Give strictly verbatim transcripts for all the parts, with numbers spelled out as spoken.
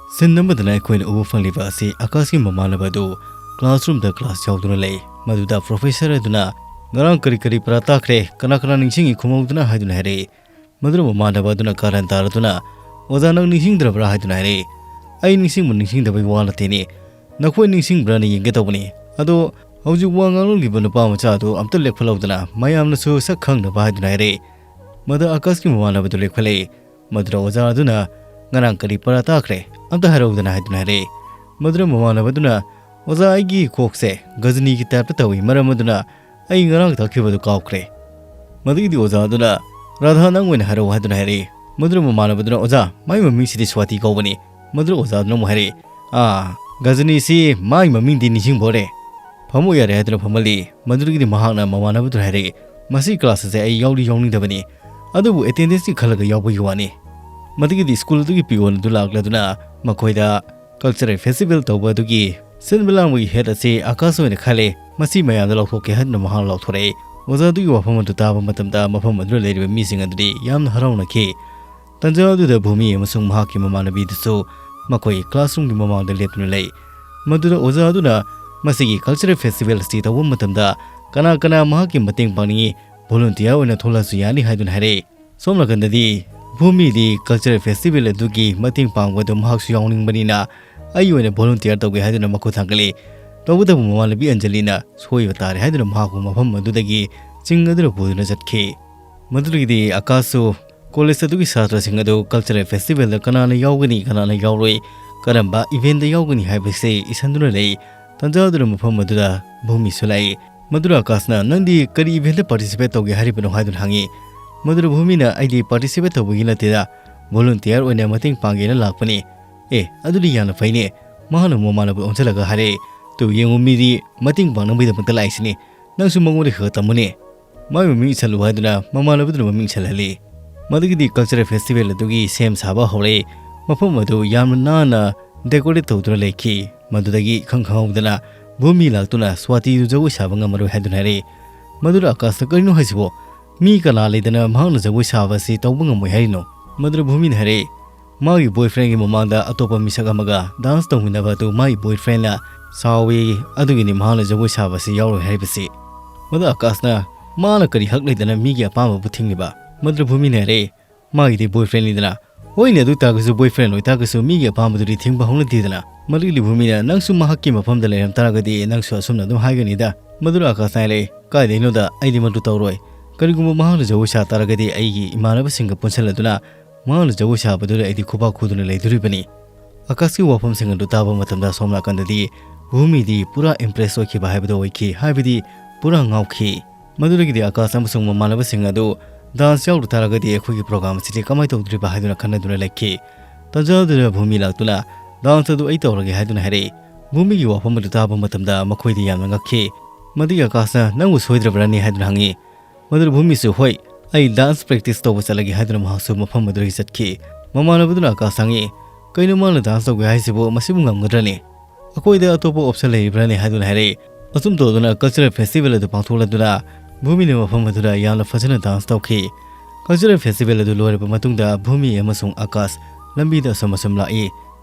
ꯁꯤꯟ ꯑꯃꯗꯅ ꯑꯩꯈꯣꯏꯅ ꯎꯕ ꯐꯪꯂꯤꯕ ꯑꯁꯤ ꯑꯀꯥꯁꯀꯤ ꯃꯃꯥꯟꯅꯕ ꯑꯗꯨ classroomꯗ class ꯌꯥꯎꯗꯨꯅ ꯂꯩ꯫ ꯃꯗꯨꯗ professor ꯑꯗꯨꯅ "ꯉꯔꯥꯡ ꯀꯔꯤ ꯀꯔꯤ ꯄꯔꯥ ꯇꯥꯈ꯭ꯔꯦ, ꯀꯅꯥ ꯀꯅꯥ ꯅꯤꯡꯁꯤꯡꯉꯤ ꯈꯨꯝꯃꯧꯗꯨꯅ" ꯍꯥꯏꯗꯨꯅ ꯍꯥꯏꯔꯛꯏ꯫ ꯃꯗꯨꯅ ꯃꯃꯥꯟꯅꯕ ꯑꯗꯨꯅ ꯀꯥꯔꯟ ꯇꯥꯔꯗꯨꯅ "ꯑꯣꯖꯥ, ꯅꯪ ꯅꯤꯡꯁꯤꯡꯗ꯭ꯔꯕ꯭ꯔꯥ?" ꯍꯥꯏꯗꯨꯅ ꯍꯥꯏꯔꯛꯏ꯫ "ꯑꯩ ꯅꯤꯡꯁꯤꯡꯕ ꯅꯤꯡꯁꯤꯡꯗꯕꯒꯤ ꯋꯥ ꯅꯠꯇꯦꯅꯦ, ꯅꯈꯣꯏ ꯅꯤꯡꯁꯤꯡꯕ꯭ꯔꯥꯅ ꯌꯦꯡꯒꯦ ꯇꯧꯕꯅꯤ꯫ ꯑꯗꯣ ꯍꯧꯖꯤꯛ ꯋꯥ ꯉꯥꯡꯂꯝꯂꯤꯕ ꯅꯨꯄꯥ ꯃꯆꯥ ꯑꯗꯨ ꯑꯝꯇ ꯂꯦꯞꯈꯠꯍꯧꯗꯅ ꯃꯌꯥꯝꯅꯁꯨ ꯁꯛ ꯈꯪꯅꯕ" ꯍꯥꯏꯗꯨꯅ ꯍꯥꯏꯔꯛꯏ꯫ ꯃꯗꯨ ꯑꯀꯥꯁꯀꯤ ꯃꯃꯥꯟꯅꯕꯗꯨ ꯂꯦꯞꯈꯠꯂꯛꯏ꯫ ꯃꯗꯨꯗ ꯑꯣꯖꯥ ꯑꯗꯨꯅ "ꯉꯔꯥꯡ ꯀꯔꯤ ꯄꯔꯥ ꯇꯥꯈ꯭ꯔꯦ? ꯑꯝꯇ ꯍꯥꯏꯔꯛꯎꯗꯅ" ꯍꯥꯏꯗꯨꯅ ꯍꯥꯏꯔꯛꯏ꯫ ꯃꯗꯨꯗ ꯃꯃꯥꯟꯅꯕꯗꯨꯅ "ꯑꯣꯖꯥ, ꯑꯩꯒꯤ ꯀꯣꯛꯁꯦ ꯒꯖꯅꯤꯒꯤ typeꯇ ꯇꯧꯏ, ꯃꯔꯝ ꯑꯗꯨꯅ ꯑꯩ ꯉꯔꯥꯡ ꯇꯥꯛꯈꯤꯕꯗꯨ ꯀꯥꯎꯈ꯭ꯔꯦ"꯫ ꯃꯗꯨꯒꯤꯗꯤ ꯑꯣꯖꯥ ꯑꯗꯨꯅ "ꯔꯥꯙꯥ, ꯅꯪ ꯑꯣꯏꯅ ꯍꯥꯏꯔꯛꯎ" ꯍꯥꯏꯗꯨꯅ ꯍꯥꯏꯔꯛꯏ꯫ ꯃꯗꯨꯗ ꯃꯃꯥꯟꯅꯕꯗꯨꯅ "ꯑꯣꯖꯥ, ꯃꯥꯏ ꯃꯃꯤꯡꯁꯤꯗꯤ ꯁ꯭ꯋꯥꯇꯤ ꯀꯧꯕꯅꯤ"꯫ ꯃꯗꯨꯗ ꯑꯣꯖꯥ ꯑꯗꯨꯅ ꯑꯃꯨꯛ ꯍꯥꯏꯔꯛꯏ, "ꯑꯥ, ꯒꯖꯅꯤꯁꯤ ꯃꯥꯏ ꯃꯃꯤꯡꯗꯤ ꯅꯤꯡꯁꯤꯡꯕ ꯑꯣꯏꯔꯦ꯫ ꯐꯝꯃꯨ ꯌꯥꯔꯦ" ꯍꯥꯏꯗꯨꯅ ꯐꯝꯍꯜꯂꯤ꯫ ꯃꯗꯨꯗꯒꯤꯗꯤ ꯃꯍꯥꯛꯅ ꯃꯃꯥꯟꯅꯕꯗꯨꯗ ꯍꯥꯏꯔꯛꯏ, "ꯃꯁꯤ class ꯑꯁꯦ ꯑꯩ ꯌꯥꯎꯗꯤ ꯌꯥꯎꯅꯤꯡꯗꯕꯅꯤ, ꯑꯗꯨꯕꯨ attendanceꯀꯤ ꯈꯜꯂꯒ ꯌꯥꯎꯕꯒꯤ ꯋꯥꯅꯤ"꯫ ꯃꯗꯨꯒꯤꯗꯤ school ꯑꯗꯨꯒꯤ peon ꯑꯗꯨ ꯂꯥꯛꯂꯗꯨꯅ ꯃꯈꯣꯏꯗ "Cultural festival ꯇꯧꯕ ꯑꯗꯨꯒꯤ ꯁꯤꯟꯕ ꯂꯥꯡꯕꯒꯤ head ꯑꯁꯤ ꯑꯀꯥꯁ ꯑꯣꯏꯅ ꯈꯜꯂꯦ, ꯃꯁꯤ ꯃꯌꯥꯝꯗ ꯂꯥꯎꯊꯣꯛꯀꯦ" ꯍꯥꯏꯗꯨꯅ ꯃꯍꯥꯛꯅ ꯂꯥꯎꯊꯣꯔꯛꯏ꯫ ꯑꯣꯖꯥ ꯑꯗꯨꯒꯤ ꯋꯥꯐꯝ ꯑꯗꯨ ꯇꯥꯕ ꯃꯇꯝꯗ ꯃꯐꯝ ꯑꯗꯨꯗ ꯂꯩꯔꯤꯕ ꯃꯤꯁꯤꯡ ꯑꯗꯨꯗꯤ ꯌꯥꯝꯅ ꯍꯔꯥꯎꯅꯈꯤ꯫ ꯇꯟꯖꯥ ꯑꯗꯨꯗ ꯚꯨꯃꯤ ꯑꯃꯁꯨꯡ ꯃꯍꯥꯛꯀꯤ ꯃꯃꯥꯟꯅꯕꯤꯗꯨꯁꯨ ꯃꯈꯣꯏ classroomꯒꯤ ꯃꯃꯥꯡꯗ ꯂꯦꯞꯇꯨꯅ ꯂꯩ꯫ ꯃꯗꯨꯗ ꯑꯣꯖꯥ ꯑꯗꯨꯅ "ꯃꯁꯤꯒꯤ cultural festival ꯑꯁꯤ ꯇꯧꯕ ꯃꯇꯝꯗ ꯀꯅꯥ ꯀꯅꯥ ꯃꯍꯥꯛꯀꯤ ꯃꯇꯦꯡ ꯄꯥꯡꯅꯤꯡꯏ, volunteer ꯑꯣꯏꯅ ꯊꯣꯛꯂꯛꯑꯁꯨ ꯌꯥꯅꯤ" ꯍꯥꯏꯗꯨꯅ ꯍꯥꯏꯔꯛꯏ꯫ ꯁꯣꯝ ꯅꯥꯀꯟꯗꯗꯤ ꯚꯨꯃꯤꯗꯤ cultural festival ꯑꯗꯨꯒꯤ ꯃꯇꯦꯡ ꯄꯥꯡꯕꯗ ꯃꯍꯥꯛꯁꯨ ꯌꯥꯎꯅꯤꯡꯕꯅꯤꯅ "ꯑꯩ ꯑꯣꯏꯅ volunteer ꯇꯧꯒꯦ" ꯍꯥꯏꯗꯨꯅ ꯃꯈꯨꯠ ꯊꯥꯡꯒꯠꯂꯤ꯫ ꯇꯧꯕꯇꯕꯨ ꯃꯃꯥꯟꯅꯕꯤ ꯑꯟꯖꯂꯤꯅ "ꯁꯣꯏꯕ ꯇꯥꯔꯦ" ꯍꯥꯏꯗꯨꯅ ꯃꯍꯥꯛꯄꯨ ꯃꯐꯝ ꯑꯗꯨꯗꯒꯤ ꯆꯤꯡꯅꯗꯨꯅ ꯄꯨꯗꯨꯅ ꯆꯠꯈꯤ꯫ ꯃꯗꯨꯗꯒꯤꯗꯤ ꯑꯀꯥꯁꯁꯨ college ꯑꯗꯨꯒꯤ ꯁꯥꯇ꯭ꯔꯁꯤꯡ ꯑꯗꯨ cultural festivalꯗ ꯀꯅꯥꯅ ꯌꯥꯎꯒꯅꯤ, ꯀꯅꯥꯅ ꯌꯥꯎꯔꯣꯏ, ꯀꯔꯝꯕ eventꯗ ꯌꯥꯎꯒꯅꯤ ꯍꯥꯏꯕꯁꯤ ꯏꯁꯟꯗꯨꯅ ꯂꯩ꯫ ꯇꯟꯖꯥ ꯑꯗꯨꯅ ꯃꯐꯝ ꯑꯗꯨꯗ ꯚꯨꯃꯤꯁꯨ ꯂꯥꯛꯏ꯫ ꯃꯗꯨꯗ ꯑꯀꯥꯁꯅ "ꯅꯪꯗꯤ ꯀꯔꯤ eventꯗ participate ꯇꯧꯒꯦ ꯍꯥꯏꯔꯤꯕꯅꯣ?" ꯍꯥꯏꯗꯨꯅ ꯍꯪꯉꯤ꯫ ꯃꯗꯨꯗ ꯚꯨꯃꯤꯅ "ꯑꯩꯗꯤ participate ꯇꯧꯕꯒꯤ ꯅꯠꯇꯦꯗ, volunteer ꯑꯣꯏꯅ ꯃꯇꯦꯡ ꯄꯥꯡꯒꯦꯅ ꯂꯥꯛꯄꯅꯤ"꯫ "ꯑꯦ, ꯑꯗꯨꯗꯤ ꯌꯥꯝꯅ ꯐꯩꯅꯦ"꯫ ꯃꯍꯥꯛꯅ ꯃꯃꯥꯟꯅꯕ ꯑꯣꯟꯁꯤꯜꯂꯒ ꯍꯥꯏꯔꯛꯏ꯫ "ꯇꯨ ꯌꯦꯡꯉꯨ, ꯃꯤꯗꯤ ꯃꯇꯦꯡ ꯄꯥꯡꯅꯕꯒꯤꯗꯃꯛꯇ ꯂꯥꯛꯏꯁꯤꯅꯤ, ꯅꯪꯁꯨ ꯃꯉꯣꯟꯗ ꯈꯔ ꯈꯔ ꯇꯝꯃꯨꯅꯦ"꯫ "ꯃꯥꯏ ꯃꯃꯤꯡ ꯏꯁꯜꯂꯨ" ꯍꯥꯏꯗꯨꯅ ꯃꯃꯥꯟꯅꯕꯗꯨꯅ ꯃꯃꯤꯡ ꯏꯁꯜꯍꯜꯂꯤ꯫ ꯃꯗꯨꯒꯤꯗꯤ cultural festival ꯑꯗꯨꯒꯤ ꯁꯦꯝ ꯁꯥꯕ ꯍꯧꯔꯛꯏ꯫ ꯃꯐꯝ ꯑꯗꯨ ꯌꯥꯝꯅ ꯅꯥꯟꯅ decorate ꯇꯧꯗꯨꯅ ꯂꯩꯈꯤ꯫ ꯃꯗꯨꯗꯒꯤ ꯏꯈꯪ ꯈꯪꯍꯧꯗꯅ ꯚꯨꯃꯤ ꯂꯥꯛꯇꯨꯅ ꯁ꯭ꯋꯥꯇꯤꯗꯨ ꯖꯒꯣꯏ ꯁꯥꯕ ꯉꯝꯃꯔꯣꯏ ꯍꯥꯏꯗꯨꯅ ꯍꯥꯏꯔꯛꯏ꯫ ꯃꯗꯨꯗ ꯑꯀꯥꯁꯅ "ꯀꯔꯤꯅꯣ ꯍꯥꯏꯁꯤꯕꯣ? ꯃꯤ ꯀꯅꯥ ꯂꯩꯗꯅ ꯃꯍꯥꯛꯅ ꯖꯒꯣꯏ ꯁꯥꯕ ꯑꯁꯤ ꯇꯧꯕ ꯉꯝꯃꯣꯏ ꯍꯥꯏꯔꯤꯅꯣ?" ꯃꯗꯨꯗ ꯚꯨꯃꯤꯅ ꯍꯥꯏꯔꯛꯏ, ꯃꯥꯒꯤ boyfriendꯒꯤ ꯃꯃꯥꯡꯗ ꯑꯇꯣꯞꯄ ꯃꯤꯁꯛ ꯑꯃꯒ dance ꯇꯧꯃꯤꯟꯅꯕ ꯑꯗꯨ ꯃꯥꯒꯤ boyfriendꯅ ꯁꯥꯎꯏ, ꯑꯗꯨꯒꯤꯅꯤ ꯃꯍꯥꯛꯅ ꯖꯒꯣꯏ ꯁꯥꯕꯁꯤ ꯌꯥꯎꯔꯣꯏ ꯍꯥꯏꯔꯤꯕꯁꯤ꯫ ꯃꯗꯨ ꯑꯀꯥꯁꯅ ꯃꯥꯅ ꯀꯔꯤ ꯍꯛ ꯂꯩꯗꯅ ꯃꯤꯒꯤ ꯑꯄꯥꯝꯕꯕꯨ ꯊꯤꯡꯂꯤꯕ? ꯃꯗꯨꯗ ꯚꯨꯃꯤꯅ ꯍꯥꯏꯔꯦ, ꯃꯥꯒꯤꯗꯤ boyfriendꯅꯤꯗꯅ꯫ ꯍꯣꯏꯅꯦ, ꯑꯗꯨ ꯇꯥꯔꯒꯁꯨ boyfriend ꯑꯣꯏꯇꯥꯔꯒꯁꯨ ꯃꯤꯒꯤ ꯑꯄꯥꯝꯕꯗꯨꯗꯤ ꯊꯤꯡꯕ ꯍꯧꯅꯗꯦꯗꯅ꯫ ꯃꯗꯨꯒꯤ ꯚꯨꯃꯤꯅ ꯅꯪꯁꯨ ꯃꯍꯥꯛꯀꯤ ꯃꯐꯝꯗ ꯂꯩꯔꯝ ꯇꯥꯔꯒꯗꯤ ꯅꯪꯁꯨ ꯑꯁꯨꯝꯅ ꯑꯗꯨꯝ ꯍꯥꯏꯒꯅꯤꯗ꯫ ꯃꯗꯨꯗ ꯑꯀꯥꯁꯅ ꯍꯥꯏꯔꯦ, ꯀꯥꯏꯗꯩꯅꯣꯗ, ꯑꯩꯗꯤ ꯃꯗꯨ ꯇꯧꯔꯣꯏ꯫ ꯀꯔꯤꯒꯨꯝꯕ ꯃꯍꯥꯛꯅ ꯖꯒꯣꯏ ꯁꯥ ꯇꯥꯔꯒꯗꯤ ꯑꯩꯒꯤ ꯏꯃꯥꯟꯅꯕꯁꯤꯡꯒ ꯄꯨꯟꯁꯤꯜꯂꯗꯨꯅ ꯃꯍꯥꯛꯅ ꯖꯒꯣꯏ ꯁꯥꯕꯗꯨꯗ ꯑꯩꯗꯤ ꯈꯨꯕꯥꯛ ꯈꯨꯗꯨꯅ ꯂꯩꯗꯣꯔꯤꯕꯅꯤ꯫ ꯑꯀꯥꯁꯀꯤ ꯋꯥꯐꯝꯁꯤꯡ ꯑꯗꯨ ꯇꯥꯕ ꯃꯇꯝꯗ ꯑꯁꯣꯝ ꯅꯥꯀꯟꯗꯗꯤ ꯚꯨꯃꯤꯗꯤ ꯄꯨꯔꯥ impress ꯑꯣꯏꯈꯤꯕ ꯍꯥꯏꯕꯗꯨ ꯑꯣꯏꯈꯤ, ꯍꯥꯏꯕꯗꯤ ꯄꯨꯔꯥ ꯉꯥꯎꯈꯤ꯫ ꯃꯗꯨꯗꯒꯤꯗꯤ ꯑꯀꯥꯁ ꯑꯃꯁꯨꯡ ꯃꯃꯥꯟꯅꯕꯁꯤꯡ ꯑꯗꯨ dance ꯌꯥꯎꯗ ꯇꯥꯔꯒꯗꯤ ꯑꯩꯈꯣꯏꯒꯤ program ꯑꯁꯤꯗꯤ ꯀꯃꯥꯏꯅ ꯇꯧꯗꯣꯔꯤꯕ ꯍꯥꯏꯗꯨꯅ ꯈꯟꯅꯗꯨꯅ ꯂꯩꯈꯤ꯫ ꯇꯟꯖꯥꯗꯨꯗ ꯚꯨꯃꯤ ꯂꯥꯛꯇꯨꯅ dance ꯑꯗꯨ ꯑꯩ ꯇꯧꯔꯒꯦ ꯍꯥꯏꯗꯨꯅ ꯍꯥꯏꯔꯛꯏ꯫ ꯚꯨꯃꯤꯒꯤ ꯋꯥꯐꯝ ꯑꯗꯨ ꯇꯥꯕ ꯃꯇꯝꯗ ꯃꯈꯣꯏꯗꯤ ꯌꯥꯝꯅ ꯉꯛꯈꯤ꯫ ꯃꯗꯨꯒꯤ ꯑꯀꯥꯁꯅ ꯅꯪꯕꯨ ꯁꯣꯏꯗ꯭ꯔꯕ꯭ꯔꯅꯤ ꯍꯥꯏꯗꯨꯅ ꯍꯪꯉꯤ꯫ ꯃꯗꯨꯗ ꯚꯨꯃꯤꯁꯨ ꯍꯣꯏ, ꯑꯩ dance practice ꯇꯧꯕ ꯆꯠꯂꯒꯦ ꯍꯥꯏꯗꯨꯅ ꯃꯍꯥꯛꯁꯨ ꯃꯐꯝ ꯑꯗꯨꯗꯒꯤ ꯆꯠꯈꯤ꯫ ꯃꯃꯥꯟꯅꯕꯗꯨꯅ ꯑꯀꯥꯁ ꯍꯪꯉꯤ, ꯀꯩꯅꯣ ꯃꯥꯅ dance ꯇꯧꯒꯦ ꯍꯥꯏꯁꯤꯕꯨ, ꯃꯁꯤꯕꯨ ꯉꯝꯒꯗ꯭ꯔꯅꯦ? ꯑꯩꯈꯣꯏꯗ ꯑꯇꯣꯞꯄ option ꯂꯩꯔꯤꯕ꯭ꯔꯅꯦ ꯍꯥꯏꯗꯨꯅ ꯍꯥꯏꯔꯛꯏ꯫ ꯑꯁꯨꯝ ꯇꯧꯗꯨꯅ cultural festival ꯑꯗꯨ ꯄꯥꯡꯊꯣꯛꯂꯗꯨꯅ ꯚꯨꯃꯤꯅ ꯃꯐꯝ ꯑꯗꯨꯗ ꯌꯥꯝꯅ ꯐꯖꯅ dance ꯇꯧꯈꯤ꯫ Cultural festival ꯑꯗꯨ ꯂꯣꯏꯔꯕ ꯃꯇꯨꯡꯗ ꯚꯨꯃꯤ ꯑꯃꯁꯨꯡ ꯑꯀꯥꯁ ꯂꯝꯕꯤꯗ ꯑꯁꯨꯝ ꯑꯁꯨꯝ ꯂꯥꯛꯏ꯫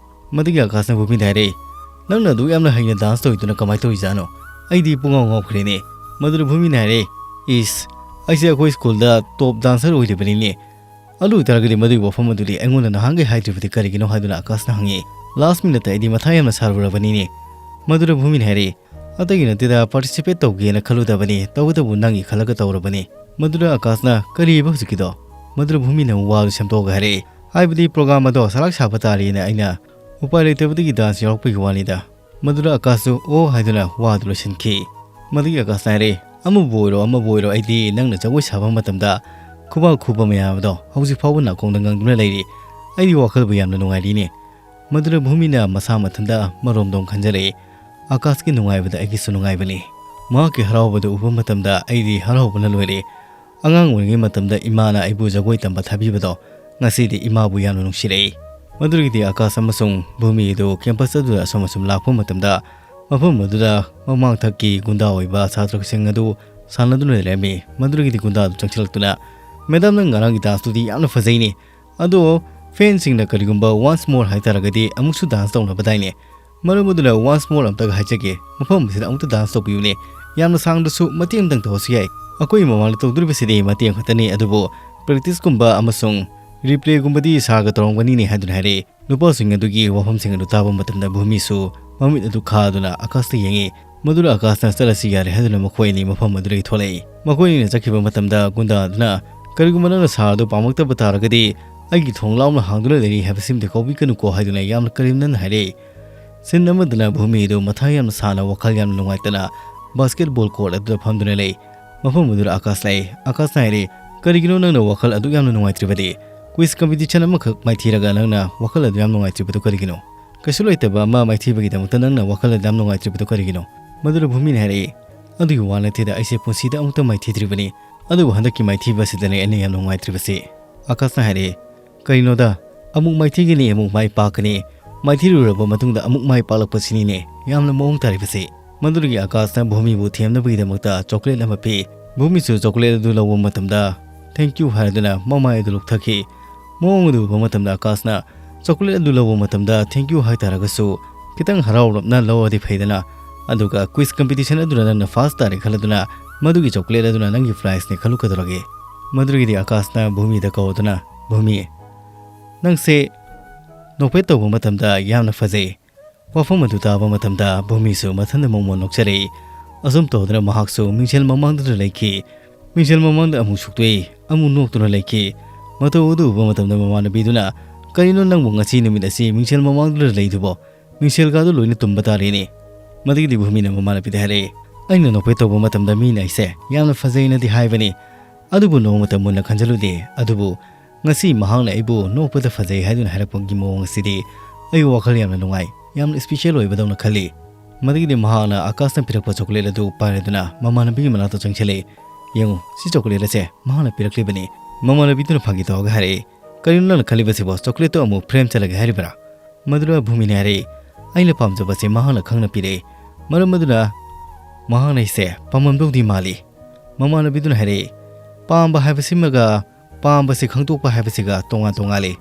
ꯃꯗꯨꯒꯤ ꯑꯀꯥꯁꯅ ꯚꯨꯃꯤꯗ ꯍꯥꯏꯔꯛꯏ, ꯅꯪꯅ ꯑꯗꯨꯛ ꯌꯥꯝꯅ ꯍꯩꯅ dance ꯇꯧꯔꯤꯗꯨꯅ ꯀꯃꯥꯏꯅ ꯇꯧꯔꯤꯖꯥꯠꯅꯣ? ꯑꯩꯗꯤ ꯄꯨꯡꯉꯥꯎ ꯉꯥꯎꯈ꯭ꯔꯦꯅꯦ꯫ ꯃꯗꯨꯗ ꯚꯨꯃꯤꯅ ꯍꯥꯏꯔꯛꯏ, ꯏꯁ, ꯑꯩꯁꯦ ꯑꯩꯈꯣꯏ schoolꯗ top dancer ꯑꯣꯏꯔꯤꯕꯅꯤꯅꯦ꯫ ꯑꯗꯨ ꯑꯣꯏꯇꯥꯔꯒꯗꯤ ꯃꯗꯨꯒꯤ ꯋꯥꯐꯝ ꯑꯗꯨꯗꯤ ꯑꯩꯉꯣꯟꯗ ꯅꯍꯥꯟꯒꯩ ꯍꯥꯏꯗ꯭ꯔꯤꯕꯗꯤ ꯀꯔꯤꯒꯤꯅꯣ ꯍꯥꯏꯗꯨꯅ ꯑꯀꯥꯁꯅ ꯍꯪꯉꯤ꯫ Last minuteꯇ ꯑꯩꯗꯤ ꯃꯊꯥ ꯌꯥꯝꯅ ꯁꯥꯔꯨꯔꯕꯅꯤꯅꯦ꯫ ꯃꯗꯨꯗ ꯚꯨꯃꯤꯅ ꯍꯥꯏꯔꯛꯏ, ꯑꯇꯩꯒꯤ ꯅꯠꯇꯦꯗ, participate ꯇꯧꯒꯦꯅ ꯈꯜꯂꯨꯗꯕꯅꯤ, ꯇꯧꯕꯇꯕꯨ ꯅꯪꯒꯤ ꯈꯜꯂꯒ ꯇꯧꯔꯕꯅꯤ꯫ ꯃꯗꯨꯗ ꯑꯀꯥꯁꯅ, ꯀꯔꯤꯕ ꯍꯧꯖꯤꯛꯀꯤꯗꯣ? ꯃꯗꯨꯗ ꯚꯨꯃꯤꯅ ꯑꯃꯨꯛ ꯋꯥꯗꯨ ꯁꯦꯝꯗꯣꯛꯑꯒ ꯍꯥꯏꯔꯛꯏ, ꯍꯥꯏꯕꯗꯤ program ꯑꯗꯣ ꯁꯔꯥꯛ ꯁꯥꯕ ꯇꯥꯔꯦꯅ ꯑꯩꯅ ꯎꯄꯥꯏ ꯂꯩꯇꯕꯗꯒꯤ dance ꯌꯥꯎꯔꯛꯄꯒꯤ ꯋꯥꯅꯤꯗ꯫ ꯃꯗꯨꯗ ꯑꯀꯥꯁꯁꯨ ꯑꯣ ꯍꯥꯏꯗꯨꯅ ꯋꯥꯗꯨ ꯂꯣꯏꯁꯤꯟꯈꯤ꯫ ꯃꯗꯨꯒꯤ ꯑꯀꯥꯁꯅ ꯍꯥꯏꯔꯛꯏ, ꯑꯃꯕꯨ ꯑꯣꯏꯔꯣ ꯑꯃꯕꯨ ꯑꯣꯏꯔꯣ, ꯑꯩꯗꯤ ꯅꯪꯅ ꯖꯒꯣꯏ ꯁꯥꯕ ꯃꯇꯝꯗ ꯈꯨꯕꯥꯛ ꯈꯨꯕ ꯃꯌꯥꯝ ꯑꯗꯣ ꯍꯧꯖꯤꯛ ꯐꯥꯎꯕ ꯅꯥꯀꯣꯡꯗ ꯉꯪꯗꯨꯅ ꯂꯩꯔꯤ꯫ ꯑꯩꯗꯤ ꯋꯥꯈꯜꯕꯨ ꯌꯥꯝꯅ ꯅꯨꯡꯉꯥꯏꯔꯤꯅꯦ꯫ ꯃꯗꯨꯗ ꯚꯨꯃꯤꯅ ꯃꯁꯥ ꯃꯊꯟꯇ ꯃꯔꯣꯝꯗꯣꯝ ꯈꯟꯖꯔꯛꯏ, ꯑꯀꯥꯁꯀꯤ ꯅꯨꯡꯉꯥꯏꯕꯗ ꯑꯩꯒꯤꯁꯨ ꯅꯨꯡꯉꯥꯏꯕꯅꯤ꯫ ꯃꯍꯥꯛꯀꯤ ꯍꯔꯥꯎꯕꯗꯨ ꯎꯕ ꯃꯇꯝꯗ ꯑꯩꯗꯤ ꯍꯔꯥꯎꯕꯅ ꯂꯣꯏꯔꯦ꯫ ꯑꯉꯥꯡ ꯑꯣꯏꯔꯤꯉꯩ ꯃꯇꯝꯗ ꯏꯃꯥꯅ ꯑꯩꯕꯨ ꯖꯒꯣꯏ ꯇꯝꯕ ꯊꯥꯕꯤꯕꯗꯣ ꯉꯁꯤꯗꯤ ꯏꯃꯥꯕꯨ ꯌꯥꯝꯅ ꯅꯨꯡꯁꯤꯔꯛꯏ꯫ ꯃꯗꯨꯗꯒꯤꯗꯤ ꯑꯀꯥꯁ ꯑꯃꯁꯨꯡ ꯚꯨꯃꯤ ꯑꯗꯨ campus ꯑꯗꯨꯗ ꯑꯁꯨꯝ ꯑꯁꯨꯝ ꯂꯥꯛꯄ ꯃꯇꯝꯗ ꯃꯐꯝ ꯑꯗꯨꯗ ꯃꯃꯥꯡꯊꯛꯀꯤ ꯒꯨꯟꯗꯥ ꯑꯣꯏꯕ ꯁꯥꯇ꯭ꯔꯁꯤꯡ ꯑꯗꯨ ꯁꯥꯟꯅꯗꯨꯅ ꯂꯩꯔꯝꯃꯤ꯫ ꯃꯗꯨꯗꯒꯤꯗꯤ ꯒꯨꯟꯗꯥ ꯑꯗꯨ ꯆꯪꯁꯤꯜꯂꯛꯇꯨꯅ, "ꯃꯦꯗꯥꯝ, ꯅꯪ ꯉꯔꯥꯡꯒꯤ danceꯇꯨꯗꯤ ꯌꯥꯝꯅ ꯐꯖꯩꯅꯦ꯫ ꯑꯗꯣ ꯐꯦꯟꯁꯤꯡꯅ ꯀꯔꯤꯒꯨꯝꯕ "Once more" ꯍꯥꯏꯇꯥꯔꯒꯗꯤ ꯑꯃꯨꯛꯁꯨ ꯗꯥꯟꯁ ꯇꯧꯅꯕꯗꯥꯏꯅꯦ꯫ ꯃꯔꯝ ꯑꯗꯨꯅ "Once more" ꯑꯝꯇꯒ ꯍꯥꯏꯖꯒꯦ, ꯃꯐꯝ ꯑꯁꯤꯗ ꯑꯃꯨꯛꯇ ꯗꯥꯟꯁ ꯇꯧꯕꯤꯌꯨꯅꯦ꯫ ꯌꯥꯝꯅ ꯁꯥꯡꯗ꯭ꯔꯁꯨ ꯃꯇꯦꯛ ꯑꯃꯇꯪ ꯇꯧꯔꯁꯨ ꯌꯥꯏ꯫ ꯑꯩꯈꯣꯏ ꯃꯃꯥꯡꯗ ꯇꯧꯗꯣꯔꯤꯕꯁꯤꯗꯤ ꯃꯇꯦꯛ ꯑꯃꯈꯛꯇꯅꯤ, ꯑꯗꯨꯕꯨ ꯄ꯭ꯔꯦꯛꯇꯤꯁꯀꯨꯝꯕ ꯑꯃꯁꯨꯡ ꯔꯤꯄ꯭ꯂꯦꯒꯨꯝꯕꯗꯤ ꯁꯥꯔꯒ ꯇꯧꯔꯝꯒꯅꯤꯅꯦ ꯍꯥꯏꯗꯨꯅ ꯍꯥꯏꯔꯛꯏ꯫ ꯅꯨꯄꯥꯁꯤꯡ ꯑꯗꯨꯒꯤ ꯋꯥꯐꯝꯁꯤꯡ ꯑꯗꯨ ꯇꯥꯕ ꯃꯇꯝꯗ ꯚꯨꯃꯤꯁꯨ ꯃꯃꯤꯠ ꯑꯗꯨ ꯈꯥꯗꯨꯅ ꯑꯀꯥꯁꯇ ꯌꯦꯡꯉꯤ꯫ ꯃꯗꯨꯅ ꯑꯀꯥꯁꯅ "ꯆꯠꯂꯁꯤ ꯌꯥꯔꯦ" ꯍꯥꯏꯗꯨꯅ ꯃꯈꯣꯏ ꯑꯅꯤ ꯃꯐꯝ ꯑꯗꯨꯗꯒꯤ ꯊꯣꯛꯂꯛꯏ꯫ ꯃꯈꯣꯏ ꯑꯅꯤꯅ ꯆꯠꯈꯤꯕ ꯃꯇꯝꯗ ꯒꯨꯟꯗꯥ ꯑꯗꯨꯅ, "ꯀꯔꯤꯒꯨꯝꯕ ꯅꯪꯅ ꯁꯥꯔ ꯑꯗꯨ ꯄꯥꯝꯃꯛꯇꯕ ꯇꯥꯔꯒꯗꯤ ꯑꯩꯒꯤ ꯊꯣꯡ ꯂꯥꯎꯅ ꯍꯥꯡꯗꯨꯅ ꯂꯩꯔꯤ ꯍꯥꯏꯕꯁꯤꯃꯗꯤ ꯀꯥꯎꯕꯤꯒꯅꯨꯀꯣ" ꯍꯥꯏꯗꯨꯅ ꯌꯥꯝꯅ ꯀꯔꯦꯝꯅꯅ ꯍꯥꯏꯔꯛꯏ꯫ ꯁꯤꯟ ꯑꯃꯗꯅ ꯚꯨꯃꯤ ꯑꯗꯨ ꯃꯊꯥ ꯌꯥꯝꯅ ꯁꯥꯅ, ꯋꯥꯈꯜ ꯌꯥꯝꯅ ꯅꯨꯡꯉꯥꯏꯇꯅ ꯕꯥꯁꯀꯦꯠꯕꯣꯜ ꯀꯣꯔꯠ ꯑꯗꯨꯗ ꯐꯝꯗꯨꯅ ꯂꯩ꯫ ꯃꯐꯝ ꯑꯗꯨꯗ ꯑꯀꯥꯁ ꯂꯩ꯫ ꯑꯀꯥꯁꯅ ꯍꯥꯏꯔꯤ, "ꯀꯔꯤꯒꯤꯅꯣ ꯅꯪꯅ ꯋꯥꯈꯜ ꯑꯗꯨꯛ ꯌꯥꯝꯅ ꯅꯨꯡꯉꯥꯏꯇ꯭ꯔꯤꯕꯗꯤ? ꯀ꯭ꯋꯤꯖ ꯀꯝꯄꯤꯇꯤꯁꯟ ꯑꯃꯈꯛ ꯃꯥꯏꯊꯤꯔꯒ ꯅꯪꯅ ꯋꯥꯈꯜ ꯑꯗꯨ ꯌꯥꯝ ꯅꯨꯡꯉꯥꯏꯇ꯭ꯔꯤꯕꯗꯨ ꯀꯔꯤꯒꯤꯅꯣ? ꯀꯩꯁꯨ ꯂꯩꯇꯕ ꯑꯃ ꯃꯥꯏꯊꯤꯕꯒꯤꯗꯃꯛꯇ ꯅꯪꯅ ꯋꯥꯈꯜ ꯑꯗꯨ ꯌꯥꯝ ꯅꯨꯡꯉꯥꯏꯇ꯭ꯔꯤꯕꯗꯨ ꯀꯔꯤꯒꯤꯅꯣ?" ꯃꯗꯨꯗ ꯚꯨꯃꯤꯅ ꯍꯥꯏꯔꯛꯏ, "ꯑꯗꯨꯒꯤ ꯋꯥ ꯅꯠꯇꯦꯗ, ꯑꯩꯁꯦ ꯄꯨꯟꯁꯤꯗ ꯑꯃꯨꯛꯇ ꯃꯥꯏꯊꯤꯗ꯭ꯔꯤꯕꯅꯤ꯫ ꯑꯗꯨꯕꯨ ꯍꯟꯗꯛꯀꯤ ꯃꯥꯏꯊꯤꯕ ꯑꯁꯤꯗꯅꯦ ꯑꯩꯅ ꯌꯥꯝ ꯅꯨꯡꯉꯥꯏꯇ꯭ꯔꯤꯕꯁꯤ꯫" ꯑꯀꯥꯁꯅ ꯍꯥꯏꯔꯛꯏ, "ꯀꯔꯤꯅꯣꯗ, ꯑꯃꯨꯛ ꯃꯥꯏꯊꯤꯒꯅꯤ, ꯑꯃꯨꯛ ꯃꯥꯏ ꯄꯥꯛꯀꯅꯤ, ꯃꯥꯏꯊꯤꯔꯨꯔꯕ ꯃꯇꯨꯡꯗ ꯑꯃꯨꯛ ꯃꯥꯏ ꯄꯥꯛꯂꯛꯄꯁꯤꯅꯤꯅꯦ ꯌꯥꯝꯅ ꯃꯑꯣꯡ ꯇꯥꯔꯤꯕꯁꯤ꯫" ꯃꯗꯨꯗꯒꯤ ꯑꯀꯥꯁꯅ ꯚꯨꯃꯤꯕꯨ ꯊꯦꯝꯅꯕꯒꯤꯗꯃꯛꯇ ꯆꯣꯀ꯭ꯂꯦꯠ ꯑꯃ ꯄꯤ꯫ ꯚꯨꯃꯤꯁꯨ ꯆꯣꯀ꯭ꯂꯦꯠ ꯑꯗꯨ ꯂꯧꯕ ꯃꯇꯝꯗ "Thank you" ꯍꯥꯏꯗꯨꯅ ꯃꯃꯥꯏ ꯑꯗꯨ ꯂꯨꯞꯊꯈꯤ꯫ ꯃꯑꯣꯡ ꯑꯗꯨ ꯎꯕ ꯃꯇꯝꯗ ꯑꯀꯥꯁꯅ ꯆꯣꯀ꯭ꯂꯦꯠ ꯑꯗꯨ ꯂꯧꯕ ꯃꯇꯝꯗ "Thank you" ꯍꯥꯏꯇꯥꯔꯒꯁꯨ ꯈꯤꯇꯪ ꯍꯔꯥꯎꯔꯞꯅ ꯂꯧꯔꯗꯤ ꯐꯩꯗꯅ꯫ ꯑꯗꯨꯒ ꯀ꯭ꯋꯤꯖ ꯀꯝꯄꯤꯇꯤꯁꯟ ꯑꯗꯨꯗ ꯅꯪꯅ ꯐꯥꯔꯁ ꯇꯥꯔꯦ ꯈꯜꯂꯗꯨꯅ ꯃꯗꯨꯒꯤ ꯆꯣꯀ꯭ꯂꯦꯠ ꯑꯗꯨꯅ ꯅꯪꯒꯤ ꯄ꯭ꯔꯥꯏꯖꯅꯦ ꯈꯜꯂꯨ ꯀꯩꯗꯧꯔꯒꯦ? ꯃꯗꯨꯗꯒꯤꯗꯤ ꯑꯀꯥꯁꯅ ꯚꯨꯃꯤꯗ ꯀꯧꯗꯨꯅ, "ꯚꯨꯃꯤ, ꯅꯪꯁꯦ ꯅꯣꯛꯐꯦꯠ ꯇꯧꯕ ꯃꯇꯝꯗ ꯌꯥꯝꯅ ꯐꯖꯩ꯫" ꯋꯥꯐꯝ ꯑꯗꯨ ꯇꯥꯕ ꯃꯇꯝꯗ ꯚꯨꯃꯤꯁꯨ ꯃꯊꯟꯗ ꯃꯣꯃꯣꯟ ꯅꯣꯛꯆꯔꯛꯏ꯫ ꯑꯁꯨꯝ ꯇꯧꯗꯨꯅ ꯃꯍꯥꯛꯁꯨ ꯃꯤꯡꯁꯦꯜ ꯃꯃꯥꯡꯗꯨꯗ ꯂꯩꯈꯤ꯫ ꯃꯤꯡꯁꯦꯜ ꯃꯃꯥꯡꯗ ꯑꯃꯨꯛ ꯁꯨꯛꯇꯣꯛꯏ, ꯑꯃꯨꯛ ꯅꯣꯛꯇꯨꯅ ꯂꯩꯈꯤ꯫ ꯃꯇꯧ ꯑꯗꯨ ꯎꯕ ꯃꯇꯝꯗ ꯃꯃꯥꯟꯅꯕꯤꯗꯨꯅ, "ꯀꯔꯤꯅꯣ ꯅꯪꯕꯨ ꯉꯁꯤ ꯅꯨꯃꯤꯠ ꯑꯁꯤ ꯃꯤꯡꯁꯦꯜ ꯃꯃꯥꯡꯗꯨꯗ ꯂꯩꯗꯨꯕꯣ? ꯃꯤꯡꯁꯦꯜꯒꯗꯨ ꯂꯣꯏꯅ ꯇꯨꯝꯕ ꯇꯥꯔꯦꯅꯦ꯫" ꯃꯗꯨꯒꯤꯗꯤ ꯚꯨꯃꯤꯅ ꯃꯃꯥꯟꯅꯕꯤꯗ ꯍꯥꯏꯔꯛꯏ, "ꯑꯩꯅ ꯅꯣꯛꯐꯦꯠ ꯇꯧꯕ ꯃꯇꯝꯗ ꯃꯤꯅ ꯑꯩꯁꯦ ꯌꯥꯝꯅ ꯐꯖꯩꯅꯗꯤ ꯍꯥꯏꯕꯅꯤ, ꯑꯗꯨꯕꯨ ꯅꯣꯡꯃꯇ ꯃꯨꯟꯅ ꯈꯟꯖꯤꯜꯂꯨꯗꯦ꯫ ꯑꯗꯨꯕꯨ ꯉꯁꯤ ꯃꯍꯥꯛꯅ ꯑꯩꯕꯨ ꯅꯣꯛꯄꯗ ꯐꯖꯩ ꯍꯥꯏꯗꯨꯅ ꯍꯥꯏꯔꯛꯄꯒꯤ ꯃꯑꯣꯡ ꯑꯁꯤꯗꯤ ꯑꯩ ꯋꯥꯈꯜ ꯌꯥꯝꯅ ꯅꯨꯡꯉꯥꯏ, ꯌꯥꯝꯅ ꯏꯁꯄꯤꯁꯦꯜ ꯑꯣꯏꯕꯗꯧꯅ ꯈꯜꯂꯤ꯫" ꯃꯗꯨꯒꯤꯗꯤ ꯃꯍꯥꯛꯅ ꯑꯀꯥꯁꯅ ꯄꯤꯔꯛꯄ ꯆꯣꯀ꯭ꯂꯦꯠ ꯑꯗꯨ ꯄꯥꯏꯔꯗꯨꯅ ꯃꯃꯥꯟꯅꯕꯤꯒꯤ ꯃꯅꯥꯛꯇ ꯆꯪꯁꯤꯜꯂꯛꯏ꯫ "ꯌꯦꯡꯉꯨ, ꯁꯤ ꯆꯣꯀ꯭ꯂꯦꯠ ꯑꯁꯦ ꯃꯍꯥꯛꯅ ꯄꯤꯔꯛꯂꯤꯕꯅꯤ꯫" ꯃꯃꯥꯟꯅꯕꯤꯗꯨꯅ ꯐꯥꯒꯤ ꯇꯧꯔꯒ ꯍꯥꯏꯔꯛꯏ, "ꯀꯔꯤꯅꯣ ꯅꯪꯅ ꯈꯜꯂꯤꯕꯁꯤꯕꯣ? ꯆꯣꯀ꯭ꯂꯦꯠꯇꯣ ꯑꯃꯨꯛ ꯐ꯭ꯔꯦꯝ ꯆꯠꯂꯒꯦ ꯍꯥꯏꯔꯤꯕ꯭ꯔꯥ?" ꯃꯗꯨꯗ ꯚꯨꯃꯤꯅ ꯍꯥꯏꯔꯛꯏ, "ꯑꯩꯅ ꯄꯥꯝꯖꯕꯁꯦ ꯃꯍꯥꯛꯅ ꯈꯪꯅ ꯄꯤꯔꯛꯏ꯫ ꯃꯔꯝ ꯑꯗꯨꯅ ꯃꯍꯥꯛꯅ ꯑꯩꯁꯦ ꯄꯥꯝꯃꯝꯗꯧꯗꯤ ꯃꯥꯜꯂꯤ꯫" ꯃꯃꯥꯟꯅꯕꯤꯗꯨꯅ ꯍꯥꯏꯔꯛꯏ, "ꯄꯥꯝꯕ ꯍꯥꯏꯕꯁꯤꯃꯒ ꯄꯥꯝꯕꯁꯤ ꯈꯪꯗꯣꯛꯄ ꯍꯥꯏꯕꯁꯤꯒ ꯇꯣꯉꯥꯟ ꯇꯣꯉꯥꯜꯂꯤ꯫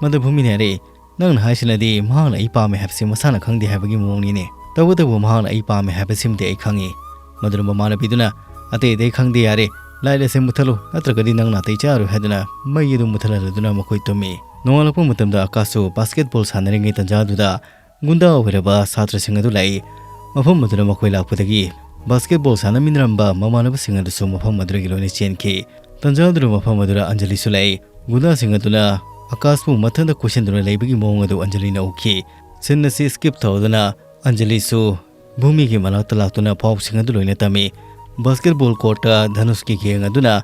ꯃꯗꯨ ꯚꯨꯃꯤꯅ ꯍꯥꯏꯔꯛꯏ, "ꯅꯪꯅ ꯍꯥꯏꯁꯤꯅꯗꯤ ꯃꯍꯥꯛꯅ ꯑꯩ ꯄꯥꯝꯃꯦ ꯍꯥꯏꯕꯁꯤ ꯃꯁꯥꯅ ꯈꯪꯗꯦ ꯍꯥꯏꯕꯒꯤ ꯃꯑꯣꯡꯅꯤꯅꯦ꯫ ꯇꯧꯕꯇꯕꯨ ꯃꯍꯥꯛꯅ ꯑꯩ ꯄꯥꯝꯃꯦ ꯍꯥꯏꯕꯁꯤꯃꯗꯤ ꯑꯩ ꯈꯪꯏ꯫" ꯃꯗꯨꯅ ꯃꯃꯥꯟꯅꯕꯤꯗꯨꯅ, "ꯑꯇꯩ ꯑꯇꯩ ꯈꯪꯗꯦ ꯌꯥꯔꯦ, ꯂꯥꯏꯠ ꯑꯁꯦ ꯃꯨꯠꯊꯠꯂꯨ, ꯅꯠꯇ꯭ꯔꯒꯗꯤ ꯅꯪ ꯅꯥꯇꯩ ꯆꯥꯔꯣꯏ" ꯍꯥꯏꯗꯨꯅ ꯃꯩ ꯑꯗꯨ ꯃꯨꯠꯊꯠꯍꯜꯂꯗꯨꯅ ꯃꯈꯣꯏ ꯇꯨꯝꯃꯤ꯫ ꯅꯣꯡꯉꯥꯜꯂꯛꯄ ꯃꯇꯝꯗ ꯑꯀꯥꯁꯁꯨ ꯕꯥꯁꯀꯦꯠꯕꯣꯜ ꯁꯥꯟꯅꯔꯤꯉꯩ ꯇꯥꯟꯖꯥꯗꯨꯗ ꯒꯨꯟꯗꯥ ꯑꯣꯏꯔꯕ ꯁꯥꯇ꯭ꯔꯁꯤꯡ ꯑꯗꯨ ꯂꯥꯛꯏ꯫ ꯃꯐꯝ ꯑꯗꯨꯗ ꯃꯈꯣꯏ ꯂꯥꯛꯄꯗꯒꯤ ꯕꯥꯁꯀꯦꯠꯕꯣꯜ ꯁꯥꯟꯅꯃꯤꯟꯅꯔꯝꯕ ꯃꯃꯥꯟꯅꯕꯁꯤꯡ ꯑꯗꯨꯁꯨ ꯃꯐꯝ ꯑꯗꯨꯗꯒꯤ ꯂꯣꯏꯅ ꯆꯦꯟꯈꯤ꯫ ꯇꯥꯟꯖꯥꯗꯨꯗ ꯃꯐꯝ ꯑꯗꯨꯗ ꯑꯟꯖꯂꯤꯁꯨ ꯂꯥꯛꯏ꯫ ꯒꯨꯟꯗꯥꯁꯤꯡ ꯑꯗꯨꯅ ꯑꯀꯥꯁꯄꯨ ꯃꯊꯟꯇ ꯀꯣꯏꯁꯤꯟꯗꯨꯅ ꯂꯩꯕꯒꯤ ꯃꯑꯣꯡ ꯑꯗꯨ ꯑꯟꯖꯂꯤꯅ ꯎꯈꯤ꯫ ꯁꯤꯟ ꯑꯁꯤ ꯁ꯭ꯀꯤꯞ ꯇꯧꯗꯨꯅ ꯑꯟꯖꯂꯤꯁꯨ ꯚꯨꯃꯤꯒꯤ ꯃꯅꯥꯛꯇ ꯂꯥꯛꯇꯨꯅ ꯄꯥꯎꯁꯤꯡ ꯑꯗꯨ ꯂꯣꯏꯅ ꯇꯝꯃꯤ꯫ ꯕꯥꯁꯀꯦꯠꯕꯣꯜ ꯀꯣꯔꯠꯇ ꯙꯅꯨꯁꯀꯤ ꯒꯦꯡ ꯑꯗꯨꯅ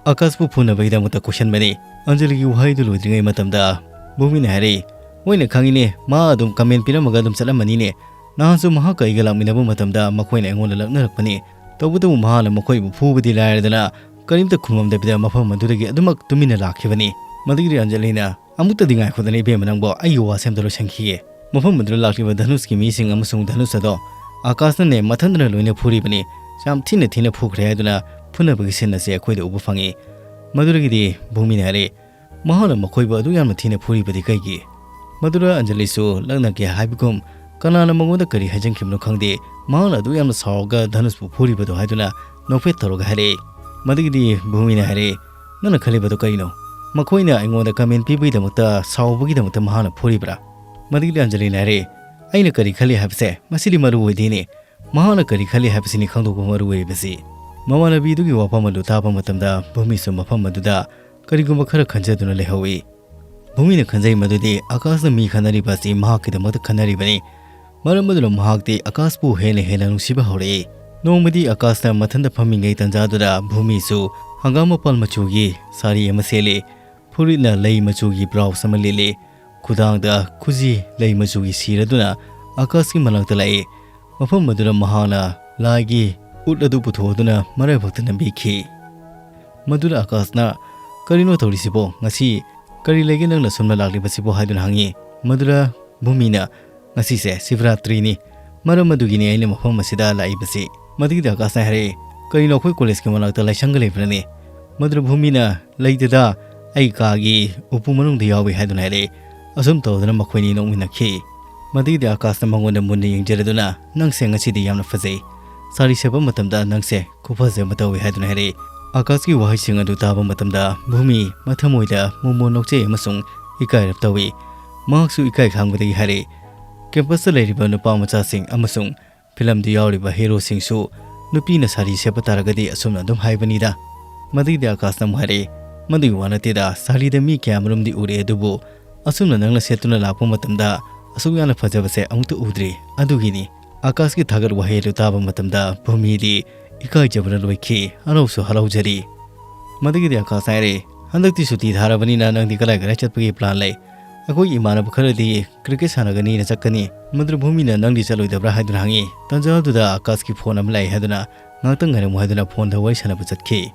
ꯑꯀꯥꯁꯄꯨ ꯐꯨꯅꯕꯒꯤꯗꯃꯛꯇ ꯀꯣꯏꯁꯟꯕꯅꯤ꯫ ꯑꯟꯖꯂꯤꯒꯤ ꯋꯥꯍꯩꯗꯨ ꯂꯣꯏꯗ꯭ꯔꯤꯉꯩ ꯃꯇꯝꯗ ꯚꯨꯃꯤꯅ ꯍꯥꯏꯔꯛꯏ, "ꯃꯣꯏꯅ ꯈꯪꯉꯤꯅꯦ, ꯃꯥ ꯑꯗꯨꯝ ꯀꯃꯦꯟ ꯄꯤꯔꯝꯃꯒ ꯑꯗꯨꯝ ꯆꯠꯂꯝꯃꯅꯤꯅꯦ꯫ ꯅꯍꯥꯟꯁꯨ ꯃꯍꯥꯛꯀ ꯑꯩꯒ ꯂꯥꯛꯃꯤꯟꯅꯕ ꯃꯇꯝꯗ ꯃꯈꯣꯏꯅ ꯑꯩꯉꯣꯟꯗ ꯂꯛꯅꯔꯛꯄꯅꯤ꯫ ꯇꯧꯕꯇꯕꯨ ꯃꯍꯥꯛꯅ ꯃꯈꯣꯏꯕꯨ ꯐꯨꯕꯗꯤ ꯂꯥꯏꯔꯗꯅ ꯀꯔꯤꯝꯇ ꯈꯨꯝꯃꯝꯗꯕꯤꯗ ꯃꯐꯝ ꯑꯗꯨꯗꯒꯤ ꯑꯗꯨꯃꯛ ꯇꯨꯃꯤꯟꯅ ꯂꯥꯛꯈꯤꯕꯅꯤ꯫" ꯃꯗꯨꯒꯤꯗꯤ ꯑꯟꯖꯂꯤꯅ, "ꯑꯃꯨꯛꯇꯗꯤ ꯉꯥꯏꯈꯣꯗꯅ ꯏꯕꯦꯝꯃ ꯅꯪꯕꯣ, ꯑꯩꯒꯤ ꯋꯥꯁꯦ ꯑꯝꯇ ꯂꯣꯏꯁꯟꯈꯤꯒꯦ꯫ ꯃꯐꯝ ꯑꯗꯨꯗ ꯂꯥꯛꯂꯤꯕ ꯙꯅꯨꯁꯀꯤ ꯃꯤꯁꯤꯡ ꯑꯃꯁꯨꯡ ꯙꯅꯨꯁ ꯑꯗꯣ ꯑꯀꯥꯁꯅꯅꯦ ꯃꯊꯟꯇꯅ ꯂꯣꯏꯅ ꯐꯨꯔꯤꯕꯅꯤ꯫ ꯌꯥꯝ ꯊꯤꯅ ꯊꯤꯅ ꯐꯨꯈ꯭ꯔꯦ" ꯍꯥꯏꯗꯨꯅ ꯐꯨꯅꯕꯒꯤ ꯁꯤꯟ ꯑꯁꯤ ꯑꯩꯈꯣꯏꯗ ꯎꯕ ꯐꯪꯉꯤ꯫ ꯃꯗꯨꯗꯒꯤꯗꯤ ꯚꯨꯃꯤꯅ ꯍꯥꯏꯔꯛꯏ, "ꯃꯍꯥꯛꯅ ꯃꯈꯣꯏꯕꯨ ꯑꯗꯨꯛ ꯌꯥꯝꯅ ꯊꯤꯅ ꯐꯨꯔꯤꯕꯗꯤ ꯀꯩꯒꯤ?" ꯃꯗꯨꯗ ꯑꯟꯖꯂꯤꯁꯨ ꯂꯛꯅꯒꯦ ꯍꯥꯏꯕꯒꯨꯝ ꯀꯅꯥꯅ ꯃꯉꯣꯟꯗ ꯀꯔꯤ ꯍꯥꯏꯖꯤꯟꯈꯤꯕꯅꯣ ꯈꯪꯗꯦ, ꯃꯍꯥꯛꯅ ꯑꯗꯨꯛ ꯌꯥꯝꯅ ꯁꯥꯎꯔꯒ ꯙꯅꯨꯁꯄꯨ ꯐꯨꯔꯤꯕꯗꯣ ꯍꯥꯏꯗꯨꯅ ꯅꯣꯛꯐꯦꯠ ꯇꯧꯔꯒ ꯍꯥꯏꯔꯛꯏ꯫ ꯃꯗꯨꯒꯤꯗꯤ ꯚꯨꯃꯤꯅ ꯍꯥꯏꯔꯛꯏ, "ꯅꯪꯅ ꯈꯜꯂꯤꯕꯗꯣ ꯀꯔꯤꯅꯣ? ꯃꯈꯣꯏꯅ ꯑꯩꯉꯣꯟꯗ ꯀꯃꯦꯟ ꯄꯤꯕꯒꯤꯗꯃꯛꯇ ꯁꯥꯎꯕꯒꯤꯗꯃꯛꯇ ꯃꯍꯥꯛꯅ ꯐꯨꯔꯤꯕ꯭ꯔꯥ?" ꯃꯗꯨꯒꯤꯗꯤ ꯑꯟꯖꯂꯤꯅ ꯍꯥꯏꯔꯛꯏ, "ꯑꯩꯅ ꯀꯔꯤ ꯈꯜꯂꯤ ꯍꯥꯏꯕꯁꯦ ꯃꯁꯤꯗꯤ ꯃꯔꯨ ꯑꯣꯏꯗꯦꯅꯦ꯫ ꯃꯍꯥꯛꯅ ꯀꯔꯤ ꯈꯜꯂꯤ ꯍꯥꯏꯕꯁꯤꯅꯤ ꯈꯪꯗꯣꯛꯄ ꯃꯔꯨ ꯑꯣꯏꯔꯤꯕꯁꯤ꯫" ꯃꯃꯥꯟꯅꯕꯤꯗꯨꯒꯤ ꯋꯥꯐꯝ ꯑꯗꯨ ꯇꯥꯕ ꯃꯇꯝꯗ ꯚꯨꯃꯤꯁꯨ ꯃꯐꯝ ꯑꯗꯨꯗ ꯀꯔꯤꯒꯨꯝꯕ ꯈꯔ ꯈꯟꯖꯗꯨꯅ ꯂꯩꯍꯧꯏ꯫ ꯚꯨꯃꯤꯅ ꯈꯟꯖꯩ ꯃꯗꯨꯗꯤ ꯑꯀꯥꯁꯅ ꯃꯤ ꯈꯟꯅꯔꯤꯕ ꯑꯁꯤ ꯃꯍꯥꯛꯀꯤꯗꯃꯛꯇ ꯈꯟꯅꯔꯤꯕꯅꯤ꯫ ꯃꯔꯝ ꯑꯗꯨꯅ ꯃꯍꯥꯛꯇꯤ ꯑꯀꯥꯁꯄꯨ ꯍꯦꯟꯅ ꯍꯦꯟꯅ ꯅꯨꯡꯁꯤꯕ ꯍꯧꯔꯛꯏ꯫ ꯅꯣꯡꯃꯗꯤ ꯑꯀꯥꯁꯅ ꯃꯊꯟꯇ ꯐꯝꯃꯤꯉꯩ ꯇꯥꯟꯖꯥꯗꯨꯗ ꯚꯨꯃꯤꯁꯨ ꯍꯪꯒꯥꯝ ꯃꯄꯥꯜ ꯃꯆꯨꯒꯤ ꯁꯥꯔꯤ ꯑꯃ ꯁꯦꯠꯂꯤ꯫ ꯐꯨꯔꯤꯠꯅ ꯂꯩ ꯃꯆꯨꯒꯤ ꯕ꯭ꯂꯥꯎꯁ ꯑꯃ ꯂꯤꯠꯂꯤ꯫ ꯈꯨꯗꯥꯡꯗ ꯈꯨꯖꯤ ꯂꯩ ꯃꯆꯨꯒꯤ ꯁꯤꯔꯗꯨꯅ ꯑꯀꯥꯁꯀꯤ ꯃꯅꯥꯛꯇ ꯂꯥꯛꯏ꯫ ꯃꯐꯝ ꯑꯗꯨꯗ ꯃꯍꯥꯛꯅ ꯂꯥꯏꯒꯤ ꯎꯠ ꯑꯗꯨ ꯄꯨꯊꯣꯛꯇꯨꯅ ꯃꯔꯥꯏꯕꯛꯇ ꯅꯝꯕꯤꯈꯤ꯫ ꯃꯗꯨꯗ ꯑꯀꯥꯁꯅ, "ꯀꯔꯤꯅꯣ ꯇꯧꯔꯤꯁꯤꯕꯣ? ꯉꯁꯤ ꯀꯔꯤ ꯂꯩꯒꯦ ꯅꯪꯅ ꯁꯣꯝꯗ ꯂꯥꯛꯂꯤꯕꯁꯤꯕꯣ?" ꯍꯥꯏꯗꯨꯅ ꯍꯪꯉꯤ꯫ ꯃꯗꯨꯗ ꯚꯨꯃꯤꯅ, "ꯉꯁꯤꯁꯦ ꯁꯤꯕꯔꯥꯇ꯭ꯔꯤꯅꯤ, ꯃꯔꯝ ꯑꯗꯨꯒꯤꯅꯤ ꯑꯩꯅ ꯃꯐꯝ ꯑꯁꯤꯗ ꯂꯥꯛꯏꯕꯁꯤ꯫" ꯃꯗꯨꯒꯤꯗ ꯑꯀꯥꯁꯅ ꯍꯥꯏꯔꯛꯏ, "ꯀꯔꯤꯅꯣ, ꯑꯩꯈꯣꯏ ꯀꯣꯂꯦꯖꯀꯤ ꯃꯅꯥꯛꯇ ꯂꯥꯏꯁꯪꯒ ꯂꯩꯕ꯭ꯔꯅꯦ?" ꯃꯗꯨꯗ ꯚꯨꯃꯤꯅ, "ꯂꯩꯇꯦꯗ, ꯑꯩ ꯀꯥꯒꯤ ꯎꯄꯨ ꯃꯅꯨꯡꯗ ꯌꯥꯎꯏ" ꯍꯥꯏꯗꯨꯅ ꯍꯥꯏꯔꯛꯏ꯫ ꯑꯁꯨꯝ ꯇꯧꯗꯨꯅ ꯃꯈꯣꯏꯅꯤ ꯅꯣꯛꯃꯤꯟꯅꯈꯤ꯫ ꯃꯗꯨꯒꯤꯗꯤ ꯑꯀꯥꯁꯅ ꯃꯉꯣꯟꯗ ꯃꯨꯟꯅ ꯌꯦꯡꯖꯔꯗꯨꯅ, "ꯅꯪꯁꯦ ꯉꯁꯤꯗꯤ ꯌꯥꯝꯅ ꯐꯖꯩ꯫ ꯁꯥꯔꯤ ꯁꯦꯠꯄ ꯃꯇꯝꯗ ꯅꯪꯁꯦ ꯈꯨꯐꯖ ꯑꯃ ꯇꯧꯏ" ꯍꯥꯏꯗꯨꯅ ꯍꯥꯏꯔꯛꯏ꯫ ꯑꯀꯥꯁꯀꯤ ꯋꯥꯍꯩꯁꯤꯡ ꯑꯗꯨ ꯇꯥꯕ ꯃꯇꯝꯗ ꯚꯨꯃꯤ ꯃꯊꯃꯣꯏꯗ ꯃꯣꯃꯣꯟ ꯅꯣꯛꯆꯩ ꯑꯃꯁꯨꯡ ꯏꯀꯥꯏꯔꯞ ꯇꯧꯏ꯫ ꯃꯍꯥꯛꯁꯨ ꯏꯀꯥꯏ ꯈꯥꯡꯕꯗꯒꯤ ꯍꯥꯏꯔꯛꯏ, "ꯀꯦꯝꯄꯁꯇ ꯂꯩꯔꯤꯕ ꯅꯨꯄꯥ ꯃꯆꯥꯁꯤꯡ ꯑꯃꯁꯨꯡ ꯐꯤꯂꯝꯗ ꯌꯥꯎꯔꯤꯕ ꯍꯦꯔꯣꯁꯤꯡꯁꯨ ꯅꯨꯄꯤꯅ ꯁꯥꯔꯤ ꯁꯦꯠꯄ ꯇꯥꯔꯒꯗꯤ ꯑꯁꯨꯝꯅ ꯑꯗꯨꯝ ꯍꯥꯏꯕꯅꯤꯗ"꯫ ꯃꯗꯨꯒꯤꯗꯤ ꯑꯀꯥꯁꯅ ꯑꯃꯨꯛ ꯍꯥꯏꯔꯛꯏ, "ꯃꯗꯨꯒꯤ ꯋꯥ ꯅꯠꯇꯦꯗ, ꯁꯥꯔꯤꯗ ꯃꯤ ꯀꯌꯥꯃꯔꯨꯝꯗꯤ ꯎꯔꯦ, ꯑꯗꯨꯕꯨ ꯑꯁꯨꯝꯅ ꯅꯪꯅ ꯁꯦꯠꯇꯨꯅ ꯂꯥꯛꯄ ꯃꯇꯝꯗ ꯑꯁꯨꯛ ꯌꯥꯝꯅ ꯐꯖꯕꯁꯦ ꯑꯃꯨꯛꯇ ꯎꯗ꯭ꯔꯤ꯫ ꯑꯗꯨꯒꯤꯅꯤ"꯫ ꯑꯀꯥꯁꯀꯤ ꯊꯥꯒꯠ ꯋꯥꯍꯩ ꯑꯗꯨ ꯇꯥꯕ ꯃꯇꯝꯗ ꯚꯨꯃꯤꯗꯤ ꯏꯀꯥꯏꯖꯕꯅ ꯂꯣꯏꯈꯤ, ꯍꯔꯥꯎꯁꯨ ꯍꯔꯥꯎꯖꯔꯤ꯫ ꯃꯗꯨꯒꯤꯗꯤ ꯑꯀꯥꯁꯅ ꯍꯥꯏꯔꯛꯏ, "ꯍꯟꯗꯛꯇꯤ ꯁꯨꯇꯤ ꯊꯥꯔꯕꯅꯤꯅ ꯅꯪꯗꯤ ꯀꯗꯥꯏ ꯀꯗꯥꯏ ꯆꯠꯄꯒꯤ ꯄ꯭ꯂꯥꯟ ꯂꯩ?" "ꯑꯩꯈꯣꯏ ꯏꯃꯥꯟꯅꯕ ꯈꯔꯗꯤ ꯀ꯭ꯔꯤꯀꯦꯠ ꯁꯥꯟꯅꯒꯅꯤꯅ ꯆꯠꯀꯅꯤ"꯫ ꯃꯗꯨꯗ ꯚꯨꯃꯤꯅ, "ꯅꯪꯗꯤ ꯆꯠꯂꯣꯏꯗꯕ꯭ꯔꯥ?" ꯍꯥꯏꯗꯨꯅ ꯍꯪꯉꯤ꯫ ꯇꯥꯟꯖꯥ ꯑꯗꯨꯗ ꯑꯀꯥꯁꯀꯤ ꯐꯣꯟ ꯑꯃ ꯂꯥꯛꯏ ꯍꯥꯏꯗꯨꯅ, "ꯉꯥꯛꯇꯪ ꯉꯥꯏꯔꯝꯃꯨ" ꯍꯥꯏꯗꯨꯅ ꯐꯣꯟꯗ ꯋꯥꯔꯤ ꯁꯥꯟꯅꯕ ꯆꯠꯈꯤ꯫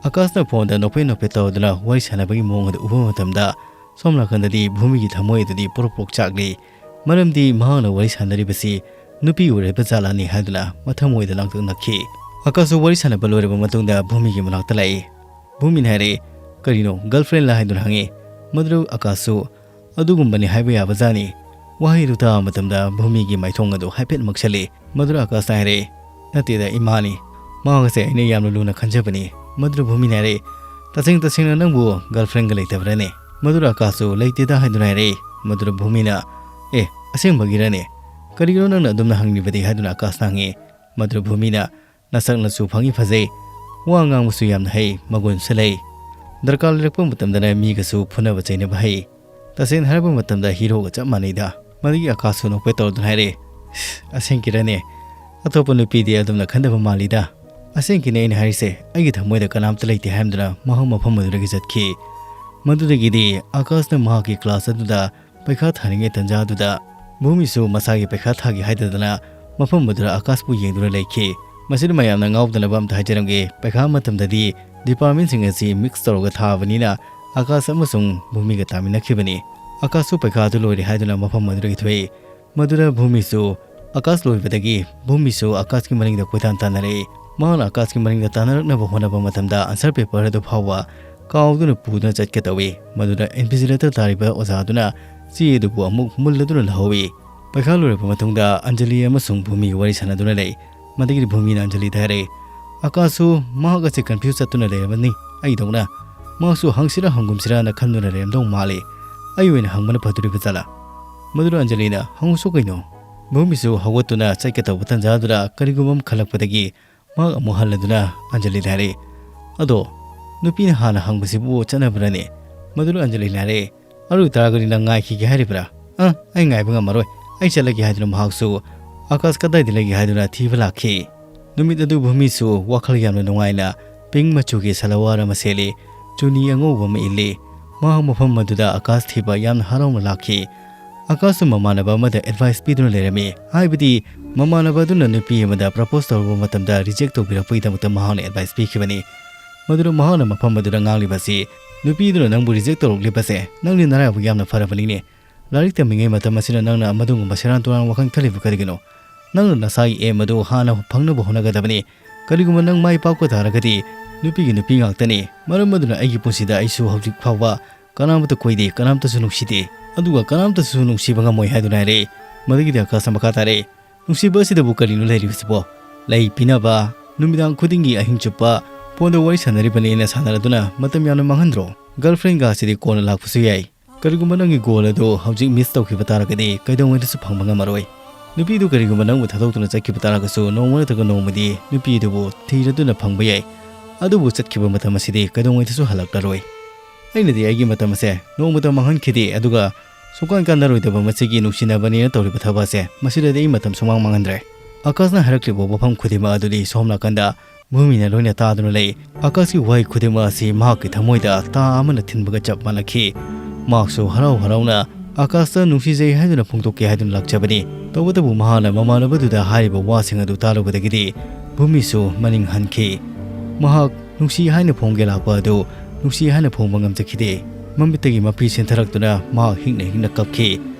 ꯑꯀꯥꯁꯅ ꯐꯣꯟꯗ ꯅꯣꯛꯐꯦꯠ ꯅꯣꯛꯐꯦꯠ ꯇꯧꯗꯨꯅ ꯋꯥꯔꯤ ꯁꯥꯟꯅꯕꯒꯤ ꯃꯑꯣꯡ ꯑꯗꯨ ꯎꯕ ꯃꯇꯝꯗ, ꯁꯣꯝ ꯅꯥꯀꯟꯗꯗꯤ ꯚꯨꯃꯤꯒꯤ ꯊꯃꯣꯏ ꯑꯗꯨꯗꯤ ꯄ꯭ꯔꯣꯛ ꯄ꯭ꯔꯣꯛ ꯆꯥꯛꯂꯤ꯫ ꯃꯔꯝꯗꯤ ꯃꯍꯥꯛꯅ ꯋꯥꯔꯤ ꯁꯥꯟꯅꯔꯤꯕꯁꯤ ꯅꯨꯄꯤ ꯑꯣꯏꯔꯤꯕ ꯖꯥꯠꯂꯥꯅꯤ ꯍꯥꯏꯗꯨꯅ ꯃꯊꯃꯣꯏꯗ ꯂꯥꯡꯇꯛ ꯅꯛꯈꯤ꯫ ꯑꯀꯥꯁꯁꯨ ꯋꯥꯔꯤ ꯁꯥꯟꯅꯕ ꯂꯣꯏꯔꯕ ꯃꯇꯨꯡꯗ ꯚꯨꯃꯤꯒꯤ ꯃꯅꯥꯛꯇ ꯂꯥꯛꯏ꯫ ꯚꯨꯃꯤꯅ ꯍꯥꯏꯔꯛꯏ, "ꯀꯔꯤꯅꯣ, ꯒꯔꯜꯐ꯭ꯔꯦꯟꯂ?" ꯍꯥꯏꯗꯨꯅ ꯍꯪꯉꯤ꯫ ꯃꯗꯨꯗ ꯑꯀꯥꯁꯁꯨ, "ꯑꯗꯨꯒꯨꯝꯕꯅꯤ ꯍꯥꯏꯕ ꯌꯥꯕ ꯖꯥꯠꯅꯤ"꯫ ꯋꯥꯍꯩ ꯑꯗꯨ ꯇꯥꯕ ꯃꯇꯝꯗ ꯚꯨꯃꯤꯒꯤ ꯃꯥꯏꯊꯣꯡ ꯑꯗꯨ ꯍꯥꯏꯐꯦꯠ ꯃꯛꯁꯜꯂꯤ꯫ ꯃꯗꯨꯗ ꯑꯀꯥꯁꯅ ꯍꯥꯏꯔꯛꯏ, "ꯅꯠꯇꯦꯗ, ꯏꯃꯥꯅꯤ꯫ ꯃꯍꯥꯛ ꯑꯁꯦ ꯑꯩꯅ ꯌꯥꯝꯅ ꯂꯨꯅ ꯈꯟꯖꯕꯅꯤ"꯫ ꯃꯗꯨꯗ ꯚꯨꯃꯤꯅ ꯍꯥꯏꯔꯛꯏ, "ꯇꯁꯦꯡ ꯇꯁꯦꯡꯅ ꯅꯪꯕꯨ ꯒꯔꯜꯐ꯭ꯔꯦꯟꯒ ꯂꯩꯇꯕ꯭ꯔꯅꯦ?" ꯃꯗꯨꯗ ꯑꯀꯥꯁꯁꯨ, "ꯂꯩꯇꯦꯗ" ꯍꯥꯏꯗꯨꯅ ꯍꯥꯏꯔꯛꯏ꯫ ꯃꯗꯨꯗ ꯚꯨꯃꯤꯅ, "ꯑꯦ, ꯑꯁꯦꯡꯕꯒꯤꯔꯅꯦ? ꯀꯔꯤꯒꯤꯅꯣ ꯅꯪꯅ ꯑꯗꯨꯝꯅ ꯍꯪꯂꯤꯕꯗꯤ?" ꯍꯥꯏꯗꯨꯅ ꯑꯀꯥꯁꯅ ꯍꯪꯉꯤ꯫ ꯃꯗꯨꯗ ꯚꯨꯃꯤꯅ, "ꯅꯁꯛꯅꯁꯨ ꯐꯪꯏ ꯐꯖꯩ, ꯋꯥ ꯉꯥꯡꯕꯁꯨ ꯌꯥꯝꯅ ꯍꯩ, ꯃꯒꯨꯟꯁꯨ ꯂꯩ꯫ ꯗꯔꯀꯥꯔ ꯂꯩꯔꯛꯄ ꯃꯇꯝꯗꯅ ꯃꯤꯒꯁꯨ ꯐꯨꯅꯕ ꯆꯩꯅꯕ ꯍꯩ꯫ ꯇꯁꯦꯡꯅ ꯍꯥꯏꯔꯕ ꯃꯇꯝꯗ ꯍꯤꯔꯣꯒ ꯆꯞ ꯃꯥꯟꯅꯩꯗ"꯫ ꯃꯗꯨꯒꯤ ꯑꯀꯥꯁꯁꯨ ꯅꯣꯛꯐꯦꯠ ꯇꯧꯔꯗꯨꯅ ꯍꯥꯏꯔꯛꯏ, "ꯑꯁꯦꯡꯀꯤꯔꯅꯦ? ꯑꯇꯣꯞꯄ ꯅꯨꯄꯤꯗꯤ ꯑꯗꯨꯝꯅ ꯈꯟꯗꯕ ꯃꯥꯜꯂꯤꯗ"꯫ "ꯑꯁꯦꯡꯀꯤꯅꯦ ꯑꯩꯅ ꯍꯥꯏꯔꯤꯁꯦ, ꯑꯩꯒꯤ ꯊꯃꯣꯏꯗ ꯀꯅꯥꯝꯇ ꯂꯩꯇꯦ" ꯍꯥꯏꯔꯝꯗꯨꯅ ꯃꯍꯥꯛ ꯃꯐꯝ ꯑꯗꯨꯗꯒꯤ ꯆꯠꯈꯤ꯫ ꯃꯗꯨꯗꯒꯤꯗꯤ ꯑꯀꯥꯁꯅ ꯃꯍꯥꯛꯀꯤ ꯀ꯭ꯂꯥꯁ ꯑꯗꯨꯗ ꯄꯩꯈꯥ ꯊꯥꯔꯤꯉꯩ ꯇꯟꯖꯥ ꯑꯗꯨꯗ ꯚꯨꯃꯤꯁꯨ ꯃꯁꯥꯒꯤ ꯄꯩꯈꯥ ꯊꯥꯒꯦ ꯍꯥꯏꯗꯗꯅ ꯃꯐꯝ ꯑꯗꯨꯗ ꯑꯀꯥꯁꯄꯨ ꯌꯦꯡꯗꯨꯅ ꯂꯩꯈꯤ꯫ ꯃꯁꯤꯗ ꯃꯌꯥꯝꯅ ꯉꯥꯎꯗꯅꯕ ꯑꯝꯇ ꯍꯥꯏꯖꯔꯝꯒꯦ, ꯄꯩꯈꯥ ꯃꯇꯝꯗꯗꯤ ꯗꯤꯄꯥꯔꯠꯃꯦꯟꯁꯤꯡ ꯑꯁꯤ ꯃꯤꯛꯁ ꯇꯧꯔꯒ ꯊꯥꯕꯅꯤꯅ ꯑꯀꯥꯁ ꯑꯃꯁꯨꯡ ꯚꯨꯃꯤꯒ ꯇꯥꯃꯤꯟꯅꯈꯤꯕꯅꯤ꯫ ꯑꯀꯥꯁꯁꯨ ꯄꯩꯈꯥ ꯑꯗꯨ ꯂꯣꯏꯔꯦ ꯍꯥꯏꯗꯨꯅ ꯃꯐꯝ ꯑꯗꯨꯗꯒꯤ ꯊꯣꯛꯏ꯫ ꯃꯗꯨꯗ ꯚꯨꯃꯤꯁꯨ ꯑꯀꯥꯁ ꯂꯣꯏꯕꯗꯒꯤ ꯚꯨꯃꯤꯁꯨ ꯑꯀꯥꯁꯀꯤ ꯃꯅꯤꯡꯗ ꯀꯣꯏꯇꯥꯟ ꯇꯥꯟꯅꯔꯛꯏ꯫ ꯃꯍꯥꯛꯅ ꯑꯀꯥꯁꯀꯤ ꯃꯅꯤꯡꯗ ꯇꯥꯟꯅꯔꯛꯅꯕ ꯍꯣꯠꯅꯕ ꯃꯇꯝꯗ ꯑꯟꯁꯔ ꯄꯦꯄꯔ ꯑꯗꯨ ꯐꯥꯎꯕ ꯀꯥꯎꯗꯨꯅ ꯄꯨꯗꯨꯅ ꯆꯠꯀꯦ ꯇꯧꯏ꯫ ꯃꯗꯨꯗ invigilator ꯇꯥꯔꯤꯕ ꯑꯣꯖꯥꯗꯨꯅ ꯆꯦ ꯑꯗꯨꯕꯨ ꯑꯃꯨꯛ ꯃꯨꯜꯂꯗꯨꯅ ꯂꯧꯍꯧꯏ꯫ ꯄꯩꯈꯥ ꯂꯣꯏꯔꯕ ꯃꯇꯨꯡꯗ ꯑꯟꯖꯂꯤ ꯑꯃꯁꯨꯡ ꯚꯨꯃꯤ ꯋꯥꯔꯤ ꯁꯥꯟꯅꯗꯨꯅ ꯂꯩ꯫ ꯃꯗꯨꯗꯒꯤꯗꯤ ꯚꯨꯃꯤꯅ ꯑꯟꯖꯂꯤꯗ ꯍꯥꯏꯔꯛꯏ, "ꯑꯀꯥꯁꯁꯨ ꯃꯍꯥꯛ ꯑꯁꯤ confuse ꯆꯠꯇꯨꯅ ꯂꯩꯔꯕꯅꯤ ꯑꯩꯗꯧꯅ꯫ ꯃꯍꯥꯛꯁꯨ ꯍꯪꯁꯤꯔ ꯍꯪꯒꯨꯝꯁꯤꯔꯅ ꯈꯟꯗꯨꯅ ꯂꯩꯔꯝꯗꯧ ꯃꯥꯜꯂꯤ꯫ ꯑꯩ ꯑꯣꯏꯅ ꯍꯪꯕꯅ ꯐꯗꯣꯔꯤꯕ ꯖꯥꯠꯂꯥ?" ꯃꯗꯨꯗ ꯑꯟꯖꯂꯤꯅ, "ꯍꯪꯉꯨꯁꯨ ꯀꯩꯅꯣ?" ꯚꯨꯃꯤꯁꯨ ꯍꯧꯒꯠꯇꯨꯅ ꯆꯠꯀꯦ ꯇꯧꯕ ꯇꯟꯖꯥꯗꯨꯗ ꯀꯔꯤꯒꯨꯝꯕ ꯑꯃ ꯈꯜꯂꯛꯄꯗꯒꯤ ꯃꯍꯥꯛ ꯑꯃꯨꯛ ꯍꯜꯂꯗꯨꯅ ꯑꯟꯖꯂꯤꯗ ꯍꯥꯏꯔꯛꯏ, "ꯑꯗꯣ ꯅꯨꯄꯤꯅ ꯍꯥꯟꯅ ꯍꯪꯕꯁꯤꯕꯨ ꯆꯠꯅꯕ꯭ꯔꯅꯦ?" ꯃꯗꯨꯗ ꯑꯟꯖꯂꯤꯅ ꯍꯥꯏꯔꯛꯏ, "ꯑꯗꯨ ꯑꯣꯏꯇꯥꯔꯒꯗꯤ ꯅꯪ ꯉꯥꯏꯈꯤꯒꯦ ꯍꯥꯏꯔꯤꯕ꯭ꯔꯥ?" "ꯑ, ꯑꯩ ꯉꯥꯏꯕ ꯉꯝꯃꯔꯣꯏ, ꯑꯩ ꯆꯠꯂꯒꯦ" ꯍꯥꯏꯗꯨꯅ ꯃꯍꯥꯛꯁꯨ ꯑꯀꯥꯁ ꯀꯗꯥꯏꯗ ꯂꯩꯒꯦ ꯍꯥꯏꯗꯨꯅ ꯊꯤꯕ ꯂꯥꯛꯈꯤ꯫ ꯅꯨꯃꯤꯠ ꯑꯗꯨ ꯚꯨꯃꯤꯁꯨ ꯋꯥꯈꯜ ꯌꯥꯝꯅ ꯅꯨꯡꯉꯥꯏꯅ pink ꯃꯆꯨꯒꯤ ꯁꯥꯂꯋꯥꯔ ꯑꯃ ꯁꯦꯠꯂꯤ, ꯆꯨꯅꯤ ꯑꯉꯧꯕ ꯑꯃ ꯏꯜꯂꯤ꯫ ꯃꯍꯥꯛ ꯃꯐꯝ ꯑꯗꯨꯗ ꯑꯀꯥꯁ ꯊꯤꯕ ꯌꯥꯝꯅ ꯍꯔꯥꯎꯅ ꯂꯥꯛꯈꯤ꯫ ꯑꯀꯥꯁꯁꯨ ꯃꯃꯥꯟꯅꯕ ꯑꯃꯗ advice ꯄꯤꯗꯨꯅ ꯂꯩꯔꯝꯃꯤ, ꯍꯥꯏꯕꯗꯤ ꯃꯃꯥꯟꯅꯕ ꯑꯗꯨꯅ ꯅꯨꯄꯤ ꯑꯃꯗ propose ꯇꯧꯔꯨꯕ ꯃꯇꯝꯗ reject ꯇꯧꯕꯤꯔꯛꯄꯒꯤꯗꯃꯛꯇ ꯃꯍꯥꯛꯅ advice ꯄꯤꯈꯤꯕꯅꯤ꯫ ꯃꯗꯨꯗ ꯃꯍꯥꯛꯅ ꯃꯐꯝ ꯑꯗꯨꯗ ꯉꯥꯡꯂꯤꯕꯁꯤ, "ꯅꯨꯄꯤꯗꯨꯅ ꯅꯪꯕꯨ reject ꯇꯧꯔꯛꯂꯤꯕꯁꯦ ꯅꯪꯗꯤ ꯅꯔꯥꯏꯕꯛ ꯌꯥꯝꯅ ꯐꯔꯕꯅꯤꯅꯦ꯫ ꯂꯥꯏꯔꯤꯛ ꯇꯝꯃꯤꯉꯩ ꯃꯇꯝ ꯑꯁꯤꯗ ꯅꯪꯅ ꯃꯗꯨꯒꯨꯝꯕ ꯁꯦꯔꯥꯟ ꯇꯨꯔꯥꯟ ꯋꯥꯈꯜ ꯈꯜꯂꯤꯕ ꯀꯔꯤꯒꯤꯅꯣ? ꯅꯪꯅ ꯅꯁꯥꯒꯤ aim ꯑꯗꯨ ꯍꯥꯟꯅ ꯐꯪꯅꯕ ꯍꯣꯠꯅꯒꯗꯕꯅꯤ꯫ ꯀꯔꯤꯒꯨꯝꯕ ꯅꯪ ꯃꯥꯏ ꯄꯥꯛꯄ ꯇꯥꯔꯒꯗꯤ ꯅꯨꯄꯤꯒꯤ ꯅꯨꯄꯤ ꯉꯥꯛꯇꯅꯤ꯫ ꯃꯔꯝ ꯑꯗꯨꯅ ꯑꯩꯒꯤ ꯄꯨꯟꯁꯤꯗ ꯑꯩꯁꯨ ꯍꯧꯖꯤꯛ ꯐꯥꯎꯕ ꯀꯅꯥꯃꯠꯇ ꯀꯣꯏꯗꯦ, ꯀꯅꯥꯝꯇꯁꯨ ꯅꯨꯡꯁꯤꯗꯦ꯫ ꯑꯗꯨꯒ ꯀꯅꯥꯝꯇꯁꯨ ꯅꯨꯡꯁꯤꯕ ꯉꯝꯃꯣꯏ" ꯍꯥꯏꯗꯨꯅ ꯍꯥꯏꯔꯛꯏ꯫ ꯃꯗꯨꯒꯤꯗꯤ ꯑꯀꯥꯁꯅ ꯃꯈꯥ ꯇꯥꯔꯛꯏ, "ꯅꯨꯡꯁꯤꯕ ꯑꯁꯤꯗꯕꯨ ꯀꯔꯤꯅꯣ ꯂꯩꯔꯤꯕꯁꯤꯕꯣ? ꯂꯩ ꯄꯤꯅꯕ, ꯅꯨꯃꯤꯗꯥꯡ ꯈꯨꯗꯤꯡꯒꯤ ꯑꯍꯤꯡ ꯆꯨꯞꯄ ꯐꯣꯟꯗ ꯋꯥꯔꯤ ꯁꯥꯟꯅꯔꯤꯕꯅꯦꯅ ꯁꯥꯟꯅꯔꯗꯨꯅ ꯃꯇꯝ ꯌꯥꯝꯅ ꯃꯥꯡꯍꯟꯗ꯭ꯔꯣ? Girlfriendꯒ ꯑꯁꯤꯗꯤ ꯀꯣꯟꯅ ꯂꯥꯛꯄꯁꯨ ꯌꯥꯏ꯫ ꯀꯔꯤꯒꯨꯝꯕ ꯅꯪꯒꯤ goal ꯑꯗꯨ ꯍꯧꯖꯤꯛ miss ꯇꯧꯈꯤꯕ ꯇꯥꯔꯒꯗꯤ ꯀꯩꯗꯧꯉꯩꯗꯁꯨ ꯐꯪꯕ ꯉꯝꯃꯔꯣꯏ꯫ ꯅꯨꯄꯤꯗꯨ ꯀꯔꯤꯒꯨꯝꯕ ꯅꯪꯕꯨ ꯊꯥꯗꯣꯛꯇꯨꯅ ꯆꯠꯈꯤꯕ ꯇꯥꯔꯒꯁꯨ ꯅꯣꯡꯃ ꯅꯠꯇ꯭ꯔꯒ ꯅꯣꯡꯃꯗꯤ ꯅꯨꯄꯤꯗꯨꯕꯨ ꯊꯤꯔꯗꯨꯅ ꯐꯪꯕ ꯌꯥꯏ꯫ ꯑꯗꯨꯕꯨ ꯆꯠꯈꯤꯕ ꯃꯇꯝ ꯑꯁꯤꯗꯤ ꯀꯩꯗꯧꯉꯩꯗꯁꯨ ꯍꯜꯂꯛꯂꯔꯣꯏ꯫ ꯑꯩꯅꯗꯤ ꯑꯩꯒꯤ ꯃꯇꯝ ꯑꯁꯦ ꯅꯣꯡꯃꯇ ꯃꯥꯡꯍꯟꯈꯤꯗꯦ, ꯑꯗꯨꯒ ꯁꯨꯡꯀꯥꯟ ꯀꯥꯟꯅꯔꯣꯏꯗꯕ ꯃꯁꯤꯒꯤ ꯅꯨꯡꯁꯤꯅꯕꯅꯦꯅ ꯇꯧꯔꯤꯕ ꯊꯕꯛ ꯑꯁꯦ, ꯃꯁꯤꯗꯗꯤ ꯑꯩ ꯃꯇꯝ ꯁꯨꯃꯥꯡ ꯃꯥꯡꯍꯟꯗ꯭ꯔꯦ"꯫ ꯑꯀꯥꯁꯅ ꯍꯥꯏꯔꯛꯂꯤꯕ ꯋꯥꯐꯝ ꯈꯨꯗꯤꯡꯃꯛ ꯑꯗꯨꯗꯤ ꯁꯣꯝ ꯅꯥꯀꯟꯗ ꯚꯨꯃꯤꯅ ꯂꯣꯏꯅ ꯇꯥꯗꯨꯅ ꯂꯩ꯫ ꯑꯀꯥꯁꯀꯤ ꯋꯥꯍꯩ ꯈꯨꯗꯤꯡꯃꯛ ꯑꯁꯤ ꯃꯍꯥꯛꯀꯤ ꯊꯃꯣꯏꯗ ꯇꯥ ꯑꯃꯅ ꯊꯤꯟꯕꯒ ꯆꯞ ꯃꯥꯟꯅꯈꯤ꯫ ꯃꯍꯥꯛꯁꯨ ꯍꯔꯥꯎ ꯍꯔꯥꯎꯅ ꯑꯀꯥꯁꯇ ꯅꯨꯡꯁꯤꯖꯩ ꯍꯥꯏꯗꯨꯅ ꯐꯣꯡꯗꯣꯛꯀꯦ ꯍꯥꯏꯗꯨꯅ ꯂꯥꯛꯆꯕꯅꯤ꯫ ꯇꯧꯕꯇꯕꯨ ꯃꯍꯥꯛꯅ ꯃꯃꯥꯟꯅꯕꯗꯨꯗ ꯍꯥꯏꯔꯤꯕ ꯋꯥꯁꯤꯡ ꯑꯗꯨ ꯇꯥꯔꯨꯕꯗꯒꯤꯗꯤ ꯚꯨꯃꯤꯁꯨ ꯃꯅꯤꯡ ꯍꯟꯈꯤ꯫ ꯃꯍꯥꯛ ꯅꯨꯡꯁꯤ ꯍꯥꯏꯅ ꯐꯣꯡꯒꯦ ꯂꯥꯛꯄ ꯑꯗꯨ ꯅꯨꯡꯁꯤ ꯍꯥꯏꯅ ꯐꯣꯡꯕ ꯉꯝꯖꯈꯤꯗꯦ꯫ ꯃꯃꯤꯠꯇꯒꯤ ꯃꯄꯤ ꯆꯦꯟꯊꯔꯛꯇꯨꯅ ꯃꯍꯥꯛ ꯍꯤꯛꯅ ꯍꯤꯛꯅ ꯀꯞꯈꯤ꯫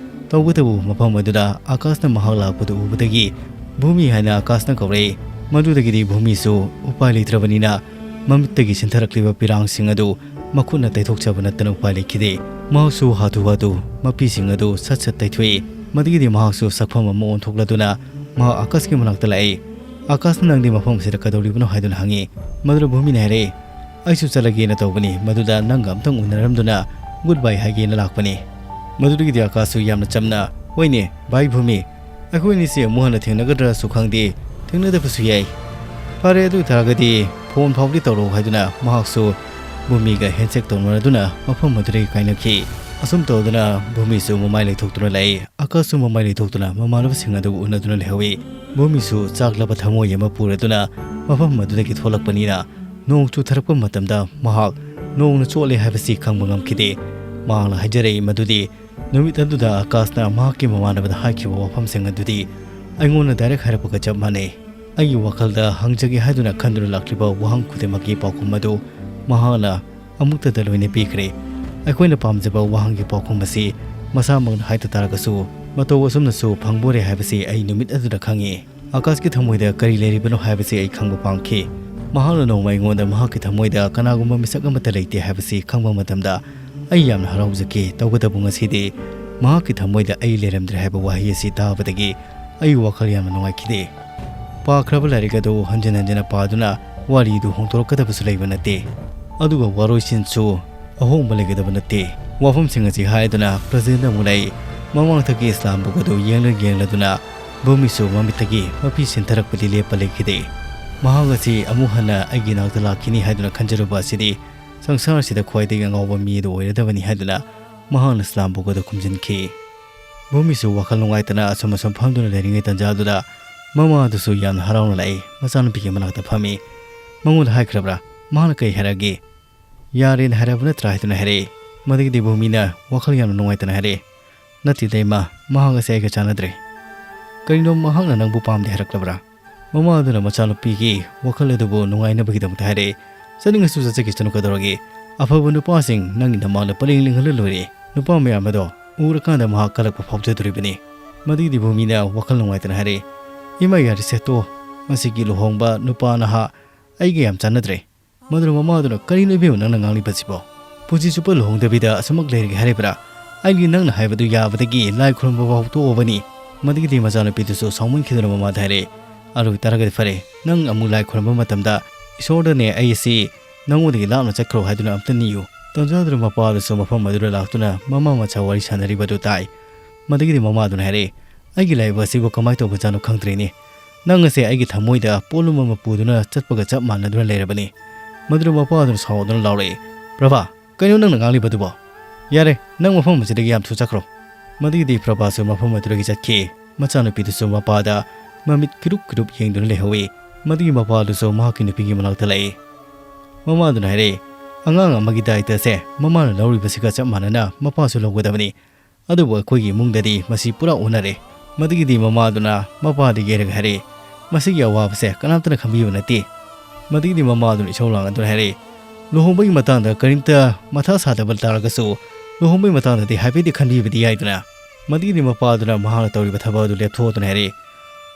ꯇꯧꯕꯇꯕꯨ ꯃꯐꯝ ꯑꯗꯨꯗ ꯑꯀꯥꯁꯅ ꯃꯍꯥꯛ ꯂꯥꯛꯄꯗꯨ ꯎꯕꯗꯒꯤ ꯚꯨꯃꯤ ꯍꯥꯏꯅ ꯑꯀꯥꯁꯅ ꯀꯧꯔꯛꯏ꯫ ꯃꯗꯨꯗꯒꯤꯗꯤ ꯚꯨꯃꯤꯁꯨ ꯎꯄꯥꯏ ꯂꯩꯇ꯭ꯔꯕꯅꯤꯅ ꯃꯃꯤꯠꯇꯒꯤ ꯆꯦꯟꯊꯔꯛꯂꯤꯕ ꯄꯤꯔꯥꯡꯁꯤꯡ ꯑꯗꯨ ꯃꯈꯨꯠꯅ ꯇꯩꯊꯣꯛꯆꯕ ꯅꯠꯇꯅ ꯎꯄꯥꯏ ꯂꯩꯈꯤꯗꯦ꯫ ꯃꯍꯥꯛꯁꯨ ꯍꯥꯊꯨ ꯍꯥꯊꯨ ꯃꯄꯤꯁꯤꯡ ꯑꯗꯨ ꯁꯠ ꯁꯠ ꯇꯩꯊꯣꯛꯏ꯫ ꯃꯗꯨꯒꯤꯗꯤ ꯃꯍꯥꯛꯁꯨ ꯁꯛꯐꯝ ꯑꯃ ꯑꯣꯟꯊꯣꯛꯂꯗꯨꯅ ꯃꯍꯥꯛ ꯑꯀꯥꯁꯀꯤ ꯃꯅꯥꯛꯇ ꯂꯥꯛꯏ꯫ "ꯑꯀꯥꯁꯅ ꯅꯪꯗꯤ ꯃꯐꯝ ꯑꯁꯤꯗ ꯀꯩꯗꯧꯔꯤꯕꯅꯣ?" ꯍꯥꯏꯗꯨꯅ ꯍꯪꯉꯤ꯫ ꯃꯗꯨꯗ ꯚꯨꯃꯤꯅ ꯍꯥꯏꯔꯛꯏ, "ꯑꯩꯁꯨ ꯆꯠꯂꯒꯦꯅ ꯇꯧꯕꯅꯤ, ꯃꯗꯨꯗ ꯅꯪꯒ ꯑꯝꯇꯪ ꯎꯅꯔꯝꯗꯨꯅ ꯒꯨꯗ ꯕꯥꯏ ꯍꯥꯏꯒꯦꯅ ꯂꯥꯛꯄꯅꯤ"꯫ ꯃꯗꯨꯗꯒꯤꯗꯤ ꯑꯀꯥꯁꯁꯨ ꯌꯥꯝꯅ ꯆꯝꯅ, "ꯍꯣꯏꯅꯦ ꯚꯥꯏ ꯚꯨꯃꯤ, ꯑꯩꯈꯣꯏ ꯑꯅꯤꯁꯦ ꯑꯃꯨꯛ ꯍꯟꯅ ꯊꯦꯡꯅꯒꯗ꯭ꯔꯁꯨ ꯈꯪꯗꯦ, ꯊꯦꯡꯅꯗꯕꯁꯨ ꯌꯥꯏ꯫ ꯐꯔꯦ, ꯑꯗꯨ ꯑꯣꯏꯇꯥꯔꯒꯗꯤ ꯐꯣꯟ ꯐꯥꯎꯗꯤ ꯇꯧꯔꯛꯎ" ꯍꯥꯏꯗꯨꯅ ꯃꯍꯥꯛꯁꯨ ꯚꯨꯃꯤꯒ ꯍꯦꯟꯁꯦꯛ ꯇꯧꯅꯔꯗꯨꯅ ꯃꯐꯝ ꯑꯗꯨꯗꯒꯤ ꯀꯥꯏꯅꯈꯤ꯫ ꯑꯁꯨꯝ ꯇꯧꯗꯨꯅ ꯚꯨꯃꯤꯁꯨ ꯃꯃꯥꯏ ꯂꯩꯊꯣꯛꯇꯨꯅ ꯂꯩ꯫ ꯑꯀꯥꯁꯁꯨ ꯃꯃꯥꯏ ꯂꯩꯊꯣꯛꯇꯨꯅ ꯃꯃꯥꯟꯅꯕꯁꯤꯡ ꯑꯗꯨ ꯎꯅꯗꯨꯅ ꯂꯩꯍꯧꯏ꯫ ꯚꯨꯃꯤꯁꯨ ꯆꯥꯛꯂꯕ ꯊꯃꯣꯏ ꯑꯃ ꯄꯨꯔꯗꯨꯅ ꯃꯐꯝ ꯑꯗꯨꯗꯒꯤ ꯊꯣꯛꯂꯛꯄꯅꯤꯅ, ꯅꯣꯡ ꯆꯨꯊꯔꯛꯄ ꯃꯇꯝꯗ ꯃꯍꯥꯛ ꯅꯣꯡꯅ ꯆꯣꯠꯂꯦ ꯍꯥꯏꯕꯁꯤ ꯈꯪꯕ ꯉꯝꯈꯤꯗꯦ꯫ ꯃꯍꯥꯛꯅ ꯍꯥꯏꯖꯔꯛꯏ ꯃꯗꯨꯗꯤ ꯅꯨꯃꯤꯠ ꯑꯗꯨꯗ ꯑꯀꯥꯁꯅ ꯃꯍꯥꯛꯀꯤ ꯃꯃꯥꯟꯅꯕꯗ ꯍꯥꯏꯈꯤꯕ ꯋꯥꯐꯝꯁꯤꯡ ꯑꯗꯨꯗꯤ ꯑꯩꯉꯣꯟꯗ ꯗꯥꯏꯔꯦꯛ ꯍꯥꯏꯔꯛꯄꯒ ꯆꯞ ꯃꯥꯟꯅꯩ꯫ ꯑꯩꯒꯤ ꯋꯥꯈꯜꯗ ꯍꯪꯖꯒꯦ ꯍꯥꯏꯗꯨꯅ ꯈꯟꯗꯨꯅ ꯂꯥꯛꯂꯤꯕ ꯋꯥꯍꯪ ꯈꯨꯗꯤꯡꯃꯛꯀꯤ ꯄꯥꯎꯈꯨꯝ ꯑꯗꯨ ꯃꯍꯥꯛꯅ ꯑꯃꯨꯛꯇꯗ ꯂꯣꯏꯅ ꯄꯤꯈ꯭ꯔꯦ꯫ ꯑꯩꯈꯣꯏꯅ ꯄꯥꯝꯖꯕ ꯋꯥꯍꯪꯒꯤ ꯄꯥꯎꯈꯨꯝ ꯑꯁꯤ ꯃꯁꯥꯃꯛꯅ ꯍꯥꯏꯗ ꯇꯥꯔꯒꯁꯨ ꯃꯇꯧ ꯑꯁꯨꯝꯅꯁꯨ ꯐꯪꯕꯣꯔꯦ ꯍꯥꯏꯕꯁꯤ ꯑꯩ ꯅꯨꯃꯤꯠ ꯑꯗꯨꯗ ꯈꯪꯉꯤ꯫ ꯑꯀꯥꯁꯀꯤ ꯊꯃꯣꯏꯗ ꯀꯔꯤ ꯂꯩꯔꯤꯕꯅꯣ ꯍꯥꯏꯕꯁꯤ ꯑꯩ ꯈꯪꯕ ꯄꯥꯝꯈꯤ꯫ ꯃꯍꯥꯛꯅ ꯅꯣꯡꯃ ꯑꯩꯉꯣꯟꯗ ꯃꯍꯥꯛꯀꯤ ꯊꯃꯣꯏꯗ ꯀꯅꯥꯒꯨꯝꯕ ꯃꯤꯁꯛ ꯑꯃꯠꯇ ꯂꯩꯇꯦ ꯍꯥꯏꯕꯁꯤ ꯈꯪꯕ ꯃꯇꯝꯗ ꯑꯩ ꯌꯥꯝꯅ ꯍꯔꯥꯎꯖꯈꯤ꯫ ꯇꯧꯕꯇꯕꯨ ꯉꯁꯤꯗꯤ ꯃꯍꯥꯛꯀꯤ ꯊꯃꯣꯏꯗ ꯑꯩ ꯂꯩꯔꯝꯗ꯭ꯔꯦ ꯍꯥꯏꯕ ꯋꯥꯍꯩ ꯑꯁꯤ ꯇꯥꯕꯗꯒꯤ ꯑꯩ ꯋꯥꯈꯜ ꯌꯥꯝꯅ ꯅꯨꯡꯉꯥꯏꯈꯤꯗꯦ꯫ ꯄꯥꯈ꯭ꯔꯕ ꯂꯥꯏꯔꯤꯛ ꯑꯗꯨ ꯍꯟꯖꯤꯟ ꯍꯟꯖꯤꯟꯅ ꯄꯥꯗꯨꯅ ꯋꯥꯔꯤꯗꯨ ꯍꯣꯡꯗꯣꯔꯛꯀꯗꯕꯁꯨ ꯂꯩꯕ ꯅꯠꯇꯦ꯫ ꯑꯗꯨꯒ ꯋꯥꯔꯣꯏꯁꯤꯟꯁꯨ ꯑꯍꯣꯡꯕ ꯂꯩꯒꯗꯕ ꯅꯠꯇꯦ꯫ ꯋꯥꯐꯝꯁꯤꯡ ꯑꯁꯤ ꯍꯥꯏꯗꯨꯅ ꯄ꯭ꯔꯖꯦꯟꯗ ꯑꯃꯨꯛ ꯂꯥꯛꯏ꯫ ꯃꯃꯥꯡꯊꯛꯀꯤ ꯏꯁꯂꯥꯝ ꯕꯨꯛ ꯑꯗꯨ ꯌꯦꯡꯂ ꯌꯦꯡꯂꯗꯨꯅ ꯚꯨꯃꯤꯁꯨ ꯃꯃꯤꯠꯇꯒꯤ ꯃꯄꯤ ꯁꯤꯟꯊꯔꯛꯄꯗꯤ ꯂꯦꯞꯄ ꯂꯩꯈꯤꯗꯦ꯫ ꯃꯍꯥꯛ ꯑꯁꯤ ꯑꯃꯨꯛ ꯍꯟꯅ ꯑꯩꯒꯤ ꯏꯅꯥꯛꯇ ꯂꯥꯛꯈꯤꯅꯤ ꯍꯥꯏꯗꯨꯅ ꯈꯟꯖꯔꯨꯕ ꯑꯁꯤꯗꯤ ꯁꯪꯁꯥꯔꯁꯤꯗ ꯈ꯭ꯋꯥꯏꯗꯒꯤ ꯑꯉꯥꯎꯕ ꯃꯤ ꯑꯗꯨ ꯑꯣꯏꯔꯗꯕꯅꯤ ꯍꯥꯏꯗꯨꯅ ꯃꯍꯥꯛꯅ ꯏꯁꯂꯥꯝ ꯕꯨꯛ ꯑꯗꯨ ꯈꯨꯝꯖꯤꯟꯈꯤ꯫ ꯚꯨꯃꯤꯁꯨ ꯋꯥꯈꯜ ꯅꯨꯡꯉꯥꯏꯇꯅ ꯑꯁꯨꯝ ꯑꯁꯨꯝ ꯐꯝꯗꯨꯅ ꯂꯩꯔꯤꯉꯩ ꯇꯥꯟꯖꯥꯗꯨꯗ ꯃꯃꯥ ꯑꯗꯨꯁꯨ ꯌꯥꯝꯅ ꯍꯔꯥꯎꯅ ꯂꯥꯛꯏ꯫ ꯃꯆꯥꯅꯨꯄꯤꯒꯤ ꯃꯅꯥꯛꯇ ꯐꯝꯃꯤ꯫ "ꯃꯉꯣꯟꯗ ꯍꯥꯏꯈ꯭ꯔꯕ꯭ꯔꯥ? ꯃꯥꯅ ꯀꯔꯤ ꯍꯥꯏꯔꯛꯑꯒꯦ?" "ꯌꯥꯔꯦꯅ ꯍꯥꯏꯔꯕ ꯅꯠꯇ꯭ꯔꯥ?" ꯍꯥꯏꯗꯨꯅ ꯍꯥꯏꯔꯛꯏ꯫ ꯃꯗꯨꯒꯤꯗꯤ ꯚꯨꯃꯤꯅ ꯋꯥꯈꯜ ꯌꯥꯝꯅ ꯅꯨꯡꯉꯥꯏꯇꯅ ꯍꯥꯏꯔꯛꯏ, "ꯅꯠꯇꯦꯗ ꯏꯃꯥ, ꯃꯍꯥꯛ ꯑꯁꯦ ꯑꯩꯒ ꯆꯥꯟꯅꯗ꯭ꯔꯦ"꯫ "ꯀꯔꯤꯅꯣ, ꯃꯍꯥꯛꯅ ꯅꯪꯕꯨ ꯄꯥꯝꯗꯦ ꯍꯥꯏꯔꯛꯂꯕ꯭ꯔꯥ?" ꯃꯃꯥ ꯑꯗꯨꯅ ꯃꯆꯥꯅꯨꯄꯤꯒꯤ ꯋꯥꯈꯜ ꯑꯗꯨꯕꯨ ꯅꯨꯡꯉꯥꯏꯅꯕꯒꯤꯗꯃꯛꯇ ꯍꯥꯏꯔꯛꯏ, "ꯆꯠꯅꯤꯡꯉꯁꯨ ꯆꯠꯆꯈꯤꯁꯅꯨ, ꯀꯩꯗꯧꯔꯒꯦ? ꯑꯐꯕ ꯅꯨꯄꯥꯁꯤꯡ ꯅꯪꯒꯤ ꯅꯃꯥꯡꯗ ꯄꯔꯦꯡ ꯂꯦꯡꯍꯜꯂ ꯂꯣꯏꯔꯦ꯫ ꯅꯨꯄꯥ ꯃꯌꯥꯝ ꯑꯗꯣ ꯎꯔꯀꯥꯟꯗ ꯃꯍꯥꯛ ꯀꯜꯂꯛꯄ ꯐꯥꯎꯖꯗꯣꯔꯤꯕꯅꯤ"꯫ ꯃꯗꯨꯒꯤꯗꯤ ꯚꯨꯃꯤꯅ ꯋꯥꯈꯜ ꯅꯨꯡꯉꯥꯏꯇꯅ ꯍꯥꯏꯔꯛꯏ, "ꯏꯃꯥ, ꯌꯥꯔꯦꯁꯦ, ꯇꯣ, ꯃꯁꯤꯒꯤ ꯂꯨꯍꯣꯡꯕ ꯅꯨꯄꯥ ꯅꯍꯥ ꯑꯩꯒ ꯌꯥꯝ ꯆꯥꯟꯅꯗ꯭ꯔꯦ"꯫ ꯃꯗꯨꯅ ꯃꯃꯥꯗꯨꯅ, "ꯀꯔꯤꯅꯣ ꯏꯕꯦꯝꯃ ꯅꯪꯅ ꯉꯥꯡꯂꯤꯕꯁꯤꯕꯣ? ꯄꯨꯟꯁꯤ ꯆꯨꯞꯄ ꯂꯨꯍꯣꯡꯗꯕꯤꯗ ꯑꯁꯨꯃꯛ ꯂꯩꯔꯒꯦ ꯍꯥꯏꯔꯤꯕ꯭ꯔꯥ? ꯑꯩꯗꯤ ꯅꯪꯅ ꯍꯥꯏꯕꯗꯨ ꯌꯥꯕꯗꯒꯤ ꯂꯥꯏ ꯈꯨꯔꯨꯝꯕ ꯐꯥꯎ ꯇꯣꯛꯑꯕꯅꯤ꯫" ꯃꯗꯨꯒꯤꯗꯤ ꯃꯆꯥꯅꯨꯄꯤꯗꯨꯁꯨ ꯁꯥꯎꯃꯟꯈꯤꯗꯨꯅ ꯃꯃꯥꯗ ꯍꯥꯏꯔꯦ, "ꯑꯗꯨ ꯑꯣꯏꯇꯥꯔꯒꯗꯤ ꯐꯔꯦ, ꯅꯪ ꯑꯃꯨꯛ ꯂꯥꯏ ꯈꯨꯔꯨꯝꯕ ꯃꯇꯝꯗ ꯏꯁꯣꯔꯗꯅꯦ ꯑꯩ ꯑꯁꯤ ꯅꯉꯣꯟꯗꯒꯤ ꯂꯥꯞꯅ ꯆꯠꯈ꯭ꯔꯣ ꯍꯥꯏꯗꯨꯅ ꯑꯝꯇ ꯅꯤꯌꯨ꯫" ꯇꯟꯖꯥꯗꯨꯅ ꯃꯄꯥꯗꯨꯁꯨ ꯃꯐꯝ ꯑꯗꯨꯗ ꯂꯥꯛꯇꯨꯅ ꯃꯃꯥ ꯃꯆꯥ ꯋꯥꯔꯤ ꯁꯥꯟꯅꯔꯤꯕꯗꯨ ꯇꯥꯏ꯫ ꯃꯗꯨꯒꯤꯗꯤ ꯃꯃꯥꯗꯨꯅ ꯍꯥꯏꯔꯛꯏ, "ꯑꯩꯒꯤ ꯂꯥꯏꯕꯛ ꯑꯁꯤꯕꯨ ꯀꯃꯥꯏꯅ ꯇꯧꯕꯖꯥꯠꯅꯣ ꯈꯪꯗ꯭ꯔꯦꯅꯦ꯫ ꯅꯪ ꯑꯁꯦ ꯑꯩꯒꯤ ꯊꯃꯣꯏꯗ ꯄꯣꯠꯂꯨꯝ ꯑꯃ ꯄꯨꯗꯨꯅ ꯆꯠꯄꯒ ꯆꯞ ꯃꯥꯟꯅꯗꯨꯅ ꯂꯩꯔꯕꯅꯤ꯫" ꯃꯗꯨꯗ ꯃꯄꯥꯗꯨꯅ ꯁꯥꯎꯗꯨꯅ ꯂꯥꯎꯔꯛꯏ, "ꯄ꯭ꯔꯚꯥ, ꯀꯩꯅꯣ ꯅꯪꯅ ꯉꯥꯡꯂꯤꯕꯗꯨꯕꯣ? ꯌꯥꯔꯦ, ꯅꯪ ꯃꯐꯝ ꯑꯁꯤꯗꯒꯤ ꯌꯥꯝ ꯊꯨ ꯆꯠꯈ꯭ꯔꯣ꯫" ꯃꯗꯨꯒꯤꯗꯤ ꯄ꯭ꯔꯚꯥꯁꯨ ꯃꯐꯝ ꯑꯗꯨꯗꯒꯤ ꯆꯠꯈꯤ꯫ ꯃꯆꯥꯅꯨꯄꯤꯗꯨꯁꯨ ꯃꯄꯥꯗ ꯃꯃꯤꯠ ꯀꯤꯔꯨꯞ ꯀꯤꯔꯨꯞ ꯌꯦꯡꯗꯨꯅ ꯂꯩꯍꯧꯏ꯫ ꯃꯗꯨꯒꯤ ꯃꯄꯥꯗꯨꯁꯨ ꯃꯍꯥꯛꯀꯤ ꯅꯨꯄꯤꯒꯤ ꯃꯅꯥꯛꯇ ꯂꯥꯛꯏ꯫ ꯃꯃꯥꯗꯨꯅ ꯍꯥꯏꯔꯛꯏ, "ꯑꯉꯥꯡ ꯑꯃꯒꯤ ꯗꯥꯏꯇ ꯑꯁꯦ ꯃꯃꯥꯅ ꯂꯧꯔꯤꯕꯁꯤꯒ ꯆꯞ ꯃꯥꯟꯅꯅ ꯃꯄꯥꯁꯨ ꯂꯧꯒꯗꯕꯅꯤ꯫ ꯑꯗꯨꯕꯨ ꯑꯩꯈꯣꯏꯒꯤ ꯏꯃꯨꯡꯗꯗꯤ ꯃꯁꯤ ꯄꯨꯔꯥ ꯑꯣꯟꯅꯔꯦ꯫" ꯃꯗꯨꯒꯤꯗꯤ ꯃꯃꯥꯗꯨꯅ ꯃꯄꯥꯗ ꯌꯦꯡꯂꯒ ꯍꯥꯏꯔꯛꯏ, "ꯃꯁꯤꯒꯤ ꯑꯋꯥꯕꯁꯦ ꯀꯅꯥꯝꯇꯅ ꯈꯪꯕꯤꯕ ꯅꯠꯇꯦ꯫" ꯃꯗꯨꯒꯤꯗꯤ ꯃꯃꯥꯗꯨꯅ ꯏꯁꯧ ꯂꯥꯡꯗꯨꯅ ꯍꯥꯏꯔꯛꯏ, "ꯂꯨꯍꯣꯡꯕꯒꯤ ꯃꯇꯥꯡꯗ ꯀꯔꯤꯝꯇ ꯃꯊꯥ ꯁꯥꯗꯕ ꯇꯥꯔꯒꯁꯨ ꯂꯨꯍꯣꯡꯕꯒꯤ ꯃꯇꯥꯡꯗꯗꯤ ꯍꯥꯏꯐꯦꯠꯇꯤ ꯈꯟꯕꯤꯕꯗꯤ ꯌꯥꯏꯗꯅ꯫" ꯃꯗꯨꯒꯤꯗꯤ ꯃꯄꯥꯗꯨꯅ ꯃꯍꯥꯛꯅ ꯇꯧꯔꯤꯕ ꯊꯕꯛ ꯑꯗꯨ ꯂꯦꯞꯊꯣꯛꯇꯨꯅ ꯍꯥꯏꯔꯛꯏ,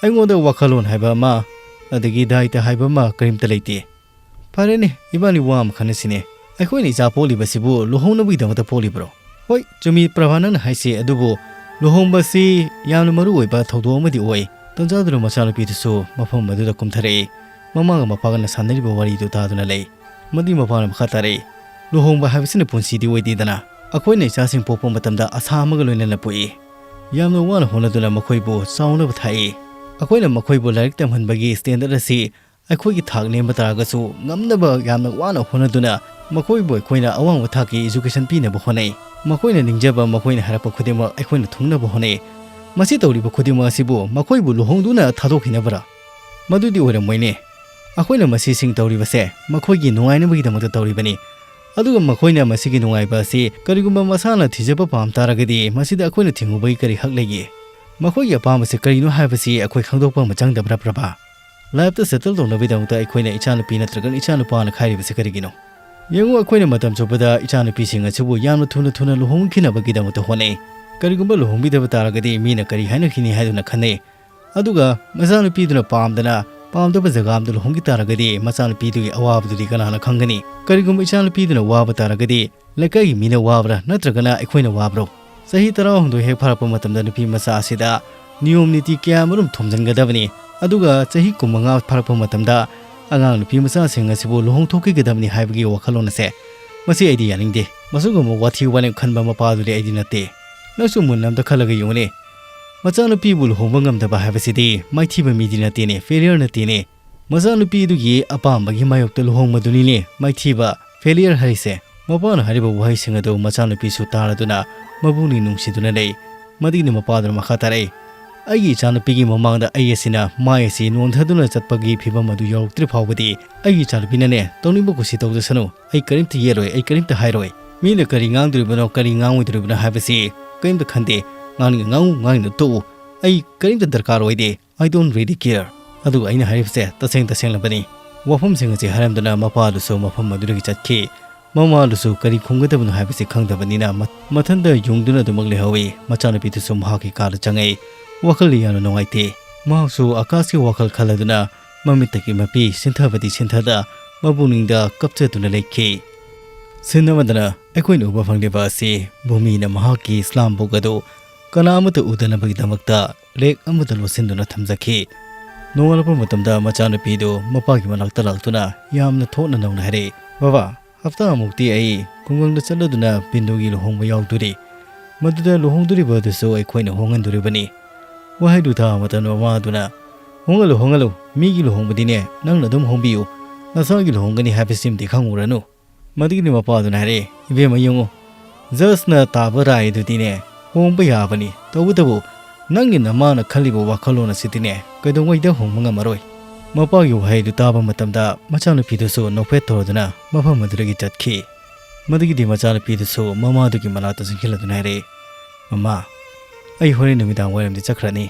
"ꯑꯩꯉꯣꯟꯗ ꯋꯥꯈꯜꯂꯣꯟ ꯍꯥꯏꯕ ꯑꯃ, ꯑꯗꯒꯤ ꯗꯥꯏꯇ ꯍꯥꯏꯕ ꯑꯃ ꯀꯔꯤꯝꯇ ꯂꯩꯇꯦ꯫ ꯐꯔꯦꯅꯦ, ꯏꯕꯥꯅꯤ ꯋꯥ ꯑꯃ ꯈꯟꯅꯁꯤꯅꯦ꯫ ꯑꯩꯈꯣꯏꯅ ꯏꯆꯥ ꯄꯣꯛꯂꯤꯕꯁꯤꯕꯨ ꯂꯨꯍꯣꯡꯅꯕꯒꯤꯗꯃꯛꯇ ꯄꯣꯛꯂꯤꯕ꯭ꯔꯣ?" "ꯍꯣꯏ, ꯆꯨꯝꯃꯤ ꯄ꯭ꯔꯚꯥ ꯅꯪꯅ ꯍꯥꯏꯁꯤ, ꯑꯗꯨꯕꯨ ꯂꯨꯍꯣꯡꯕꯁꯤ ꯌꯥꯝꯅ ꯃꯔꯨ ꯑꯣꯏꯕ ꯊꯧꯗꯣꯛ ꯑꯃꯗꯤ ꯑꯣꯏ꯫" ꯇꯟꯖꯥꯗꯨꯅ ꯃꯆꯥꯅꯨꯄꯤꯗꯨꯁꯨ ꯃꯐꯝ ꯑꯗꯨꯗ ꯀꯨꯝꯊꯔꯛꯏ꯫ ꯃꯃꯥꯒ ꯃꯄꯥꯒꯅ ꯁꯥꯟꯅꯔꯤꯕ ꯋꯥꯔꯤꯗꯨ ꯇꯥꯗꯨꯅ ꯂꯩ꯫ ꯃꯗꯨꯒꯤ ꯃꯄꯥꯅ ꯃꯈꯥ ꯇꯥꯔꯛꯏ, "ꯂꯨꯍꯣꯡꯕ ꯍꯥꯏꯕꯁꯤꯅ ꯄꯨꯟꯁꯤꯗꯤ ꯑꯣꯏꯗꯦꯗꯅ꯫ ꯑꯩꯈꯣꯏꯅ ꯏꯆꯥꯁꯤꯡ ꯄꯣꯛꯄ ꯃꯇꯝꯗ ꯑꯁꯥ ꯑꯃꯒ ꯂꯣꯏꯅꯅ ꯄꯣꯛꯏ꯫ ꯌꯥꯝꯅ ꯋꯥꯅ ꯍꯣꯠꯅꯗꯨꯅ ꯃꯈꯣꯏꯕꯨ ꯆꯥꯎꯅꯕ ꯊꯥꯛꯏ꯫ ꯑꯩꯈꯣꯏꯅ ꯃꯈꯣꯏꯕꯨ ꯂꯥꯏꯔꯤꯛ ꯇꯝꯍꯟꯕꯒꯤ ꯁ꯭ꯇꯦꯟꯗꯔꯗ ꯑꯁꯤ ꯑꯩꯈꯣꯏꯒꯤ ꯊꯥꯛ ꯅꯦꯝꯕ ꯇꯥꯔꯒꯁꯨ ꯉꯝꯅꯕ ꯌꯥꯝꯅ ꯋꯥꯅ ꯍꯣꯠꯅꯗꯨꯅ ꯃꯈꯣꯏꯕꯨ ꯑꯩꯈꯣꯏꯅ ꯑꯋꯥꯡꯕ ꯊꯥꯛꯀꯤ ꯑꯦꯖꯨꯀꯦꯁꯟ ꯄꯤꯅꯕ ꯍꯣꯠꯅꯩ꯫ ꯃꯈꯣꯏꯅ ꯅꯤꯡꯖꯕ, ꯃꯈꯣꯏꯅ ꯍꯥꯏꯔꯛꯄ ꯈꯨꯗꯤꯡꯃꯛ ꯑꯩꯈꯣꯏꯅ ꯊꯨꯡꯅꯕ ꯍꯣꯠꯅꯩ꯫ ꯃꯁꯤ ꯇꯧꯔꯤꯕ ꯈꯨꯗꯤꯡꯃꯛ ꯑꯁꯤꯕꯨ ꯃꯈꯣꯏꯕꯨ ꯂꯨꯍꯣꯡꯗꯨꯅ ꯊꯥꯗꯣꯛꯈꯤꯅꯕꯔꯥ? ꯃꯗꯨꯗꯤ ꯑꯣꯏꯔꯝꯃꯣꯏꯅꯦ꯫ ꯑꯩꯈꯣꯏꯅ ꯃꯁꯤꯁꯤꯡ ꯇꯧꯔꯤꯕꯁꯦ ꯃꯈꯣꯏꯒꯤ ꯅꯨꯡꯉꯥꯏꯅꯕꯒꯤꯗꯃꯛꯇ ꯇꯧꯔꯤꯕꯅꯤ꯫ ꯑꯗꯨꯒ ꯃꯈꯣꯏꯅ ꯃꯁꯤꯒꯤ ꯅꯨꯡꯉꯥꯏꯕ ꯑꯁꯤ ꯀꯔꯤꯒꯨꯝꯕ ꯃꯁꯥꯅ ꯊꯤꯖꯕ ꯄꯥꯝ ꯇꯥꯔꯒꯗꯤ ꯃꯁꯤꯗ ꯑꯩꯈꯣꯏꯅ ꯊꯤꯡꯉꯨꯕꯒꯤ ꯀꯔꯤ ꯍꯛ ꯂꯩꯒꯦ? ꯃꯈꯣꯏꯒꯤ ꯑꯄꯥꯝꯕꯁꯤ ꯀꯔꯤꯅꯣ ꯍꯥꯏꯕꯁꯤ ꯑꯩꯈꯣꯏ ꯈꯪꯗꯣꯛꯄ ꯑꯃ ꯆꯪꯗꯕ꯭ꯔꯥ, ꯄ꯭ꯔꯚꯥ? ꯂꯥꯏꯐꯇ ꯁꯦꯇꯜ ꯇꯧꯅꯕꯒꯤꯗꯃꯛꯇ ꯑꯩꯈꯣꯏꯅ ꯏꯆꯥꯅꯨꯄꯤ ꯅꯠꯇ꯭ꯔꯒ ꯏꯆꯥꯅꯨꯄꯥꯅ ꯈꯥꯏꯔꯤꯕꯁꯤ ꯀꯔꯤꯒꯤꯅꯣ? ꯌꯦꯡꯉꯨ, ꯑꯩꯈꯣꯏꯅ ꯃꯇꯝ ꯆꯨꯞꯄꯗ ꯏꯆꯥꯅꯨꯄꯤꯁꯤꯡ ꯑꯁꯤꯕꯨ ꯌꯥꯝꯅ ꯊꯨꯅ ꯊꯨꯅ ꯂꯨꯍꯣꯡꯈꯤꯅꯕꯒꯤꯗꯃꯛꯇ ꯍꯣꯠꯅꯩ꯫ ꯀꯔꯤꯒꯨꯝꯕ ꯂꯨꯍꯣꯡꯕꯤꯗꯕ ꯇꯥꯔꯒꯗꯤ ꯃꯤꯅ ꯀꯔꯤ ꯍꯥꯏꯅꯈꯤꯅꯤ ꯍꯥꯏꯗꯨꯅ ꯈꯟꯅꯩ꯫ ꯑꯗꯨꯒ ꯃꯆꯥꯅꯨꯄꯤꯗꯨꯅ ꯄꯥꯝꯗꯅ ꯄꯥꯝꯗꯕ ꯖꯒꯥ ꯑꯃꯗ ꯂꯨꯍꯣꯡꯈꯤ ꯇꯥꯔꯒꯗꯤ ꯃꯆꯥꯅꯨꯄꯤꯗꯨꯒꯤ ꯑꯋꯥꯕꯗꯨꯗꯤ ꯀꯅꯥꯅ ꯈꯪꯒꯅꯤ? ꯀꯔꯤꯒꯨꯝꯕ ꯏꯆꯥꯅꯨꯄꯤꯗꯨꯅ ꯋꯥꯕ ꯇꯥꯔꯒꯗꯤ ꯂꯩꯀꯥꯏꯒꯤ ꯃꯤꯅ ꯋꯥꯕ꯭ꯔꯥ ꯅꯠꯇ꯭ꯔꯒꯅ ꯑꯩꯈꯣꯏꯅ ꯋꯥꯕ꯭ꯔꯣ? ꯆꯍꯤ ꯇꯔꯥꯍꯨꯝꯗꯣꯏ ꯍꯦꯛ ꯐꯥꯔꯛꯄ ꯃꯇꯝꯗ ꯅꯨꯄꯤ ꯃꯆꯥ ꯑꯁꯤꯗ ꯅꯤꯌꯣꯝ ꯅꯤꯇꯤ ꯀꯌꯥ ꯑꯃꯔꯣꯝ ꯊꯣꯝꯖꯤꯟꯒꯗꯕꯅꯤ, ꯑꯗꯨꯒ ꯆꯍꯤ ꯀꯨꯟꯃꯉꯥ ꯐꯥꯔꯛꯄ ꯃꯇꯝꯗ ꯑꯉꯥꯡ ꯅꯨꯄꯤ ꯃꯆꯥꯁꯤꯡ ꯑꯁꯤꯕꯨ ꯂꯨꯍꯣꯡꯊꯣꯛꯈꯤꯒꯗꯕꯅꯤ ꯍꯥꯏꯕꯒꯤ ꯋꯥꯈꯜꯂꯣꯟ ꯑꯁꯦ, ꯃꯁꯤ ꯑꯩꯗꯤ ꯌꯥꯅꯤꯡꯗꯦ꯫ ꯃꯁꯤꯒꯨꯝꯕ ꯋꯥꯊꯤ ꯋꯥꯔꯦꯝ ꯈꯟꯕ ꯃꯄꯥꯗꯨꯗꯤ ꯑꯩꯗꯤ ꯅꯠꯇꯦ꯫ ꯅꯪꯁꯨ ꯃꯨꯟꯅ ꯑꯝꯇ ꯈꯜꯂꯒ ꯌꯦꯡꯉꯨꯅꯦ꯫ ꯃꯆꯥꯅꯨꯄꯤꯕꯨ ꯂꯨꯍꯣꯡꯕ ꯉꯝꯗꯕ ꯍꯥꯏꯕꯁꯤꯗꯤ ꯃꯥꯏꯊꯤꯕ ꯃꯤꯗꯤ ꯅꯠꯇꯦꯅꯦ, ꯐꯦꯂꯤꯌꯔ ꯅꯠꯇꯦꯅꯦ꯫ ꯃꯆꯥꯅꯨꯄꯤꯗꯨꯒꯤ ꯑꯄꯥꯝꯕꯒꯤ ꯃꯥꯌꯣꯛꯇ ꯂꯨꯍꯣꯡꯕꯗꯨꯅꯤꯅꯦ ꯃꯥꯏꯊꯤꯕ, ꯐꯦꯂꯤꯌꯔ ꯍꯥꯏꯔꯤꯁꯦ꯫ ꯃꯄꯥꯅ ꯍꯥꯏꯔꯤꯕ ꯋꯥꯍꯩꯁꯤꯡ ꯑꯗꯨ ꯃꯆꯥꯅꯨꯄꯤꯁꯨ ꯇꯥꯔꯗꯨꯅ ꯃꯄꯨꯛꯅꯤꯡ ꯅꯨꯡꯁꯤꯗꯨꯅ ꯂꯩ꯫ ꯃꯗꯨꯒꯤꯗꯤ ꯃꯄꯥꯗꯨꯅ ꯃꯈꯥ ꯇꯥꯔꯛꯏ, "ꯑꯩꯒꯤ ꯏꯆꯥꯅꯨꯄꯤꯒꯤ ꯃꯃꯥꯡꯗ ꯑꯩ ꯑꯁꯤꯅ ꯃꯥꯏ ꯑꯁꯤ ꯅꯣꯟꯊꯗꯨꯅ ꯆꯠꯄꯒꯤ ꯐꯤꯕꯝ ꯑꯗꯨ ꯌꯧꯔꯛꯇ꯭ꯔꯤ ꯐꯥꯎꯕꯗꯤ ꯑꯩꯒꯤ ꯏꯆꯥꯅꯨꯄꯤꯅꯅꯦ ꯇꯧꯅꯤꯡꯕ ꯀꯨꯁꯤ ꯇꯧꯖꯁꯅꯨ꯫ ꯑꯩ ꯀꯔꯤꯝꯇ ꯌꯦꯠꯂꯣꯏ, ꯑꯩ ꯀꯔꯤꯝꯇ ꯍꯥꯏꯔꯣꯏ꯫ ꯃꯤꯅ ꯀꯔꯤ ꯉꯥꯡꯗꯣꯔꯤꯕꯅꯣ, ꯀꯔꯤ ꯉꯥꯡꯉꯣꯏꯗꯣꯔꯤꯕꯅꯣ ꯍꯥꯏꯕꯁꯤ ꯀꯔꯤꯝꯇ ꯈꯟꯗꯦ꯫ ꯉꯥꯡꯅꯤꯡꯉ ꯉꯥꯡꯉꯨ, ꯉꯥꯡꯅꯤꯡꯗ ꯇꯣꯛꯎ꯫ ꯑꯩ ꯀꯔꯤꯝꯇ ꯗꯔꯀꯥꯔ ꯑꯣꯏꯗꯦ꯫ I don't really care꯫ ꯑꯗꯨꯒ ꯑꯩꯅ ꯍꯥꯏꯔꯤꯕꯁꯦ ꯇꯁꯦꯡ ꯇꯁꯦꯡꯂꯕꯅꯤ꯫" ꯋꯥꯐꯝꯁꯤꯡ ꯑꯁꯤ ꯍꯥꯏꯔꯝꯗꯨꯅ ꯃꯄꯥꯗꯨꯁꯨ ꯃꯐꯝ ꯑꯗꯨꯗꯒꯤ ꯆꯠꯈꯤ꯫ ꯃꯃꯥꯗꯨꯁꯨ ꯀꯔꯤ ꯈꯨꯝꯒꯗꯕꯅꯣ ꯍꯥꯏꯕꯁꯤ ꯈꯪꯗꯕꯅꯤꯅ ꯃ-, ꯃꯊꯟꯇ ꯌꯨꯡꯗꯨꯅ ꯑꯗꯨꯃꯛ ꯂꯩꯍꯧꯏ꯫ ꯃꯆꯥꯅꯨꯄꯤꯗꯨꯁꯨ ꯃꯍꯥꯛꯀꯤ ꯀꯥꯗ ꯆꯪꯉꯛꯏ꯫ ꯋꯥꯈꯜ ꯌꯥꯝꯅ ꯅꯨꯡꯉꯥꯏꯇꯦ꯫ ꯃꯍꯥꯛꯁꯨ ꯑꯀꯥꯁꯀꯤ ꯋꯥꯈꯜ ꯈꯜꯂꯗꯨꯅ ꯃꯃꯤꯠꯇꯒꯤ ꯃꯄꯤ ꯁꯤꯟꯊꯕꯗꯤ ꯁꯤꯟꯊꯗ ꯃꯄꯨꯛꯅꯤꯡꯗ ꯀꯞꯆꯗꯨꯅ ꯂꯩꯈꯤ꯫ ꯁꯤꯟ ꯑꯃꯗꯅ ꯑꯩꯈꯣꯏꯅ ꯎꯕ ꯐꯪꯂꯤꯕ ꯑꯁꯤ ꯚꯨꯃꯤꯅ ꯃꯍꯥꯛꯀꯤ ꯏꯁꯂꯥꯝ ꯕꯨꯛ ꯑꯗꯨ ꯀꯅꯥ ꯑꯃꯠꯇ ꯎꯗꯅꯕꯒꯤꯗꯃꯛꯇ ꯔꯦꯛ ꯑꯃꯗ ꯂꯣꯠꯁꯤꯟꯗꯨꯅ ꯊꯝꯖꯈꯤ꯫ ꯅꯣꯡꯉꯥꯜꯂꯛꯄ ꯃꯇꯝꯗ ꯃꯆꯥꯅꯨꯄꯤꯗꯨ ꯃꯄꯥꯒꯤ ꯃꯅꯥꯛꯇ ꯂꯥꯛꯇꯨꯅ ꯌꯥꯝꯅ ꯊꯣꯠꯅ ꯅꯧꯅ ꯍꯥꯏꯔꯛꯏ, "ꯕꯕꯥ, ꯍꯞꯇꯥꯃꯨꯛꯇꯤ ꯑꯩ ꯈꯨꯡꯒꯪꯗ ꯆꯠꯂꯗꯨꯅ ꯕꯤꯟꯗꯨꯒꯤ ꯂꯨꯍꯣꯡꯕ ꯌꯥꯎꯗꯣꯔꯤ꯫ ꯃꯗꯨꯗ ꯂꯨꯍꯣꯡꯗꯣꯔꯤꯕ ꯑꯗꯨꯁꯨ ꯑꯩꯈꯣꯏꯅ ꯍꯣꯡꯍꯟꯗꯣꯔꯤꯕꯅꯤ꯫" ꯋꯥꯍꯩꯗꯨ ꯇꯥꯕ ꯃꯇꯝꯗ ꯃꯃꯥꯗꯨꯅ, "ꯍꯣꯡꯍꯜꯂꯨ, ꯍꯣꯡꯍꯜꯂꯨ, ꯃꯤꯒꯤ ꯂꯨꯍꯣꯡꯕꯗꯤꯅꯦ ꯅꯪꯅ ꯑꯗꯨꯝ ꯍꯣꯡꯕꯤꯌꯨ, ꯅꯁꯥꯒꯤ ꯂꯨꯍꯣꯡꯒꯅꯤ ꯍꯥꯏꯕꯁꯤꯃꯗꯤ ꯈꯪꯉꯨꯔꯅꯨ꯫" ꯃꯗꯨꯒꯤꯗꯤ ꯃꯄꯥꯗꯨꯅ ꯍꯥꯏꯔꯛꯑꯦ, "ꯏꯕꯦꯝꯃ ꯌꯦꯡꯉꯨ, ꯖꯁꯅ ꯇꯥꯕ ꯔꯥꯏꯗꯨꯗꯤꯅꯦ ꯍꯣꯡꯕ ꯌꯥꯕꯅꯤ, ꯇꯧꯕꯇꯕꯨ ꯅꯪꯒꯤ ꯅꯃꯥꯅ ꯈꯜꯂꯤꯕ ꯋꯥꯈꯜꯂꯣꯟ ꯑꯁꯤꯗꯤꯅꯦ ꯀꯩꯗꯧꯉꯩꯗ ꯍꯣꯡꯕ ꯉꯝꯃꯔꯣꯏ꯫" ꯃꯄꯥꯒꯤ ꯋꯥꯍꯩꯗꯨ ꯇꯥꯕ ꯃꯇꯝꯗ ꯃꯆꯥꯅꯨꯄꯤꯗꯨꯁꯨ ꯅꯣꯛꯐꯦꯠ ꯇꯧꯔꯗꯨꯅ ꯃꯐꯝ ꯑꯗꯨꯗꯒꯤ ꯆꯠꯈꯤ꯫ ꯃꯗꯨꯒꯤꯗꯤ ꯃꯆꯥꯅꯨꯄꯤꯗꯨꯁꯨ ꯃꯃꯥꯗꯨꯒꯤ ꯃꯅꯥꯛꯇ ꯆꯪꯁꯤꯜꯂꯗꯨꯅ ꯍꯥꯏꯔꯛꯏ, "ꯃꯃꯥ, ꯑꯩ ꯍꯣꯔꯦꯟ ꯅꯨꯃꯤꯗꯥꯡ ꯋꯥꯏꯔꯝꯗꯤ ꯆꯠꯈ꯭ꯔꯅꯤ꯫"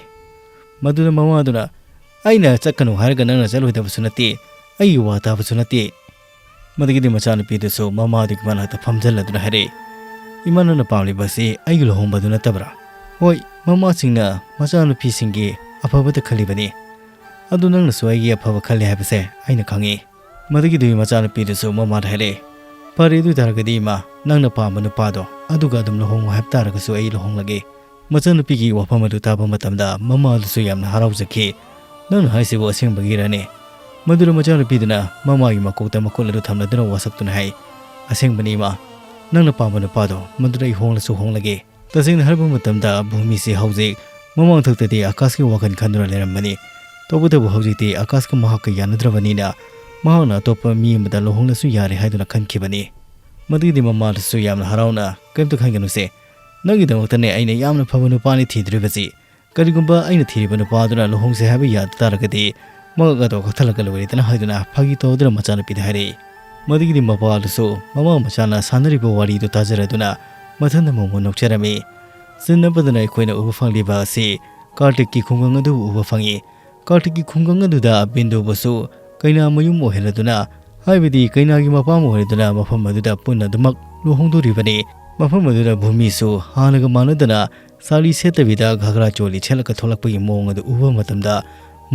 ꯃꯗꯨꯗ ꯃꯃꯥꯗꯨꯅ, "ꯑꯩꯅ ꯆꯠꯀꯅꯨ ꯍꯥꯏꯔꯒ ꯅꯪꯅ ꯆꯠꯂꯣꯏꯗꯕꯁꯨ ꯅꯠꯇꯦ, ꯑꯩꯒꯤ ꯋꯥ ꯇꯥꯕꯁꯨ ꯅꯠꯇꯦ꯫" ꯃꯗꯨꯒꯤꯗꯤ ꯃꯆꯥꯅꯨꯄꯤꯗꯨꯁꯨ ꯃꯃꯥꯗꯨꯒꯤ ꯃꯅꯥꯛꯇ ꯐꯝꯖꯜꯂꯗꯨꯅ ꯍꯥꯏꯔꯛꯏ, "ꯏꯃꯥ, ꯅꯪꯅ ꯄꯥꯝꯂꯤꯕ ꯑꯁꯤ ꯑꯩꯒꯤ ꯂꯨꯍꯣꯡꯕꯗꯨ ꯅꯠꯇꯕ꯭ꯔꯥ?" ꯍꯣꯏ, ꯃꯃꯥꯁꯤꯡꯅ ꯃꯆꯥꯅꯨꯄꯤꯁꯤꯡꯒꯤ ꯑꯐꯕꯇ ꯈꯜꯂꯤꯕꯅꯤ꯫ ꯑꯗꯨ ꯅꯪꯅꯁꯨ ꯑꯩꯒꯤ ꯑꯐꯕ ꯈꯜꯂꯦ ꯍꯥꯏꯕꯁꯦ ꯑꯩꯅ ꯈꯪꯉꯤ꯫ ꯃꯗꯨꯒꯤꯗꯤ ꯃꯆꯥꯅꯨꯄꯤꯗꯨꯁꯨ ꯃꯃꯥꯗ ꯍꯥꯏꯔꯛꯑꯦ, "ꯐꯔꯦ, ꯑꯗꯨ ꯑꯣꯏꯇꯥꯔꯒꯗꯤ ꯏꯃꯥ, ꯅꯪꯅ ꯄꯥꯝꯕ ꯅꯨꯄꯥꯗꯣ ꯑꯗꯨꯒ ꯑꯗꯨꯝ ꯂꯨꯍꯣꯡꯉꯨ ꯍꯥꯏꯕ ꯇꯥꯔꯒꯁꯨ ꯑꯩ ꯂꯨꯍꯣꯡꯂꯒꯦ꯫" ꯃꯆꯥꯅꯨꯄꯤꯒꯤ ꯋꯥꯐꯝ ꯑꯗꯨ ꯇꯥꯕ ꯃꯇꯝꯗ ꯃꯃꯥ ꯑꯗꯨꯁꯨ ꯌꯥꯝꯅ ꯍꯔꯥꯎꯖꯈꯤ꯫ "ꯅꯪꯅ ꯍꯥꯏꯁꯤꯕꯨ ꯑꯁꯦꯡꯕꯒꯤꯔꯅꯦ?" ꯃꯗꯨꯗ ꯃꯆꯥꯅꯨꯄꯤꯗꯨꯅ ꯃꯃꯥꯒꯤ ꯃꯀꯣꯛꯇ ꯃꯈꯨꯠ ꯑꯗꯨ ꯊꯝꯂꯗꯨꯅ ꯋꯥꯁꯛꯇꯨꯅ ꯍꯥꯏ, "ꯑꯁꯦꯡꯕꯅꯤ ꯏꯃꯥ, ꯅꯪꯅ ꯄꯥꯝꯕ ꯅꯨꯄꯥꯗꯣ ꯃꯗꯨꯗ ꯑꯩ ꯍꯣꯡꯂꯁꯨ ꯍꯣꯡꯂꯒꯦ꯫" ꯇꯁꯦꯡꯅ ꯍꯥꯏꯔꯕ ꯃꯇꯝꯗ ꯚꯨꯃꯤꯁꯤ ꯍꯧꯖꯤꯛ ꯃꯃꯥꯡꯊꯛꯇꯗꯤ ꯑꯀꯥꯁꯀꯤ ꯋꯥꯈꯜ ꯈꯟꯗꯨꯅ ꯂꯩꯔꯝꯕꯅꯤ꯫ ꯇꯧꯕꯇꯕꯨ ꯍꯧꯖꯤꯛꯇꯤ ꯑꯀꯥꯁꯀ ꯃꯍꯥꯛꯀ ꯌꯥꯅꯗ꯭ꯔꯕꯅꯤꯅ ꯃꯍꯥꯛꯅ ꯑꯇꯣꯞꯄ ꯃꯤ ꯑꯃꯗ ꯂꯨꯍꯣꯡꯂꯁꯨ ꯌꯥꯔꯦ ꯍꯥꯏꯗꯨꯅ ꯈꯟꯈꯤꯕꯅꯤ꯫ ꯃꯗꯨꯒꯤꯗꯤ ꯃꯃꯥꯗꯨꯁꯨ ꯌꯥꯝꯅ ꯍꯔꯥꯎꯅ, "ꯀꯔꯤꯝꯇ ꯈꯟꯒꯅꯨꯁꯦ, ꯅꯪꯒꯤꯗꯃꯛꯇꯅꯦ ꯑꯩꯅ ꯌꯥꯝꯅ ꯐꯕ ꯅꯨꯄꯥꯅꯤ ꯊꯤꯗꯣꯔꯤꯕꯁꯤ꯫ ꯀꯔꯤꯒꯨꯝꯕ ꯑꯩꯅ ꯊꯤꯔꯤꯕ ꯅꯨꯄꯥꯗꯨꯅ ꯂꯨꯍꯣꯡꯁꯦ ꯍꯥꯏꯕ ꯌꯥꯗ ꯇꯥꯔꯒꯗꯤ ꯃꯉꯛ ꯑꯗꯣ ꯀꯛꯊꯠꯂꯒ ꯂꯣꯏꯔꯦꯗꯅ" ꯍꯥꯏꯗꯨꯅ ꯐꯥꯒꯤ ꯇꯧꯗꯨꯅ ꯃꯆꯥꯅꯨꯄꯤꯗ ꯍꯥꯏꯔꯛꯏ꯫ ꯃꯗꯨꯒꯤꯗꯤ ꯃꯄꯥꯗꯨꯁꯨ ꯃꯃꯥ ꯃꯆꯥꯅ ꯁꯥꯟꯅꯔꯤꯕ ꯋꯥꯔꯤꯗꯨ ꯇꯥꯖꯔꯗꯨꯅ ꯃꯊꯟꯗ ꯃꯣꯃꯣꯟ ꯅꯣꯛꯆꯔꯝꯃꯤ꯫ ꯁꯤꯟꯅꯕꯗꯅ ꯑꯩꯈꯣꯏꯅ ꯎꯕ ꯐꯪꯂꯤꯕ ꯑꯁꯤ ꯀꯥꯔꯇꯤꯛꯀꯤ ꯈꯨꯡꯒꯪ ꯑꯗꯨꯕꯨ ꯎꯕ ꯐꯪꯉꯤ꯫ ꯀꯥꯔꯇꯤꯛꯀꯤ ꯈꯨꯡꯒꯪ ꯑꯗꯨꯗ ꯕꯤꯟꯗꯨꯕꯨꯁꯨ ꯀꯩꯅꯥ ꯃꯌꯨꯝ ꯑꯣꯏꯍꯜꯂꯗꯨꯅ, ꯍꯥꯏꯕꯗꯤ ꯀꯩꯅꯥꯒꯤ ꯃꯄꯥꯝ ꯑꯣꯏꯍꯜꯂꯗꯨꯅ ꯃꯐꯝ ꯑꯗꯨꯗ ꯄꯨꯟꯅ ꯑꯗꯨꯃꯛ ꯂꯨꯍꯣꯡꯗꯣꯔꯤꯕꯅꯤ꯫ ꯃꯐꯝ ꯑꯗꯨꯗ ꯚꯨꯃꯤꯁꯨ ꯍꯥꯟꯅꯒ ꯃꯥꯟꯅꯗꯅ ꯁꯥꯔꯤ ꯁꯦꯠꯇꯕꯤꯗ ꯘꯥꯒ꯭ꯔꯥ ꯆꯣꯂꯤ ꯁꯦꯠꯂꯒ ꯊꯣꯛꯂꯛꯄꯒꯤ ꯃꯑꯣꯡ ꯑꯗꯨ ꯎꯕ ꯃꯇꯝꯗ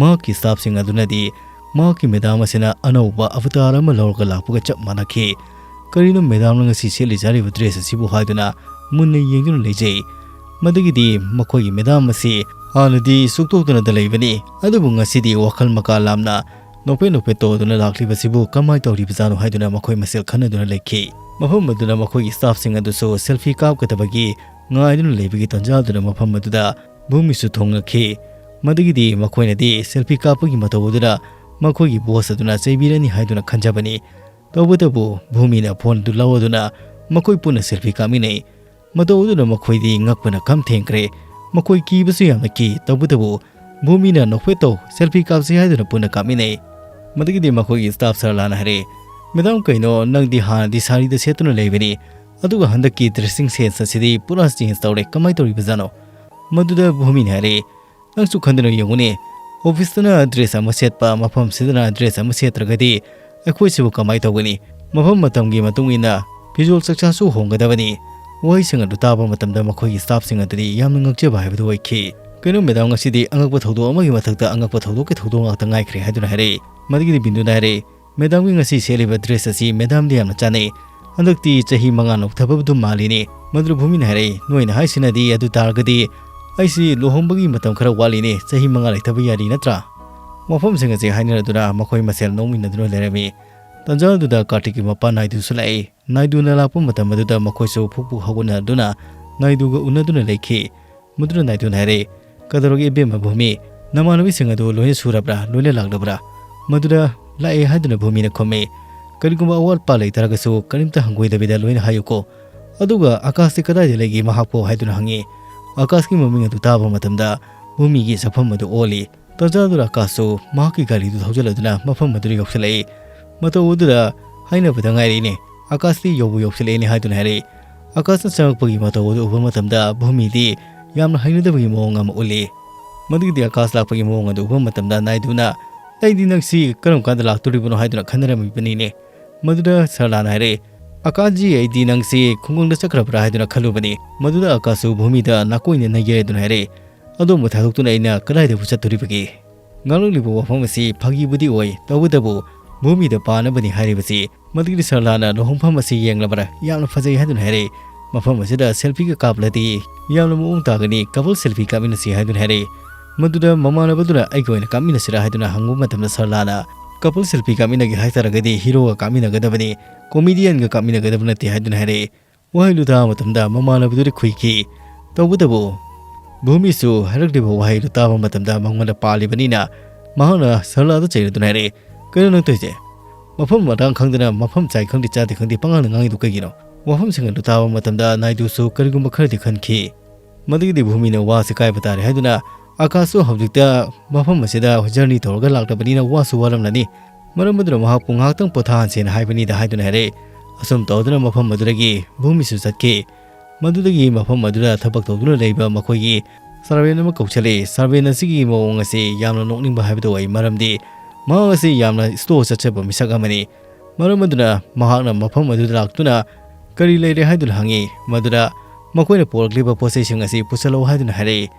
ꯃꯍꯥꯛꯀꯤ ꯁ꯭ꯇꯥꯐꯁꯤꯡ ꯑꯗꯨꯅꯗꯤ ꯃꯍꯥꯛꯀꯤ ꯃꯦꯗꯥꯝ ꯑꯁꯤꯅ ꯑꯅꯧꯕ ꯑꯕꯇꯥꯔ ꯑꯃ ꯂꯧꯔꯒ ꯂꯥꯛꯄꯒ ꯆꯞ ꯃꯥꯟꯅꯈꯤ꯫ "ꯀꯔꯤꯅꯣ ꯃꯦꯗꯥꯝꯅ ꯉꯁꯤ ꯁꯦꯠꯂꯤ ꯆꯥꯔꯤꯕ ꯗ꯭ꯔꯦꯁ ꯑꯁꯤꯕꯨ?" ꯍꯥꯏꯗꯨꯅ ꯃꯨꯟꯅ ꯌꯦꯡꯗꯨꯅ ꯂꯩꯖꯩ꯫ ꯃꯗꯨꯒꯤꯗꯤ ꯃꯈꯣꯏꯒꯤ ꯃꯦꯗꯥꯝ ꯑꯁꯤ ꯍꯥꯟꯅꯗꯤ ꯁꯨꯛꯇꯣꯛꯇꯅꯗ ꯂꯩꯕꯅꯤ, ꯑꯗꯨꯕꯨ ꯉꯁꯤꯗꯤ ꯋꯥꯈꯜ ꯃꯀꯥ ꯂꯥꯝꯅ ꯅꯣꯛꯐꯦꯠ ꯅꯣꯛꯐꯦꯠ ꯇꯧꯗꯨꯅ ꯂꯥꯛꯂꯤꯕꯁꯤꯕꯨ ꯀꯃꯥꯏ ꯇꯧꯔꯤꯕꯖꯥꯠꯅꯣ ꯍꯥꯏꯗꯨꯅ ꯃꯈꯣꯏ ꯃꯁꯦꯜ ꯈꯟꯅꯗꯨꯅ ꯂꯩꯈꯤ꯫ ꯃꯐꯝ ꯑꯗꯨꯅ ꯃꯈꯣꯏꯒꯤ ꯁ꯭ꯇꯥꯐꯁꯤꯡ ꯑꯗꯨꯁꯨ ꯁꯦꯜꯐꯤ ꯀꯥꯞꯀꯗꯕꯒꯤ ꯉꯥꯏꯗꯨꯅ ꯂꯩꯕꯒꯤ ꯇꯥꯟꯖꯥꯗꯨꯅ ꯃꯐꯝ ꯑꯗꯨꯗ ꯚꯨꯃꯤꯁꯨ ꯊꯣꯡꯂꯛꯈꯤ꯫ ꯃꯗꯨꯒꯤꯗꯤ ꯃꯈꯣꯏꯅꯗꯤ ꯁꯦꯜꯐꯤ ꯀꯥꯞꯄꯒꯤ ꯃꯇꯧ ꯑꯗꯨꯅ ꯃꯈꯣꯏꯒꯤ ꯕꯣꯁ ꯑꯗꯨꯅ ꯆꯩꯕꯤꯔꯅꯤ ꯍꯥꯏꯗꯨꯅ ꯈꯟꯖꯕꯅꯤ꯫ ꯇꯧꯕꯇꯕꯨ ꯚꯨꯃꯤꯅ ꯐꯣꯟ ꯑꯗꯨ ꯂꯧꯗꯨꯅ ꯃꯈꯣꯏ ꯄꯨꯟꯅ ꯁꯦꯜꯐꯤ ꯀꯥꯞꯃꯤꯟꯅꯩ꯫ ꯃꯇꯧ ꯑꯗꯨꯅ ꯃꯈꯣꯏꯗꯤ ꯉꯛꯄꯅ ꯈꯝ ꯊꯦꯡꯈ꯭ꯔꯦ꯫ ꯃꯈꯣꯏ ꯀꯤꯕꯁꯨ ꯌꯥꯝꯅ ꯀꯤ꯫ ꯇꯧꯕꯇꯕꯨ ꯚꯨꯃꯤꯅ "ꯅꯣꯛꯐꯦꯠ ꯇꯧ, ꯁꯦꯜꯐꯤ ꯀꯥꯞꯁꯤ" ꯍꯥꯏꯗꯨꯅ ꯄꯨꯟꯅ ꯀꯥꯞꯃꯤꯟꯅꯩ꯫ ꯃꯗꯨꯒꯤꯗꯤ ꯃꯈꯣꯏꯒꯤ ꯁ꯭ꯇꯥꯐ ꯁꯔꯂꯥꯅ ꯍꯥꯏꯔꯦ, "ꯃꯦꯗꯥꯝ, ꯀꯩꯅꯣ, ꯅꯪꯗꯤ ꯍꯥꯟꯅꯗꯤ ꯁꯥꯔꯤꯗ ꯁꯦꯠꯇꯨꯅ ꯂꯩꯕꯅꯤ, ꯑꯗꯨꯒ ꯍꯟꯗꯛꯀꯤ ꯗ꯭ꯔꯦꯁꯤꯡ ꯁꯦꯟꯁ ꯑꯁꯤꯗꯤ ꯄꯨꯔꯥ ꯆꯦꯟꯖ ꯇꯧꯔꯦ, ꯀꯃꯥꯏ ꯇꯧꯔꯤꯕꯖꯥꯠꯅꯣ?" ꯃꯗꯨꯗ ꯚꯨꯃꯤꯅ ꯍꯥꯏꯔꯦ, "ꯅꯪꯁꯨ ꯈꯟꯗꯨꯅ ꯌꯦꯡꯉꯨꯅꯦ, ꯑꯣꯐꯤꯁꯇꯅ ꯗ꯭ꯔꯦꯁ ꯑꯃ ꯁꯦꯠꯄ, ꯃꯐꯝꯁꯤꯗꯅ ꯗ꯭ꯔꯦꯁ ꯑꯃ ꯁꯦꯠꯇ꯭ꯔꯒꯗꯤ ꯑꯩꯈꯣꯏꯁꯤꯕꯨ ꯀꯃꯥꯏ ꯇꯧꯒꯅꯤ? ꯃꯐꯝ ꯃꯇꯝꯒꯤ ꯃꯇꯨꯡ ꯏꯟꯅ ꯐꯤꯖꯣꯜ ꯆꯛꯆꯥꯁꯨ ꯍꯣꯡꯒꯗꯕꯅꯤ꯫" ꯋꯥꯍꯩꯁꯤꯡ ꯑꯗꯨ ꯇꯥꯕ ꯃꯇꯝꯗ ꯃꯈꯣꯏꯒꯤ ꯁ꯭ꯇꯥꯐꯁꯤꯡ ꯑꯗꯨꯗꯤ ꯌꯥꯝꯅ ꯉꯛꯆꯕ ꯍꯥꯏꯕꯗꯨ ꯑꯣꯏꯈꯤ꯫ "ꯀꯩꯅꯣ ꯃꯦꯗꯥꯝ, ꯉꯁꯤꯗꯤ ꯑꯉꯛꯄ ꯊꯧꯗꯣꯛ ꯑꯃꯒꯤ ꯃꯊꯛꯇ ꯑꯉꯛꯄ ꯊꯧꯗꯣꯛꯀꯤ ꯊꯧꯗꯣꯛ ꯉꯥꯛꯇ ꯉꯥꯏꯈ꯭ꯔꯦ" ꯍꯥꯏꯗꯨꯅ ꯍꯥꯏꯔꯛꯏ꯫ ꯃꯗꯨꯒꯤꯗꯤ ꯕꯤꯟꯗꯨꯅ ꯍꯥꯏꯔꯛꯏ, "ꯃꯦꯗꯥꯝꯒꯤ ꯉꯁꯤ ꯁꯦꯠꯂꯤꯕ ꯗ꯭ꯔꯦꯁ ꯑꯁꯤ ꯃꯦꯗꯥꯝꯗ ꯌꯥꯝꯅ ꯆꯥꯅꯩ꯫ ꯍꯟꯗꯛꯇꯤ ꯆꯍꯤ ꯃꯉꯥ ꯅꯧꯊꯕꯕꯨ ꯃꯥꯜꯂꯤꯅꯦ"꯫ ꯃꯗꯨꯗ ꯚꯨꯃꯤꯅ ꯍꯥꯏꯔꯛꯏ, "ꯅꯣꯏꯅ ꯍꯥꯏꯁꯤꯅꯗꯤ ꯑꯗꯨ ꯇꯥꯔꯒꯗꯤ ꯑꯩꯁꯤ ꯂꯨꯍꯣꯡꯕꯒꯤ ꯃꯇꯝ ꯈꯔ ꯋꯥꯠꯂꯤꯅꯦ, ꯆꯍꯤ ꯃꯉꯥ ꯂꯩꯊꯕ ꯌꯥꯔꯤ ꯅꯠꯇ꯭ꯔꯥ?" ꯋꯥꯐꯝꯁꯤꯡ ꯑꯁꯤ ꯍꯥꯏꯅꯔꯗꯨꯅ ꯃꯈꯣꯏ ꯃꯁꯦꯜ ꯅꯣꯛꯃꯤꯟꯅꯗꯨꯅ ꯂꯩꯔꯝꯃꯤ꯫ ꯇꯥꯟꯖꯥ ꯑꯗꯨꯗ ꯀꯥꯔꯇꯤꯛꯀꯤ ꯃꯄꯥ ꯅꯥꯏꯗꯨꯁꯨ ꯂꯥꯛꯏ꯫ ꯅꯥꯏꯗꯨꯅ ꯂꯥꯛꯄ ꯃꯇꯝ ꯑꯗꯨꯗ ꯃꯈꯣꯏꯁꯨ ꯐꯨꯛ ꯐꯨꯛ ꯍꯧꯒꯠꯅꯗꯨꯅ ꯅꯥꯏꯗꯨꯒ ꯎꯅꯗꯨꯅ ꯂꯩꯈꯤ꯫ ꯃꯗꯨꯅ ꯅꯥꯏꯗꯨꯅ ꯍꯥꯏꯔꯛꯏ, "ꯀꯩꯗꯧꯔꯒꯦ ꯏꯕꯦꯝꯃ ꯚꯨꯃꯤ? ꯅꯃꯥꯟꯅꯕꯤꯁꯤꯡ ꯑꯗꯨ ꯂꯣꯏꯅ ꯁꯨꯔꯕ꯭ꯔꯥ? ꯂꯣꯏꯅ ꯂꯥꯛꯂꯕ꯭ꯔꯥ?" ꯃꯗꯨꯗ "ꯂꯥꯛꯑꯦ" ꯍꯥꯏꯗꯨꯅ ꯚꯨꯃꯤꯅ ꯈꯨꯝꯃꯤ꯫ "ꯀꯔꯤꯒꯨꯝꯕ ꯑꯋꯥꯠ ꯑꯄꯥ ꯂꯩꯇꯥꯔꯒꯁꯨ ꯀꯔꯤꯝꯇ ꯍꯪꯒꯣꯏꯗꯕꯤꯗ ꯂꯣꯏꯅ ꯍꯥꯏꯌꯨꯀꯣ꯫ ꯑꯗꯨꯒ ꯑꯀꯥꯁꯇꯤ ꯀꯗꯥꯏꯗ ꯂꯩꯒꯦ ꯃꯍꯥꯛꯄꯨ?" ꯍꯥꯏꯗꯨꯅ ꯍꯪꯉꯤ꯫ ꯑꯀꯥꯁꯀꯤ ꯃꯃꯤꯡ ꯑꯗꯨ ꯇꯥꯕ ꯃꯇꯝꯗ ꯚꯨꯃꯤꯒꯤ ꯁꯛꯐꯝ ꯑꯗꯨ ꯑꯣꯜꯂꯤ꯫ ꯇꯥꯟꯖꯥꯗꯨꯗ ꯑꯀꯥꯁꯁꯨ ꯃꯍꯥꯛꯀꯤ ꯒꯥꯔꯤꯗꯨ ꯊꯧꯖꯤꯜꯂꯗꯨꯅ ꯃꯐꯝ ꯑꯗꯨꯗ ꯌꯧꯁꯤꯜꯂꯛꯏ꯫ ꯃꯇꯧ ꯑꯗꯨꯗ ꯍꯥꯏꯅꯕꯗ ꯉꯥꯏꯔꯤꯅꯦ, ꯑꯀꯥꯁꯇꯤ ꯌꯧꯕꯨ ꯌꯧꯁꯤꯜꯂꯛꯑꯦꯅꯦ ꯍꯥꯏꯗꯨꯅ ꯍꯥꯏꯔꯛꯏ꯫ ꯑꯀꯥꯁꯅ ꯆꯪꯉꯛꯄꯒꯤ ꯃꯇꯧ ꯑꯗꯨ ꯎꯕ ꯃꯇꯝꯗ ꯚꯨꯃꯤꯗꯤ ꯌꯥꯝꯅ ꯍꯩꯅꯗꯕꯒꯤ ꯃꯑꯣꯡ ꯑꯃ ꯎꯠꯂꯤ꯫ ꯃꯗꯨꯒꯤꯗꯤ ꯑꯀꯥꯁ ꯂꯥꯛꯄꯒꯤ ꯃꯑꯣꯡ ꯑꯗꯨ ꯎꯕ ꯃꯇꯝꯗ ꯅꯥꯏꯗꯨꯅ, "ꯑꯩꯗꯤ ꯅꯪꯁꯤ ꯀꯔꯝ ꯀꯥꯟꯗ ꯂꯥꯛꯇꯣꯔꯤꯕꯅꯣ?" ꯍꯥꯏꯗꯨꯅ ꯈꯟꯅꯔꯝꯃꯤꯕꯅꯤꯅꯦ꯫ ꯃꯗꯨꯗ ꯁꯔꯂꯥꯅ ꯍꯥꯏꯔꯛꯏ, "ꯑꯀꯥꯁꯖꯤ, ꯑꯩꯗꯤ ꯅꯪꯁꯤ ꯈꯨꯡꯒꯪꯗ ꯆꯠꯈ꯭ꯔꯕ꯭ꯔꯥ ꯍꯥꯏꯗꯨꯅ ꯈꯜꯂꯨꯕꯅꯤ"꯫ ꯃꯗꯨꯗ ꯑꯀꯥꯁꯁꯨ ꯚꯨꯃꯤꯗ ꯅꯥꯀꯣꯏꯅꯅ ꯌꯩꯔꯗꯨꯅ ꯍꯥꯏꯔꯛꯏ, "ꯑꯗꯣꯝꯕꯨ ꯊꯥꯗꯣꯛꯇꯨꯅ ꯑꯩꯅ ꯀꯗꯥꯏꯗꯕꯨ ꯆꯠꯇꯣꯔꯤꯕꯒꯦ?" ꯉꯥꯡꯂꯛꯂꯤꯕ ꯋꯥꯐꯝ ꯑꯁꯤ ꯐꯥꯒꯤꯕꯨꯗꯤ ꯑꯣꯏ, ꯇꯧꯕꯇꯕꯨ ꯚꯨꯃꯤꯗ ꯄꯥꯅꯕꯅꯤ ꯍꯥꯏꯔꯤꯕꯁꯤ꯫ ꯃꯗꯨꯒꯤ ꯁꯔꯂꯥꯅ ꯂꯨꯍꯣꯡꯐꯝ ꯑꯁꯤ ꯌꯦꯡꯂꯕ꯭ꯔꯥ? ꯌꯥꯝꯅ ꯐꯖꯩ ꯍꯥꯏꯗꯨꯅ ꯍꯥꯏꯔꯛꯏ꯫ ꯃꯐꯝ ꯑꯁꯤꯗ ꯁꯦꯜꯐꯤꯒ ꯀꯥꯞꯂꯗꯤ ꯌꯥꯝꯅ ꯃꯑꯣꯡ ꯇꯥꯒꯅꯤ, ꯀꯄꯜ ꯁꯦꯜꯐꯤ ꯀꯥꯞꯃꯤꯟꯅꯁꯤ ꯍꯥꯏꯗꯨꯅ ꯍꯥꯏꯔꯛꯏ꯫ ꯃꯗꯨꯗ ꯃꯃꯥꯟꯅꯕꯗꯨꯅ "ꯑꯩꯒ ꯑꯣꯏꯅ ꯀꯥꯞꯃꯤꯟꯅꯁꯤꯔꯥ?" ꯍꯥꯏꯗꯨꯅ ꯍꯪꯕ ꯃꯇꯝꯗ ꯁꯔꯂꯥꯅ "ꯀꯄꯜ ꯁꯦꯜꯐꯤ ꯀꯥꯞꯃꯤꯟꯅꯒꯦ ꯍꯥꯏꯇꯥꯔꯒꯗꯤ ꯍꯤꯔꯣꯒ ꯀꯥꯞꯃꯤꯟꯅꯒꯗꯕꯅꯤ, ꯀꯣꯃꯤꯗꯤꯌꯟꯒ ꯀꯥꯞꯃꯤꯟꯅꯒꯗꯕ ꯅꯠꯇꯦ" ꯍꯥꯏꯗꯨꯅ ꯍꯥꯏꯔꯛꯏ꯫ ꯋꯥꯍꯩꯗꯨ ꯇꯥꯕ ꯃꯇꯝꯗ ꯃꯃꯥꯟꯅꯕꯗꯨꯗꯤ ꯈꯨꯏꯈꯤ꯫ ꯇꯧꯕꯇꯕꯨ ꯚꯨꯃꯤꯁꯨ ꯍꯥꯏꯔꯛꯂꯤꯕ ꯋꯥꯍꯩꯗꯨ ꯇꯥꯕ ꯃꯇꯝꯗ ꯃꯉꯣꯟꯗ ꯄꯥꯜꯂꯤꯕꯅꯤꯅ ꯃꯍꯥꯛꯅ ꯁꯔꯂꯥꯗ ꯆꯩꯔꯗꯨꯅ ꯍꯥꯏꯔꯛꯏ, "ꯀꯩꯅꯣ ꯅꯪ ꯇꯧꯔꯤꯁꯦ? ꯃꯐꯝ ꯃꯔꯥꯡ ꯈꯪꯗꯅ ꯃꯐꯝ ꯆꯥꯏ ꯈꯪꯗꯦ ꯆꯥꯗꯦ ꯈꯪꯗꯦ ꯄꯉꯥꯡꯗ ꯉꯥꯡꯉꯤꯗꯨ ꯀꯩꯒꯤꯅꯣ?" ꯋꯥꯐꯝꯁꯤꯡ ꯑꯗꯨ ꯇꯥꯕ ꯃꯇꯝꯗ ꯅꯥꯏꯗꯨꯁꯨ ꯀꯔꯤꯒꯨꯝꯕ ꯈꯔꯗꯤ ꯈꯟꯈꯤ꯫ ꯃꯗꯨꯒꯤꯗꯤ ꯚꯨꯃꯤꯅ ꯋꯥꯁꯤ ꯀꯥꯏꯕ ꯇꯥꯔꯦ ꯍꯥꯏꯗꯨꯅ, "ꯑꯀꯥꯁꯁꯨ ꯍꯧꯖꯤꯛꯇ ꯃꯐꯝ ꯑꯁꯤꯗ ꯖꯔꯅꯤ ꯇꯧꯔꯒ ꯂꯥꯛꯂꯕꯅꯤꯅ ꯋꯥꯁꯨ ꯋꯥꯔꯝꯂꯅꯤ꯫ ꯃꯔꯝ ꯑꯗꯨꯅ ꯃꯍꯥꯛꯄꯨ ꯉꯥꯏꯍꯥꯛꯇꯪ ꯄꯣꯊꯥꯍꯟꯁꯦꯅ ꯍꯥꯏꯕꯅꯤꯗ" ꯍꯥꯏꯗꯨꯅ ꯍꯥꯏꯔꯛꯏ꯫ ꯑꯁꯨꯝ ꯇꯧꯗꯨꯅ ꯃꯐꯝ ꯑꯗꯨꯗꯒꯤ ꯚꯨꯃꯤꯁꯨ ꯆꯠꯈꯤ꯫ ꯃꯗꯨꯗꯒꯤ ꯃꯐꯝ ꯑꯗꯨꯗ ꯊꯕꯛ ꯇꯧꯗꯨꯅ ꯂꯩꯕ ꯃꯈꯣꯏꯒꯤ ꯁꯥꯔꯚꯦꯟ ꯑꯃ ꯀꯧꯁꯜꯂꯛꯏ꯫ ꯁꯥꯔꯚꯦꯟ ꯑꯁꯤꯒꯤ ꯃꯑꯣꯡ ꯑꯁꯤ ꯌꯥꯝꯅ ꯅꯣꯛꯅꯤꯡꯕ ꯍꯥꯏꯕꯗꯨ ꯑꯣꯏ, ꯃꯔꯝꯗꯤ ꯃꯍꯥꯛ ꯑꯁꯤ ꯌꯥꯝꯅ ꯁ꯭ꯂꯣ ꯆꯠꯆꯕ ꯃꯤꯁꯛ ꯑꯃꯅꯤ꯫ ꯃꯔꯝ ꯑꯗꯨꯅ ꯃꯍꯥꯛꯅ ꯃꯐꯝ ꯑꯗꯨꯗ ꯂꯥꯛꯇꯨꯅ "ꯀꯔꯤ ꯂꯩꯔꯦ?" ꯍꯥꯏꯗꯨꯅ ꯍꯪꯉꯤ꯫ ꯃꯗꯨꯗ ꯃꯈꯣꯏꯅ ꯄꯨꯔꯛꯂꯤꯕ ꯄꯣꯠ ꯆꯩꯁꯤꯡ ꯑꯁꯤ ꯄꯨꯁꯜꯂꯛꯎ ꯍꯥꯏꯗꯨꯅ ꯍꯥꯏꯔꯛꯏ꯫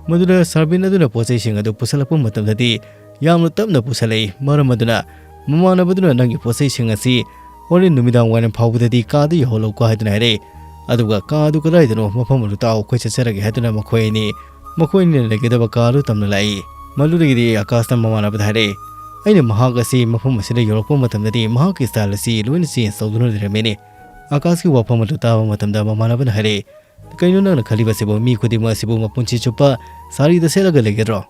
ꯃꯗꯨꯗ ꯁꯥꯔꯚꯦꯟ ꯑꯗꯨꯅ ꯄꯣꯠ ꯆꯩꯁꯤꯡ ꯑꯗꯨ ꯄꯨꯁꯜꯂꯛꯄ ꯃꯇꯝꯗꯗꯤ ꯌꯥꯝꯅ ꯇꯞꯅ ꯄꯨꯁꯜꯂꯛꯏ꯫ ꯃꯔꯝ ꯑꯗꯨꯅ ꯃꯃꯥꯟꯅꯕꯗꯨꯅ "ꯅꯪꯒꯤ ꯄꯣꯠ ꯆꯩꯁꯤꯡ ꯑꯁꯤ ꯍꯣꯔꯦꯟ ꯅꯨꯃꯤꯗꯥꯡ ꯋꯥꯏꯔꯝ ꯐꯥꯎꯕꯗꯗꯤ ꯀꯥꯗ ꯌꯧꯍꯜꯂꯛꯎꯀꯣ" ꯍꯥꯏꯗꯨꯅ ꯍꯥꯏꯔꯛꯏ꯫ ꯑꯗꯨꯒ "ꯀꯥ ꯑꯗꯨ ꯀꯗꯥꯏꯗꯅꯣ? ꯃꯐꯝ ꯑꯗꯨ ꯇꯥꯛꯑꯣ, ꯑꯩꯈꯣꯏ ꯆꯠꯆꯔꯒꯦ" ꯍꯥꯏꯗꯨꯅ ꯃꯈꯣꯏ ꯑꯅꯤ, ꯃꯈꯣꯏ ꯑꯅꯤꯅ ꯂꯩꯒꯗꯕ ꯀꯥ ꯑꯗꯨ ꯇꯝꯅ ꯂꯥꯛꯏ꯫ ꯃꯗꯨꯗꯒꯤꯗꯤ ꯑꯀꯥꯁꯅ ꯃꯃꯥꯟꯅꯕꯗ ꯍꯥꯏꯔꯛꯏ, "ꯑꯩꯅ ꯃꯍꯥꯛ ꯑꯁꯤ ꯃꯐꯝ ꯑꯁꯤꯗ ꯌꯧꯔꯛꯄ ꯃꯇꯝꯗꯗꯤ ꯃꯍꯥꯛꯀꯤ ꯁ꯭ꯇꯥꯏꯜ ꯑꯁꯤ ꯂꯣꯏꯅ ꯆꯦꯟꯖ ꯇꯧꯗꯨꯅ ꯂꯩꯔꯝꯃꯤꯅꯦ"꯫ ꯑꯀꯥꯁꯀꯤ ꯋꯥꯐꯝ ꯑꯗꯨ ꯇꯥꯕ ꯃꯇꯝꯗ ꯃꯃꯥꯟꯅꯕꯅ ꯍꯥꯏꯔꯛꯏ, "ꯀꯩꯅꯣ ꯅꯪꯅ ꯈꯜꯂꯤꯕꯁꯤꯕꯨ? ꯃꯤ ꯈꯨꯗꯤꯡꯃꯛ ꯑꯁꯤꯕꯨ ꯃꯄꯨꯟꯁꯤ ꯆꯨꯞꯄ ꯁꯥꯔꯤꯗ ꯁꯦꯠꯂꯒ ꯂꯩꯒꯗ꯭ꯔꯣ?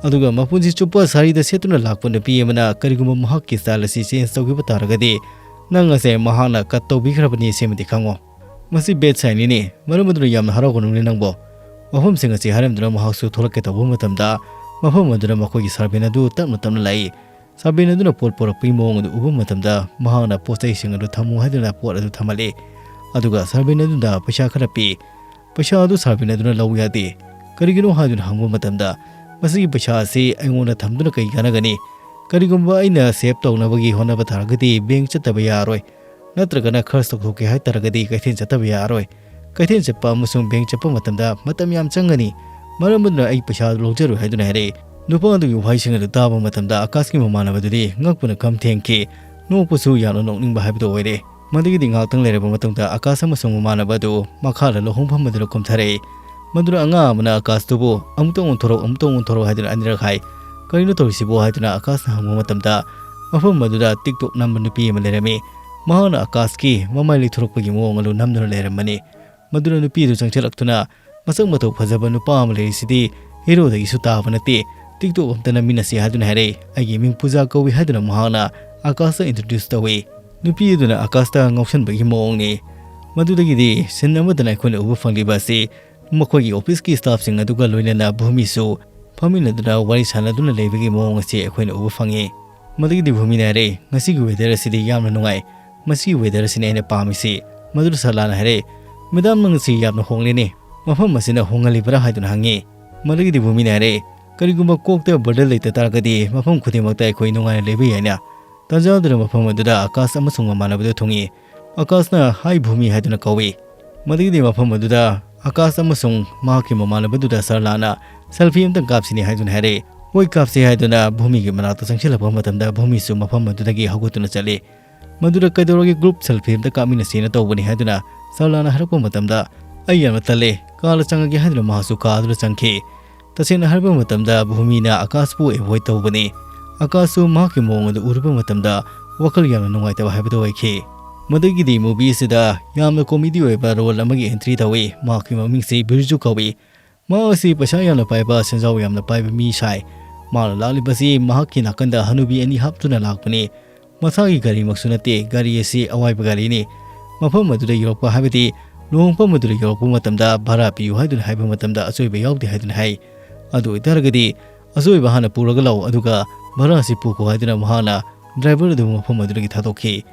ꯑꯗꯨꯒ ꯃꯄꯨꯟꯁꯤ ꯆꯨꯞꯄ ꯁꯥꯔꯤꯗ ꯁꯦꯠꯇꯨꯅ ꯂꯥꯛꯄ ꯅꯨꯄꯤ ꯑꯃꯅ ꯀꯔꯤꯒꯨꯝꯕ ꯃꯍꯥꯛꯀꯤ ꯁ꯭ꯇꯥꯏꯜ ꯑꯁꯤ ꯆꯦꯟꯖ ꯇꯧꯈꯤꯕ ꯇꯥꯔꯒꯗꯤ ꯅꯪ ꯑꯁꯦ ꯃꯍꯥꯛꯅ ꯀꯠ ꯇꯧꯕꯤꯈ꯭ꯔꯕꯅꯤ ꯁꯤꯃꯗꯤ ꯈꯪꯉꯣ꯫ ꯃꯁꯤ ꯕꯦꯗ ꯁꯥꯏꯟꯅꯤꯅꯦ, ꯃꯔꯝ ꯑꯗꯨꯅ ꯌꯥꯝꯅ ꯍꯔꯥꯎꯒꯅꯨꯅꯦ ꯅꯪꯕꯣ"꯫ ꯋꯥꯐꯝꯁꯤꯡ ꯑꯁꯤ ꯍꯥꯏꯔꯝꯗꯨꯅ ꯃꯍꯥꯛꯁꯨ ꯊꯣꯛꯂꯛꯀꯦ ꯇꯧꯕ ꯃꯇꯝꯗ ꯃꯐꯝ ꯑꯗꯨꯗ ꯃꯈꯣꯏꯒꯤ ꯁꯥꯔꯚꯦꯟ ꯑꯗꯨ ꯇꯞꯅ ꯇꯞꯅ ꯂꯥꯛꯏ꯫ ꯁꯥꯔꯚꯦꯟ ꯑꯗꯨꯅ ꯄꯣꯠ ꯄꯨꯔꯛꯄꯒꯤ ꯃꯑꯣꯡ ꯑꯗꯨ ꯎꯕ ꯃꯇꯝꯗ ꯃꯍꯥꯛꯅ ꯄꯣꯠ ꯆꯩꯁꯤꯡ ꯑꯗꯨ ꯊꯝꯃꯨ ꯍꯥꯏꯗꯨꯅ ꯄꯣꯠ ꯑꯗꯨ ꯊꯝꯍꯜꯂꯤ꯫ ꯑꯗꯨꯒ ꯁꯥꯔꯚꯦꯟ ꯑꯗꯨꯗ ꯄꯩꯁꯥ ꯈꯔ ꯄꯤ꯫ ꯄꯩꯁꯥ ꯑꯗꯨ ꯁꯥꯔꯚꯦꯟ ꯑꯗꯨꯅ ꯂꯧ ꯌꯥꯗꯦ꯫ "ꯀꯔꯤꯒꯤꯅꯣ?" ꯍꯥꯏꯗꯨꯅ ꯍꯪꯕ ꯃꯇꯝꯗ, "ꯃꯁꯤꯒꯤ ꯄꯩꯁꯥ ꯑꯁꯤ ꯑꯩꯉꯣꯟꯗ ꯊꯝꯗꯨꯅ ꯀꯩ ꯀꯥꯟꯅꯒꯅꯤ? ꯀꯔꯤꯒꯨꯝꯕ ꯑꯩꯅ ꯁꯦꯚ ꯇꯧꯅꯕꯒꯤ ꯍꯣꯠꯅꯕ ꯇꯥꯔꯒꯗꯤ ꯕꯦꯡꯛ ꯆꯠꯇꯕ ꯌꯥꯔꯣꯏ, ꯅꯠꯇ꯭ꯔꯒꯅ ꯈꯔ ꯆꯥꯎꯊꯣꯛꯀꯦ ꯍꯥꯏ ꯇꯥꯔꯒꯗꯤ ꯀꯩꯊꯦꯜ ꯆꯠꯇꯕ ꯌꯥꯔꯣꯏ꯫ ꯀꯩꯊꯦꯜ ꯆꯠꯄ ꯑꯃꯁꯨꯡ ꯕꯦꯡꯛ ꯆꯠꯄ ꯃꯇꯝꯗ ꯃꯇꯝ ꯌꯥꯝ ꯆꯪꯒꯅꯤ, ꯃꯔꯝ ꯑꯗꯨꯅ ꯑꯩ ꯄꯩꯁꯥ ꯑꯗꯨ ꯂꯧꯖꯔꯣꯏ" ꯍꯥꯏꯗꯨꯅ ꯍꯥꯏꯔꯛꯏ꯫ ꯅꯨꯄꯥ ꯑꯗꯨꯒꯤ ꯋꯥꯍꯩꯁꯤꯡ ꯑꯗꯨ ꯇꯥꯕ ꯃꯇꯝꯗ ꯑꯀꯥꯁꯀꯤ ꯃꯃꯥꯟꯅꯕꯗꯨꯗꯤ ꯉꯛꯄꯅ ꯈꯝ ꯊꯦꯡꯈꯤ꯫ ꯅꯣꯛꯄꯁꯨ ꯌꯥꯝꯅ ꯅꯣꯛꯅꯤꯡꯕ ꯍꯥꯏꯕꯗꯨ ꯑꯣꯏꯔꯦ꯫ ꯃꯗꯨꯒꯤꯗꯤ ꯉꯥꯏꯍꯥꯛꯇꯪ ꯂꯩꯔꯕ ꯃꯇꯨꯡꯗ ꯑꯀꯥꯁ ꯑꯃꯁꯨꯡ ꯃꯃꯥꯟꯅꯕ ꯑꯗꯨ ꯃꯈꯥꯗ ꯂꯧꯍꯣꯡꯐꯝ ꯑꯗꯨꯗ ꯀꯨꯝꯊꯔꯛꯏ꯫ ꯃꯗꯨꯅ ꯑꯉꯥꯡ ꯑꯃꯅ ꯑꯀꯥꯁꯇꯨꯕꯨ "ꯑꯃꯨꯛꯇꯪ ꯑꯣꯟꯊꯣꯔꯛꯎ, ꯑꯃꯨꯛꯇꯪ ꯑꯣꯟꯊꯣꯔꯛꯎ" ꯍꯥꯏꯗꯨꯅ ꯑꯅꯤꯔꯛ ꯍꯥꯏ꯫ "ꯀꯔꯤꯅꯣ ꯇꯧꯔꯤꯁꯤꯕꯣ?" ꯍꯥꯏꯗꯨꯅ ꯑꯀꯥꯁꯅ ꯍꯪꯕ ꯃꯇꯝꯗ, ꯃꯐꯝ ꯑꯗꯨꯗ TikTok ꯅꯝꯕ ꯅꯨꯄꯤ ꯑꯃ ꯂꯩꯔꯝꯃꯤ꯫ ꯃꯍꯥꯛꯅ ꯑꯀꯥꯁꯀꯤ ꯃꯃꯥꯏ ꯂꯩꯊꯣꯔꯛꯄꯒꯤ ꯃꯑꯣꯡ ꯑꯗꯨ ꯅꯝꯗꯨꯅ ꯂꯩꯔꯝꯕꯅꯤ꯫ ꯃꯗꯨꯅ ꯅꯨꯄꯤ ꯑꯗꯨ ꯆꯪꯁꯤꯜꯂꯛꯇꯨꯅ, "ꯃꯁꯛ ꯃꯇꯧ ꯐꯖꯕ ꯅꯨꯄꯥ ꯑꯃ ꯂꯩꯔꯤꯁꯤꯗꯤ ꯍꯦꯔꯣꯗꯒꯤꯁꯨ ꯇꯥꯕ ꯅꯠꯇꯦ, TikTok ꯑꯝꯇ ꯅꯝꯃꯤꯟꯅꯁꯤ" ꯍꯥꯏꯗꯨꯅ ꯍꯥꯏꯔꯛꯏ꯫ "ꯑꯩꯒꯤ ꯃꯤꯡ ꯄꯨꯖꯥ ꯀꯧꯏ" ꯍꯥꯏꯗꯨꯅ ꯃꯍꯥꯛꯅ ꯑꯀꯥꯁꯇ introduce ꯇꯧꯏ꯫ ꯅꯨꯄꯤ ꯑꯗꯨꯅ ꯑꯀꯥꯁꯇ ꯉꯥꯎꯁꯟꯕꯒꯤ ꯃꯑꯣꯡꯅꯤ꯫ ꯃꯗꯨꯗꯒꯤꯗꯤ scene ꯑꯃꯗꯅ ꯑꯩꯈꯣꯏꯅ ꯎꯕ ꯐꯪꯂꯤꯕ ꯑꯁꯤ ꯃꯈꯣꯏꯒꯤ officeꯀꯤ staffꯁꯤꯡ ꯑꯗꯨꯒ ꯂꯣꯏꯅꯅ ꯚꯨꯃꯤꯁꯨ ꯐꯝꯃꯤꯟꯅꯗꯨꯅ ꯋꯥꯔꯤ ꯁꯥꯟꯅꯗꯨꯅ ꯂꯩꯕꯒꯤ ꯃꯑꯣꯡ ꯑꯁꯤ ꯑꯩꯈꯣꯏꯅ ꯎꯕ ꯐꯪꯉꯤ꯫ ꯃꯗꯨꯒꯤꯗꯤ ꯚꯨꯃꯤꯅ ꯍꯥꯏꯔꯛꯏ, "ꯉꯁꯤꯒꯤ weather ꯑꯁꯤꯗꯤ ꯌꯥꯝꯅ ꯅꯨꯡꯉꯥꯏ꯫ ꯃꯁꯤꯒꯤ weather ꯑꯁꯤꯅꯤ ꯑꯩꯅ ꯄꯥꯝꯃꯤꯁꯤ"꯫ ꯃꯗꯨꯗ ꯁꯔꯂꯥꯅ ꯍꯥꯏꯔꯛꯏ, "ꯃꯦꯗꯥꯝ, ꯅꯪ ꯑꯁꯤ ꯌꯥꯝꯅ ꯍꯣꯡꯂꯦꯅꯦ꯫ ꯃꯐꯝ ꯑꯁꯤꯅ ꯍꯣꯡꯍꯜꯂꯤꯕ꯭ꯔꯥ?" ꯍꯥꯏꯗꯨꯅ ꯍꯪꯉꯤ꯫ ꯃꯗꯨꯒꯤꯗꯤ ꯚꯨꯃꯤꯅ ꯍꯥꯏꯔꯛꯏ, "ꯀꯔꯤꯒꯨꯝꯕ ꯀꯣꯛꯇ bottle ꯂꯩꯇ ꯇꯥꯔꯒꯗꯤ ꯃꯐꯝ ꯈꯨꯗꯤꯡꯃꯛꯇ ꯑꯩꯈꯣꯏ ꯅꯨꯡꯉꯥꯏꯅ ꯂꯩꯕ ꯌꯥꯏꯅ"꯫ ꯇꯥꯟꯖꯥ ꯑꯗꯨꯗ ꯃꯐꯝ ꯑꯗꯨꯗ ꯑꯀꯥꯁ ꯑꯃꯁꯨꯡ ꯃꯃꯥꯟꯅꯕꯗꯨ ꯊꯨꯡꯉꯤ꯫ ꯑꯀꯥꯁꯅ "Hi ꯚꯨꯃꯤ" ꯍꯥꯏꯗꯨꯅ ꯀꯧꯏ꯫ ꯃꯗꯨꯒꯤꯗꯤ ꯃꯐꯝ ꯑꯗꯨꯗ ꯑꯀꯥꯁ ꯑꯃꯁꯨꯡ ꯃꯍꯥꯛꯀꯤ ꯃꯃꯥꯟꯅꯕꯗꯨꯗ ꯁꯔꯂꯥꯅ "Selfie ꯑꯝꯇꯪ ꯀꯥꯞꯁꯤꯅꯦ" ꯍꯥꯏꯗꯨꯅ ꯍꯥꯏꯔꯦ꯫ "ꯍꯣꯏ, ꯀꯥꯞꯁꯦ" ꯍꯥꯏꯗꯨꯅ ꯚꯨꯃꯤꯒꯤ ꯃꯅꯥꯛꯇ ꯆꯪꯁꯤꯜꯂꯛꯄ ꯃꯇꯝꯗ ꯚꯨꯃꯤꯁꯨ ꯃꯐꯝ ꯑꯗꯨꯗꯒꯤ ꯍꯧꯒꯠꯇꯨꯅ ꯆꯠꯂꯤ꯫ ꯃꯗꯨꯗ "ꯀꯩꯗꯧꯔꯒꯦ, group selfie ꯑꯝꯇ ꯀꯥꯞꯃꯤꯟꯅꯁꯦꯅ ꯇꯧꯕꯅꯤ" ꯍꯥꯏꯗꯨꯅ ꯁꯔꯂꯥꯅ ꯍꯥꯏꯔꯛꯄ ꯃꯇꯝꯗ, "ꯑꯩ ꯌꯥꯝꯅ ꯇꯜꯂꯦ, ꯀꯥꯗ ꯆꯪꯉꯒꯦ" ꯍꯥꯏꯗꯨꯅ ꯃꯍꯥꯛꯁꯨ ꯀꯥ ꯑꯗꯨꯗ ꯆꯪꯈꯤ꯫ ꯇꯁꯦꯡꯅ ꯍꯥꯏꯔꯕ ꯃꯇꯝꯗ ꯚꯨꯃꯤꯅ ꯑꯀꯥꯁꯄꯨ avoid ꯇꯧꯕꯅꯤ꯫ ꯑꯀꯥꯁꯁꯨ ꯃꯍꯥꯛꯀꯤ ꯃꯑꯣꯡ ꯑꯗꯨ ꯎꯔꯨꯕ ꯃꯇꯝꯗ ꯋꯥꯈꯜ ꯌꯥꯝꯅ ꯅꯨꯡꯉꯥꯏꯇꯕ ꯍꯥꯏꯕꯗꯨ ꯑꯣꯏꯈꯤ꯫ ꯃꯗꯨꯒꯤꯗꯤ movie ꯑꯁꯤꯗ ꯌꯥꯝꯅ comedy ꯑꯣꯏꯕ role ꯑꯃꯒꯤ entry ꯇꯧꯏ꯫ ꯃꯍꯥꯛꯀꯤ ꯃꯃꯤꯡꯁꯤ ꯕꯤꯔꯖꯨ ꯀꯧꯏ꯫ ꯃꯍꯥꯛ ꯑꯁꯤ ꯄꯩꯁꯥ ꯌꯥꯝꯅ ꯄꯥꯏꯕ, ꯁꯦꯟꯖꯥꯎ ꯌꯥꯝꯅ ꯄꯥꯏꯕ ꯃꯤ ꯁꯥꯏ꯫ ꯃꯥꯅ ꯂꯥꯛꯂꯤꯕꯁꯤ ꯃꯍꯥꯛꯀꯤ ꯅꯥꯀꯟꯗ ꯍꯅꯨꯕꯤ ꯑꯅꯤ ꯍꯥꯞꯇꯨꯅ ꯂꯥꯛꯄꯅꯤ꯫ ꯃꯁꯥꯒꯤ ꯒꯥꯔꯤꯃꯛꯁꯨ ꯅꯠꯇꯦ, ꯒꯥꯔꯤ ꯑꯁꯤ ꯑꯋꯥꯏꯕ ꯒꯥꯔꯤꯅꯤ꯫ ꯃꯐꯝ ꯑꯗꯨꯗ ꯌꯧꯔꯛꯄ ꯍꯥꯏꯕꯗꯤ ꯂꯨꯍꯣꯡꯐꯝ ꯑꯗꯨꯗ ꯌꯧꯔꯛꯄ ꯃꯇꯝꯗ ꯚꯔꯥ ꯄꯤꯌꯨ ꯍꯥꯏꯗꯨꯅ ꯍꯥꯏꯕ ꯃꯇꯝꯗ ꯑꯆꯣꯏꯕ ꯌꯥꯎꯗꯦ ꯍꯥꯏꯗꯨꯅ ꯍꯥꯏ꯫ ꯑꯗꯨ ꯑꯣꯏꯇꯥꯔꯒꯗꯤ "ꯑꯆꯣꯏꯕ ꯍꯥꯟꯅ ꯄꯨꯔꯒ ꯂꯥꯛꯎ, ꯑꯗꯨꯒ ꯚꯔꯥꯁꯤ ꯄꯨꯈꯣ" ꯍꯥꯏꯗꯨꯅ ꯃꯍꯥꯛꯅ driver ꯑꯗꯨ ꯃꯐꯝ ꯑꯗꯨꯗꯒꯤ ꯊꯥꯗꯣꯛꯈꯤ꯫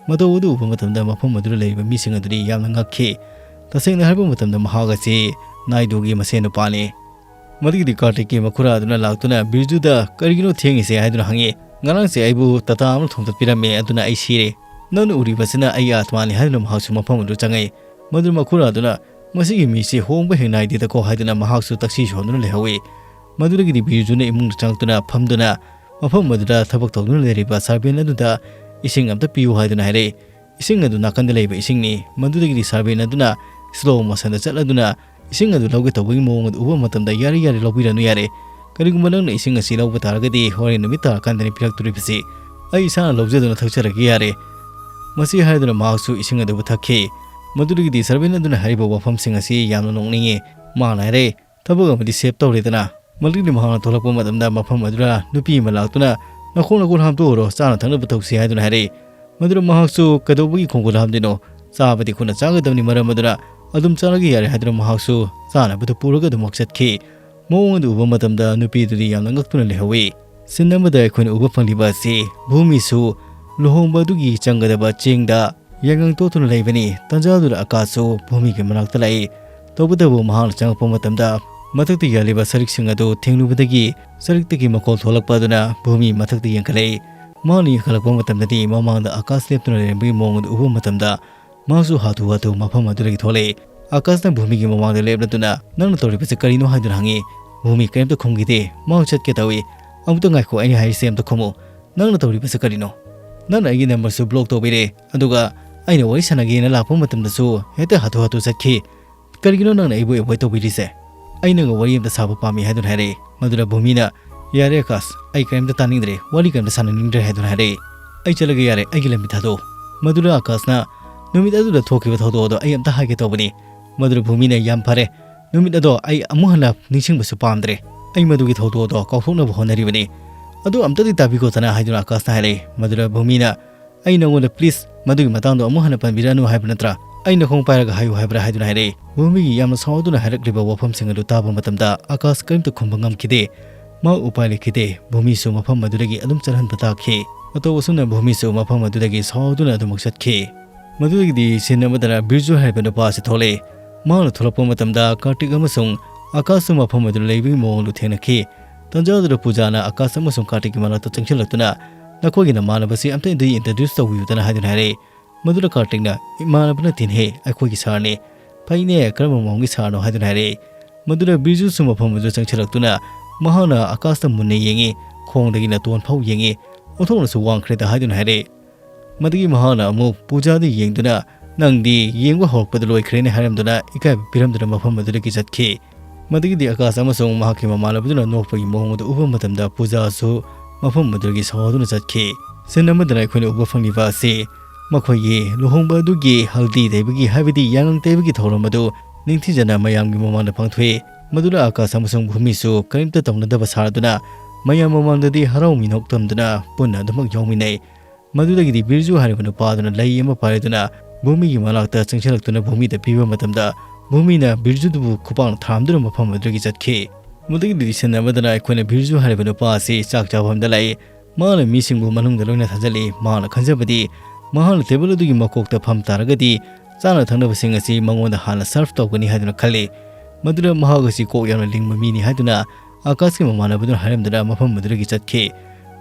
ꯃꯇꯧ ꯑꯗꯨ ꯎꯕ ꯃꯇꯝꯗ ꯃꯐꯝ ꯑꯗꯨꯗ ꯂꯩꯔꯤꯕ ꯃꯤꯁꯤꯡ ꯑꯗꯨꯗꯤ ꯌꯥꯝꯅ ꯉꯛꯈꯤ꯫ ꯇꯁꯦꯡꯅ ꯍꯥꯏꯔꯕ ꯃꯇꯝꯗ ꯃꯍꯥꯛ ꯑꯁꯤ ꯅꯥꯏꯗꯨꯒꯤ ꯃꯁꯦꯟ ꯅꯨꯄꯥꯅꯤ꯫ ꯃꯗꯨꯗꯒꯤꯗꯤ ꯀꯥꯔꯇꯤꯛꯀꯤ ꯃꯈꯨꯔꯥ ꯑꯗꯨꯅ ꯂꯥꯛꯇꯨꯅ ꯕꯤꯔꯖꯨꯗ "ꯀꯔꯤꯒꯤꯅꯣ ꯊꯦꯡꯉꯤꯁꯦ?" ꯍꯥꯏꯗꯨꯅ ꯍꯪꯉꯤ꯫ "ꯉꯔꯥꯡꯁꯦ ꯑꯩꯕꯨ ꯇꯥꯇꯥ ꯑꯃꯅ ꯊꯣꯝꯇꯠꯄꯤꯔꯝꯃꯦ, ꯑꯗꯨꯅ ꯑꯩ ꯁꯤꯔꯦ꯫ ꯅꯪꯅ ꯎꯔꯤꯕꯁꯤꯅ ꯑꯩꯒꯤ ꯑꯥꯇꯃꯥꯅꯤ" ꯍꯥꯏꯗꯨꯅ ꯃꯍꯥꯛꯁꯨ ꯃꯐꯝ ꯑꯗꯨ ꯆꯪꯉꯛꯏ꯫ ꯃꯗꯨ ꯃꯈꯨꯔꯥ ꯑꯗꯨꯅ "ꯃꯁꯤꯒꯤ ꯃꯤꯁꯤ ꯍꯣꯡꯕ ꯍꯦꯛ ꯅꯥꯏꯗꯦꯗꯀꯣ" ꯍꯥꯏꯗꯨꯅ ꯃꯍꯥꯛꯁꯨ ꯇꯛꯁꯤ ꯁꯣꯟꯗꯨꯅ ꯂꯩꯍꯧꯏ꯫ ꯃꯗꯨꯗꯒꯤꯗꯤ ꯕꯤꯔꯖꯨꯅ ꯏꯃꯨꯡꯗ ꯆꯪꯂꯛꯇꯨꯅ ꯐꯝꯗꯨꯅ ꯃꯐꯝ ꯑꯗꯨꯗ ꯊꯕꯛ ꯇꯧꯗꯨꯅ ꯂꯩꯔꯤꯕ servant ꯑꯗꯨꯗ "ꯏꯁꯤꯡ ꯑꯝꯇ ꯄꯤꯌꯨ" ꯍꯥꯏꯗꯨꯅ ꯍꯥꯏꯔꯛꯏ꯫ ꯏꯁꯤꯡ ꯑꯗꯨ ꯅꯥꯀꯟꯗ ꯂꯩꯕ ꯏꯁꯤꯡꯅꯤ꯫ ꯃꯗꯨꯗꯒꯤꯗꯤ servant ꯑꯗꯨꯅ slow motionꯗ ꯆꯠꯂꯗꯨꯅ ꯏꯁꯤꯡ ꯑꯗꯨ ꯂꯧꯒꯦ ꯇꯧꯕꯒꯤ ꯃꯑꯣꯡ ꯑꯗꯨ ꯎꯕ ꯃꯇꯝꯗ, "ꯌꯥꯔꯦ, ꯌꯥꯔꯦ, ꯂꯧꯕꯤꯔꯅꯨ, ꯌꯥꯔꯦ꯫ ꯀꯔꯤꯒꯨꯝꯕ ꯅꯪꯅ ꯏꯁꯤꯡ ꯑꯁꯤ ꯂꯧꯕ ꯇꯥꯔꯒꯗꯤ ꯍꯣꯔꯦꯟ ꯅꯨꯃꯤꯠ ꯇꯥꯔꯀꯥꯟꯗꯅꯤ ꯄꯤꯔꯛꯇꯣꯔꯤꯕꯁꯤ꯫ ꯑꯩ ꯏꯁꯥꯅ ꯂꯧꯖꯗꯨꯅ ꯊꯛꯆꯔꯒꯦ, ꯌꯥꯔꯦ"꯫ ꯃꯁꯤ ꯍꯥꯏꯗꯨꯅ ꯃꯍꯥꯛꯁꯨ ꯏꯁꯤꯡ ꯑꯗꯨꯕꯨ ꯊꯛꯈꯤ꯫ ꯃꯗꯨꯗꯒꯤꯗꯤ servant ꯑꯗꯨꯅ ꯍꯥꯏꯔꯤꯕ ꯋꯥꯐꯝꯁꯤꯡ ꯑꯁꯤ ꯌꯥꯝꯅ ꯅꯣꯛꯅꯤꯡꯉꯤ꯫ ꯃꯥꯅ ꯍꯥꯏꯔꯦ, "ꯊꯕꯛ ꯑꯃꯗꯤ save ꯇꯧꯔꯦꯗꯅ"꯫ ꯃꯗꯨꯗꯤ ꯃꯍꯥꯛꯅ ꯊꯣꯛꯂꯛꯄ ꯃꯇꯝꯗ ꯃꯐꯝ ꯑꯗꯨꯗ ꯅꯨꯄꯤ ꯑꯃ ꯂꯥꯛꯇꯨꯅ, "ꯅꯈꯣꯡ ꯅꯈꯨꯠ ꯍꯥꯝꯗꯣꯛꯎꯔꯣ, ꯆꯥꯅ ꯊꯛꯅꯕ ꯇꯧꯁꯤ" ꯍꯥꯏꯗꯨꯅ ꯍꯥꯏꯔꯛꯏ꯫ ꯃꯗꯨꯗ ꯃꯍꯥꯛꯁꯨ "ꯀꯩꯗꯧꯕꯒꯤ ꯈꯣꯡꯈꯨꯠ ꯍꯥꯝꯗꯣꯏꯅꯣ? ꯆꯥꯕꯗꯤ ꯈꯨꯠꯅ ꯆꯥꯒꯗꯕꯅꯤ, ꯃꯔꯝ ꯑꯗꯨꯅ ꯑꯗꯨꯝ ꯆꯥꯔꯒ ꯌꯥꯔꯦ" ꯍꯥꯏꯗꯨꯅ ꯃꯍꯥꯛꯁꯨ ꯆꯥꯅꯕꯗꯨ ꯄꯨꯔꯒ ꯑꯗꯨꯃꯛ ꯆꯠꯈꯤ꯫ ꯃꯑꯣꯡ ꯑꯗꯨ ꯎꯕ ꯃꯇꯝꯗ ꯅꯨꯄꯤꯗꯨꯗꯤ ꯌꯥꯝꯅ ꯉꯛꯇꯨꯅ ꯂꯩꯍꯧꯏ꯫ Scene ꯑꯃꯗ ꯑꯩꯈꯣꯏꯅ ꯎꯕ ꯐꯪꯂꯤꯕ ꯑꯁꯤ ꯚꯨꯃꯤꯁꯨ ꯂꯨꯍꯣꯡꯕ ꯑꯗꯨꯒꯤ ꯆꯪꯒꯗꯕ ꯆꯦꯡꯗ ꯌꯥꯏꯉꯪ ꯇꯣꯠꯇꯨꯅ ꯂꯩꯕꯅꯤ꯫ ꯇꯟꯖꯥꯗꯨꯗ ꯑꯀꯥꯁꯁꯨ ꯚꯨꯃꯤꯒꯤ ꯃꯅꯥꯛꯇ ꯂꯥꯛꯏ꯫ ꯇꯧꯕꯇꯕꯨ ꯃꯍꯥꯛꯅ ꯆꯪꯂꯛꯄ ꯃꯇꯝꯗ ꯃꯊꯛꯇ ꯌꯥꯜꯂꯤꯕ ꯁꯔꯤꯛꯁꯤꯡ ꯑꯗꯨ ꯊꯦꯡꯂꯨꯕꯗꯒꯤ ꯁꯔꯤꯛꯇꯒꯤ ꯃꯈꯣꯜ ꯊꯣꯛꯂꯛꯄ ꯑꯗꯨꯅ ꯚꯨꯃꯤ ꯃꯊꯛꯇ ꯌꯦꯡꯈꯠꯂꯛꯏ꯫ ꯃꯍꯥꯛꯅ ꯌꯦꯡꯈꯠꯂꯛꯄ ꯃꯇꯝꯗꯗꯤ ꯃꯃꯥꯡꯗ ꯑꯀꯥꯁ ꯂꯦꯞꯇꯨꯅ ꯂꯩꯔꯝꯕꯒꯤ ꯃꯑꯣꯡ ꯑꯗꯨ ꯎꯕ ꯃꯇꯝꯗ ꯃꯍꯥꯛꯁꯨ ꯍꯥꯊꯨ ꯍꯥꯊꯨ ꯃꯐꯝ ꯑꯗꯨꯗꯒꯤ ꯊꯣꯛꯂꯛꯏ꯫ ꯑꯀꯥꯁꯅ ꯚꯨꯃꯤꯒꯤ ꯃꯃꯥꯡꯗ ꯂꯦꯞꯂꯗꯨꯅ, "ꯅꯪꯅ ꯇꯧꯔꯤꯕꯁꯤ ꯀꯔꯤꯅꯣ?" ꯍꯥꯏꯗꯨꯅ ꯍꯪꯉꯤ꯫ ꯚꯨꯃꯤ ꯀꯔꯤꯝꯇ ꯈꯨꯝꯈꯤꯗꯦ꯫ ꯃꯍꯥꯛ ꯆꯠꯀꯦ ꯇꯧꯏ꯫ "ꯑꯃꯨꯛꯇ ꯉꯥꯏꯈꯣ, ꯑꯩꯅ ꯍꯥꯏꯔꯤꯁꯦ ꯑꯝꯇ ꯈꯨꯝꯃꯨ꯫ ꯅꯪꯅ ꯇꯧꯔꯤꯕꯁꯦ ꯀꯔꯤꯅꯣ? ꯅꯪꯅ ꯑꯩꯒꯤ ꯅꯝꯕꯔꯁꯨ ꯕ꯭ꯂꯣꯛ ꯇꯧꯕꯤꯔꯦ, ꯑꯗꯨꯒ ꯑꯩꯅ ꯋꯥꯔꯤ ꯁꯥꯟꯅꯒꯦꯅ ꯂꯥꯛꯄ ꯃꯇꯝꯗꯁꯨ ꯍꯦꯛꯇ ꯍꯥꯊꯨ ꯍꯥꯊꯨ ꯆꯠꯈꯤ꯫ ꯀꯔꯤꯒꯤꯅꯣ ꯅꯪꯅ ꯑꯩꯕꯨ ꯑꯦꯚꯣꯏꯗ ꯇꯧꯕꯤꯔꯤꯁꯦ? ꯑꯩ ꯅꯪꯒ ꯋꯥꯔꯤ ꯑꯝꯇ ꯁꯥꯕ ꯄꯥꯝꯃꯤ" ꯍꯥꯏꯗꯨꯅ ꯍꯥꯏꯔꯛꯏ꯫ ꯃꯗꯨꯗ ꯚꯨꯃꯤꯅ, "ꯌꯥꯔꯦ ꯑꯀꯥꯁ, ꯑꯩ ꯀꯔꯤꯝꯇ ꯇꯥꯅꯤꯡꯗ꯭ꯔꯦ, ꯋꯥꯔꯤ ꯀꯔꯤꯝꯇ ꯁꯥꯟꯅꯅꯤꯡꯗ꯭ꯔꯦ" ꯍꯥꯏꯗꯨꯅ ꯍꯥꯏꯔꯛꯏ꯫ "ꯑꯩ ꯆꯠꯂꯒꯦ, ꯌꯥꯔꯦ, ꯑꯩꯒꯤ ꯂꯝꯕꯤ ꯊꯥꯗꯣꯛꯑꯣ"꯫ ꯃꯗꯨꯗ ꯑꯀꯥꯁꯅ, "ꯅꯨꯃꯤꯠ ꯑꯗꯨꯗ ꯊꯣꯛꯈꯤꯕ ꯊꯧꯗꯣꯛ ꯑꯗꯣ ꯑꯩ ꯑꯝꯇ ꯍꯥꯏꯒꯦ ꯇꯧꯕꯅꯤ"꯫ ꯃꯗꯨꯗ ꯚꯨꯃꯤꯅ, "ꯌꯥꯝ ꯐꯔꯦ, ꯅꯨꯃꯤꯠ ꯑꯗꯣ ꯑꯩ ꯑꯃꯨꯛ ꯍꯟꯅ ꯅꯤꯡꯁꯤꯡꯕꯁꯨ ꯄꯥꯝꯗ꯭ꯔꯦ꯫ ꯑꯩ ꯃꯗꯨꯒꯤ ꯊꯧꯗꯣꯛ ꯑꯗꯣ ꯀꯥꯎꯊꯣꯛꯅꯕ ꯍꯣꯠꯅꯔꯤꯕꯅꯤ꯫ ꯑꯗꯨ ꯑꯝꯇꯗꯤ ꯇꯥꯕꯤꯈꯣꯗꯅ" ꯍꯥꯏꯗꯨꯅ ꯑꯀꯥꯁꯅ ꯍꯥꯏꯔꯛꯏ꯫ ꯃꯗꯨꯗ ꯚꯨꯃꯤꯅ, "ꯑꯩ ꯅꯉꯣꯟꯗ please ꯃꯗꯨꯒꯤ ꯃꯇꯥꯡꯗꯣ ꯑꯃꯨꯛ ꯍꯟꯅ ꯄꯟꯕꯤꯔꯛꯑꯅꯨ ꯍꯥꯏꯕ ꯅꯠꯇ꯭ꯔꯥ? ꯑꯩ ꯅꯈꯣꯡ ꯄꯥꯏꯔꯒ ꯍꯥꯏꯌꯨ ꯍꯥꯏꯕ꯭ꯔꯥ?" ꯍꯥꯏꯗꯨꯅ ꯍꯥꯏꯔꯛꯏ꯫ ꯚꯨꯃꯤꯒꯤ ꯌꯥꯝꯅ ꯁꯥꯎꯗꯨꯅ ꯍꯥꯏꯔꯛꯂꯤꯕ ꯋꯥꯐꯝꯁꯤꯡ ꯑꯗꯨ ꯇꯥꯕ ꯃꯇꯝꯗ ꯑꯀꯥꯁ ꯀꯔꯤꯝꯇ ꯈꯨꯝꯕ ꯉꯝꯈꯤꯗꯦ꯫ ꯃꯍꯥꯛ ꯎꯄꯥꯏ ꯂꯩꯈꯤꯗꯦ꯫ ꯚꯨꯃꯤꯁꯨ ꯃꯐꯝ ꯑꯗꯨꯗꯒꯤ ꯑꯗꯨꯝ ꯆꯠꯍꯟꯕ ꯇꯥꯈꯤ꯫ ꯃꯇꯧ ꯑꯁꯨꯝꯅ ꯚꯨꯃꯤꯁꯨ ꯃꯐꯝ ꯑꯗꯨꯗꯒꯤ ꯁꯥꯎꯗꯨꯅ ꯑꯗꯨꯃꯛ ꯆꯠꯈꯤ꯫ ꯃꯗꯨꯗꯒꯤꯗꯤ ꯁꯤꯟ ꯑꯃꯗꯅ ꯕꯤꯔꯖꯨ ꯍꯥꯏꯔꯤꯕ ꯅꯨꯄꯥ ꯑꯁꯤ ꯊꯣꯛꯂꯛꯏ꯫ ꯃꯍꯥꯛꯅ ꯊꯣꯛꯂꯛꯄ ꯃꯇꯝꯗ ꯀꯥꯔꯇꯤꯛ ꯑꯃꯁꯨꯡ ꯑꯀꯥꯁꯁꯨ ꯃꯐꯝ ꯑꯗꯨꯗ ꯂꯩꯕꯒꯤ ꯃꯑꯣꯡꯗꯨ ꯊꯦꯡꯅꯈꯤ꯫ ꯇꯟꯖꯥ ꯑꯗꯨꯗ ꯄꯨꯖꯥꯅ ꯑꯀꯥꯁ ꯑꯃꯁꯨꯡ ꯀꯥꯔꯇꯤꯛꯀꯤ ꯃꯅꯥꯛꯇ ꯆꯪꯁꯤꯜꯂꯛꯇꯨꯅ, "ꯅꯈꯣꯏꯒꯤ ꯅꯃꯥꯟꯅꯕꯁꯤ ꯑꯝꯇ introduce ꯇꯧꯕꯤꯌꯨꯗꯅ" ꯍꯥꯏꯗꯨꯅ ꯍꯥꯏꯔꯛꯏ꯫ ꯃꯗꯨꯗ ꯀꯥꯔꯇꯤꯛꯅ, "ꯏꯃꯥꯟꯅꯕ ꯅꯠꯇꯦꯅꯦꯍꯦ, ꯑꯩꯈꯣꯏꯒꯤ ꯁꯥꯔꯅꯤ"꯫ "ꯐꯩꯅꯦ, ꯀꯔꯝꯕ ꯃꯑꯣꯡꯒꯤ ꯁꯥꯔꯅꯣ?" ꯍꯥꯏꯗꯨꯅ ꯍꯥꯏꯔꯛꯏ꯫ ꯃꯗꯨꯗ ꯕꯤꯔꯖꯨꯁꯨ ꯃꯐꯝ ꯑꯗꯨꯗ ꯆꯪꯁꯤꯜꯂꯛꯇꯨꯅ ꯃꯍꯥꯛꯅ ꯑꯀꯥꯁꯇ ꯃꯨꯟꯅ ꯌꯦꯡꯉꯤ, ꯈꯣꯡꯗꯒꯤꯅ ꯇꯣꯟ ꯐꯥꯎ ꯌꯦꯡꯉꯤ, ꯑꯣꯟꯊꯣꯛꯅꯁꯨ ꯋꯥꯡꯈ꯭ꯔꯦꯗ ꯍꯥꯏꯗꯨꯅ ꯍꯥꯏꯔꯛꯏ꯫ ꯃꯗꯨꯒꯤ ꯃꯍꯥꯛꯅ ꯑꯃꯨꯛ ꯄꯨꯖꯥꯗ ꯌꯦꯡꯗꯨꯅ, "ꯅꯪꯗꯤ ꯌꯦꯡꯕ ꯍꯧꯔꯛꯄꯗ ꯂꯣꯏꯈ꯭ꯔꯦꯅꯦ" ꯍꯥꯏꯔꯝꯗꯨꯅ ꯏꯀꯥꯏꯕ ꯄꯤꯔꯝꯗꯨꯅ ꯃꯐꯝ ꯑꯗꯨꯗꯒꯤ ꯆꯠꯈꯤ꯫ ꯃꯗꯨꯒꯤꯗꯤ ꯑꯀꯥꯁ ꯑꯃꯁꯨꯡ ꯃꯍꯥꯛꯀꯤ ꯃꯃꯥꯟꯅꯕꯗꯨꯅ ꯅꯣꯛꯄꯒꯤ ꯃꯑꯣꯡ ꯑꯗꯨ ꯎꯕ ꯃꯇꯝꯗ ꯄꯨꯖꯥꯁꯨ ꯃꯐꯝ ꯑꯗꯨꯗꯒꯤ ꯁꯥꯎꯗꯨꯅ ꯆꯠꯈꯤ꯫ ꯁꯤꯟ ꯑꯃꯗꯅ ꯑꯩꯈꯣꯏꯅ ꯎꯕ ꯐꯪꯂꯤꯕ ꯑꯁꯤ ꯃꯈꯣꯏꯒꯤ ꯂꯨꯍꯣꯡꯕ ꯑꯗꯨꯒꯤ ꯍꯜꯗꯤ ꯇꯩꯕꯒꯤ, ꯍꯥꯏꯕꯗꯤ ꯌꯥꯉꯪ ꯇꯩꯕꯒꯤ ꯊꯧꯔꯝ ꯑꯗꯨ ꯅꯤꯡꯊꯤꯖꯅ ꯃꯌꯥꯝꯒꯤ ꯃꯃꯥꯡꯗ ꯄꯥꯡꯊꯣꯛꯏ꯫ ꯃꯗꯨꯗ ꯑꯀꯥꯁ ꯑꯃꯁꯨꯡ ꯚꯨꯃꯤꯁꯨ ꯀꯔꯤꯝꯇ ꯇꯧꯅꯗꯕ ꯁꯥꯔꯗꯨꯅ ꯃꯌꯥꯝ ꯃꯃꯥꯡꯗꯗꯤ ꯍꯔꯥꯎ ꯃꯤꯅꯣꯛ ꯇꯝꯗꯨꯅ ꯄꯨꯟꯅ ꯑꯗꯨꯃꯛ ꯌꯥꯎꯃꯤꯟꯅꯩ꯫ ꯃꯗꯨꯗꯒꯤꯗꯤ ꯕꯤꯔꯖꯨ ꯍꯥꯏꯔꯤꯕ ꯅꯨꯄꯥ ꯑꯗꯨꯅ ꯂꯩ ꯑꯃ ꯄꯥꯏꯔꯗꯨꯅ ꯚꯨꯃꯤꯒꯤ ꯃꯅꯥꯛꯇ ꯆꯪꯁꯤꯜꯂꯛꯇꯨꯅ ꯚꯨꯃꯤꯗ ꯄꯤꯕ ꯃꯇꯝꯗ, ꯚꯨꯃꯤꯅ ꯕꯤꯔꯖꯨꯗꯨꯕꯨ ꯈꯨꯄꯥꯛꯅ ꯊꯥꯔꯝꯗꯨꯅ ꯃꯐꯝ ꯑꯗꯨꯗꯒꯤ ꯆꯠꯈꯤ꯫ ꯃꯗꯨꯒꯤꯗꯤ ꯁꯤꯟ ꯑꯃꯗꯅ ꯑꯩꯈꯣꯏꯅ ꯕꯤꯔꯖꯨ ꯍꯥꯏꯔꯤꯕ ꯅꯨꯄꯥ ꯑꯁꯤ ꯆꯥꯛ ꯆꯥꯐꯝꯗ ꯂꯥꯛꯏ꯫ ꯃꯥꯅ ꯃꯤꯁꯤꯡꯕꯨ ꯃꯅꯨꯡꯗ ꯂꯣꯏꯅ ꯊꯥꯖꯤꯜꯂꯤ꯫ ꯃꯥꯅ ꯈꯟꯖꯕꯗꯤ, ꯃꯍꯥꯛꯅ ꯇꯦꯕꯜ ꯑꯗꯨꯒꯤ ꯃꯀꯣꯛꯇ ꯐꯝ ꯇꯥꯔꯒꯗꯤ ꯆꯥꯅ ꯊꯛꯅꯕꯁꯤꯡ ꯑꯁꯤ ꯃꯉꯣꯟꯗ ꯍꯥꯟꯅ ꯁꯔꯚ ꯇꯧꯒꯅꯤ ꯍꯥꯏꯗꯨꯅ ꯈꯜꯂꯤ꯫ ꯃꯗꯨꯗ ꯃꯍꯥꯛ ꯑꯁꯤ ꯀꯣꯛ ꯌꯥꯝꯅ ꯂꯤꯡꯕ ꯃꯤꯅꯤ ꯍꯥꯏꯗꯨꯅ ꯑꯀꯥꯁꯀꯤ ꯃꯃꯥꯟꯅꯕꯗꯨꯅ ꯍꯥꯏꯔꯝꯗꯨꯅ ꯃꯐꯝ ꯑꯗꯨꯗꯒꯤ ꯆꯠꯈꯤ꯫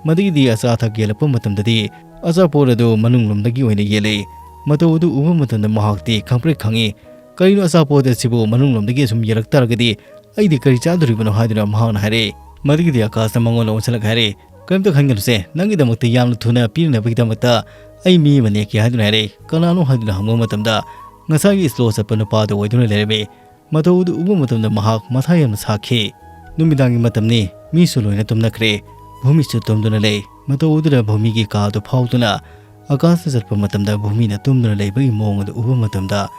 ꯃꯗꯨꯒꯤꯗꯤ ꯑꯆꯥ ꯑꯊꯛ ꯌꯦꯜꯂꯛꯄ ꯃꯇꯝꯗꯗꯤ ꯑꯆꯥꯄꯣꯠ ꯑꯗꯨ ꯃꯅꯨꯡꯂꯣꯝꯗꯒꯤ ꯑꯣꯏꯅ ꯌꯦꯜꯂꯤ꯫ ꯃꯇꯧ ꯑꯗꯨ ꯎꯕ ꯃꯇꯝꯗ ꯃꯍꯥꯛꯇꯤ ꯈꯪꯄ꯭ꯔꯦꯛ ꯈꯪꯉꯤ꯫ ꯀꯔꯤꯅꯣ, ꯑꯆꯥꯄꯣꯠ ꯑꯁꯤꯕꯨ ꯃꯅꯨꯡꯂꯣꯝꯗꯒꯤ ꯑꯁꯨꯝ ꯌꯦꯜꯂꯛ ꯇꯥꯔꯒꯗꯤ "ꯑꯩꯗꯤ ꯀꯔꯤ ꯆꯥꯗꯣꯔꯤꯕꯅꯣ?" ꯍꯥꯏꯗꯨꯅ ꯃꯍꯥꯛꯅ ꯍꯥꯏꯔꯛꯏ꯫ ꯃꯗꯨꯒꯤꯗꯤ ꯑꯀꯥꯁꯅ ꯃꯉꯣꯟꯗ ꯑꯣꯟꯁꯤꯜꯂꯒ ꯍꯥꯏꯔꯛꯏ, "ꯀꯔꯤꯝꯇ ꯈꯟꯒꯅꯨꯁꯦ, ꯅꯪꯒꯤꯗꯃꯛꯇ ꯌꯥꯝꯅ ꯊꯨꯅ ꯄꯤꯅꯅꯕꯒꯤꯗꯃꯛꯇ ꯑꯩ ꯃꯤ ꯑꯃ ꯅꯦꯛꯀꯦ" ꯍꯥꯏꯗꯨꯅ ꯍꯥꯏꯔꯛꯏ꯫ "ꯀꯅꯥꯅꯣ?" ꯍꯥꯏꯗꯨꯅ ꯍꯪꯕ ꯃꯇꯝꯗ, ꯉꯁꯥꯏꯒꯤ slow ꯆꯠꯄ ꯅꯨꯄꯥꯗꯨ ꯑꯣꯏꯗꯨꯅ ꯂꯩꯔꯝꯃꯤ꯫ ꯃꯇꯧ ꯑꯗꯨ ꯎꯕ ꯃꯇꯝꯗ ꯃꯍꯥꯛ ꯃꯊꯥ ꯌꯥꯝꯅ ꯁꯥꯈꯤ꯫ ꯅꯨꯃꯤꯗꯥꯡꯒꯤ ꯃꯇꯝꯅꯤ, ꯃꯤꯁꯨ ꯂꯣꯏꯅ ꯇꯨꯝꯅꯈ꯭ꯔꯦ꯫ ꯚꯨꯃꯤꯁꯨ ꯇꯨꯝꯗꯨꯅ ꯂꯩ꯫ ꯃꯇꯧ ꯑꯗꯨꯗ ꯚꯨꯃꯤꯒꯤ ꯀꯥ ꯑꯗꯨ ꯐꯥꯎꯗꯨꯅ ꯑꯀꯥꯁꯇ ꯆꯠꯄ ꯃꯇꯝꯗ, ꯚꯨꯃꯤꯅ ꯇꯨꯝꯗꯨꯅ ꯂꯩꯕꯒꯤ ꯃꯑꯣꯡ ꯑꯗꯨ ꯎꯕ ꯃꯇꯝꯗ,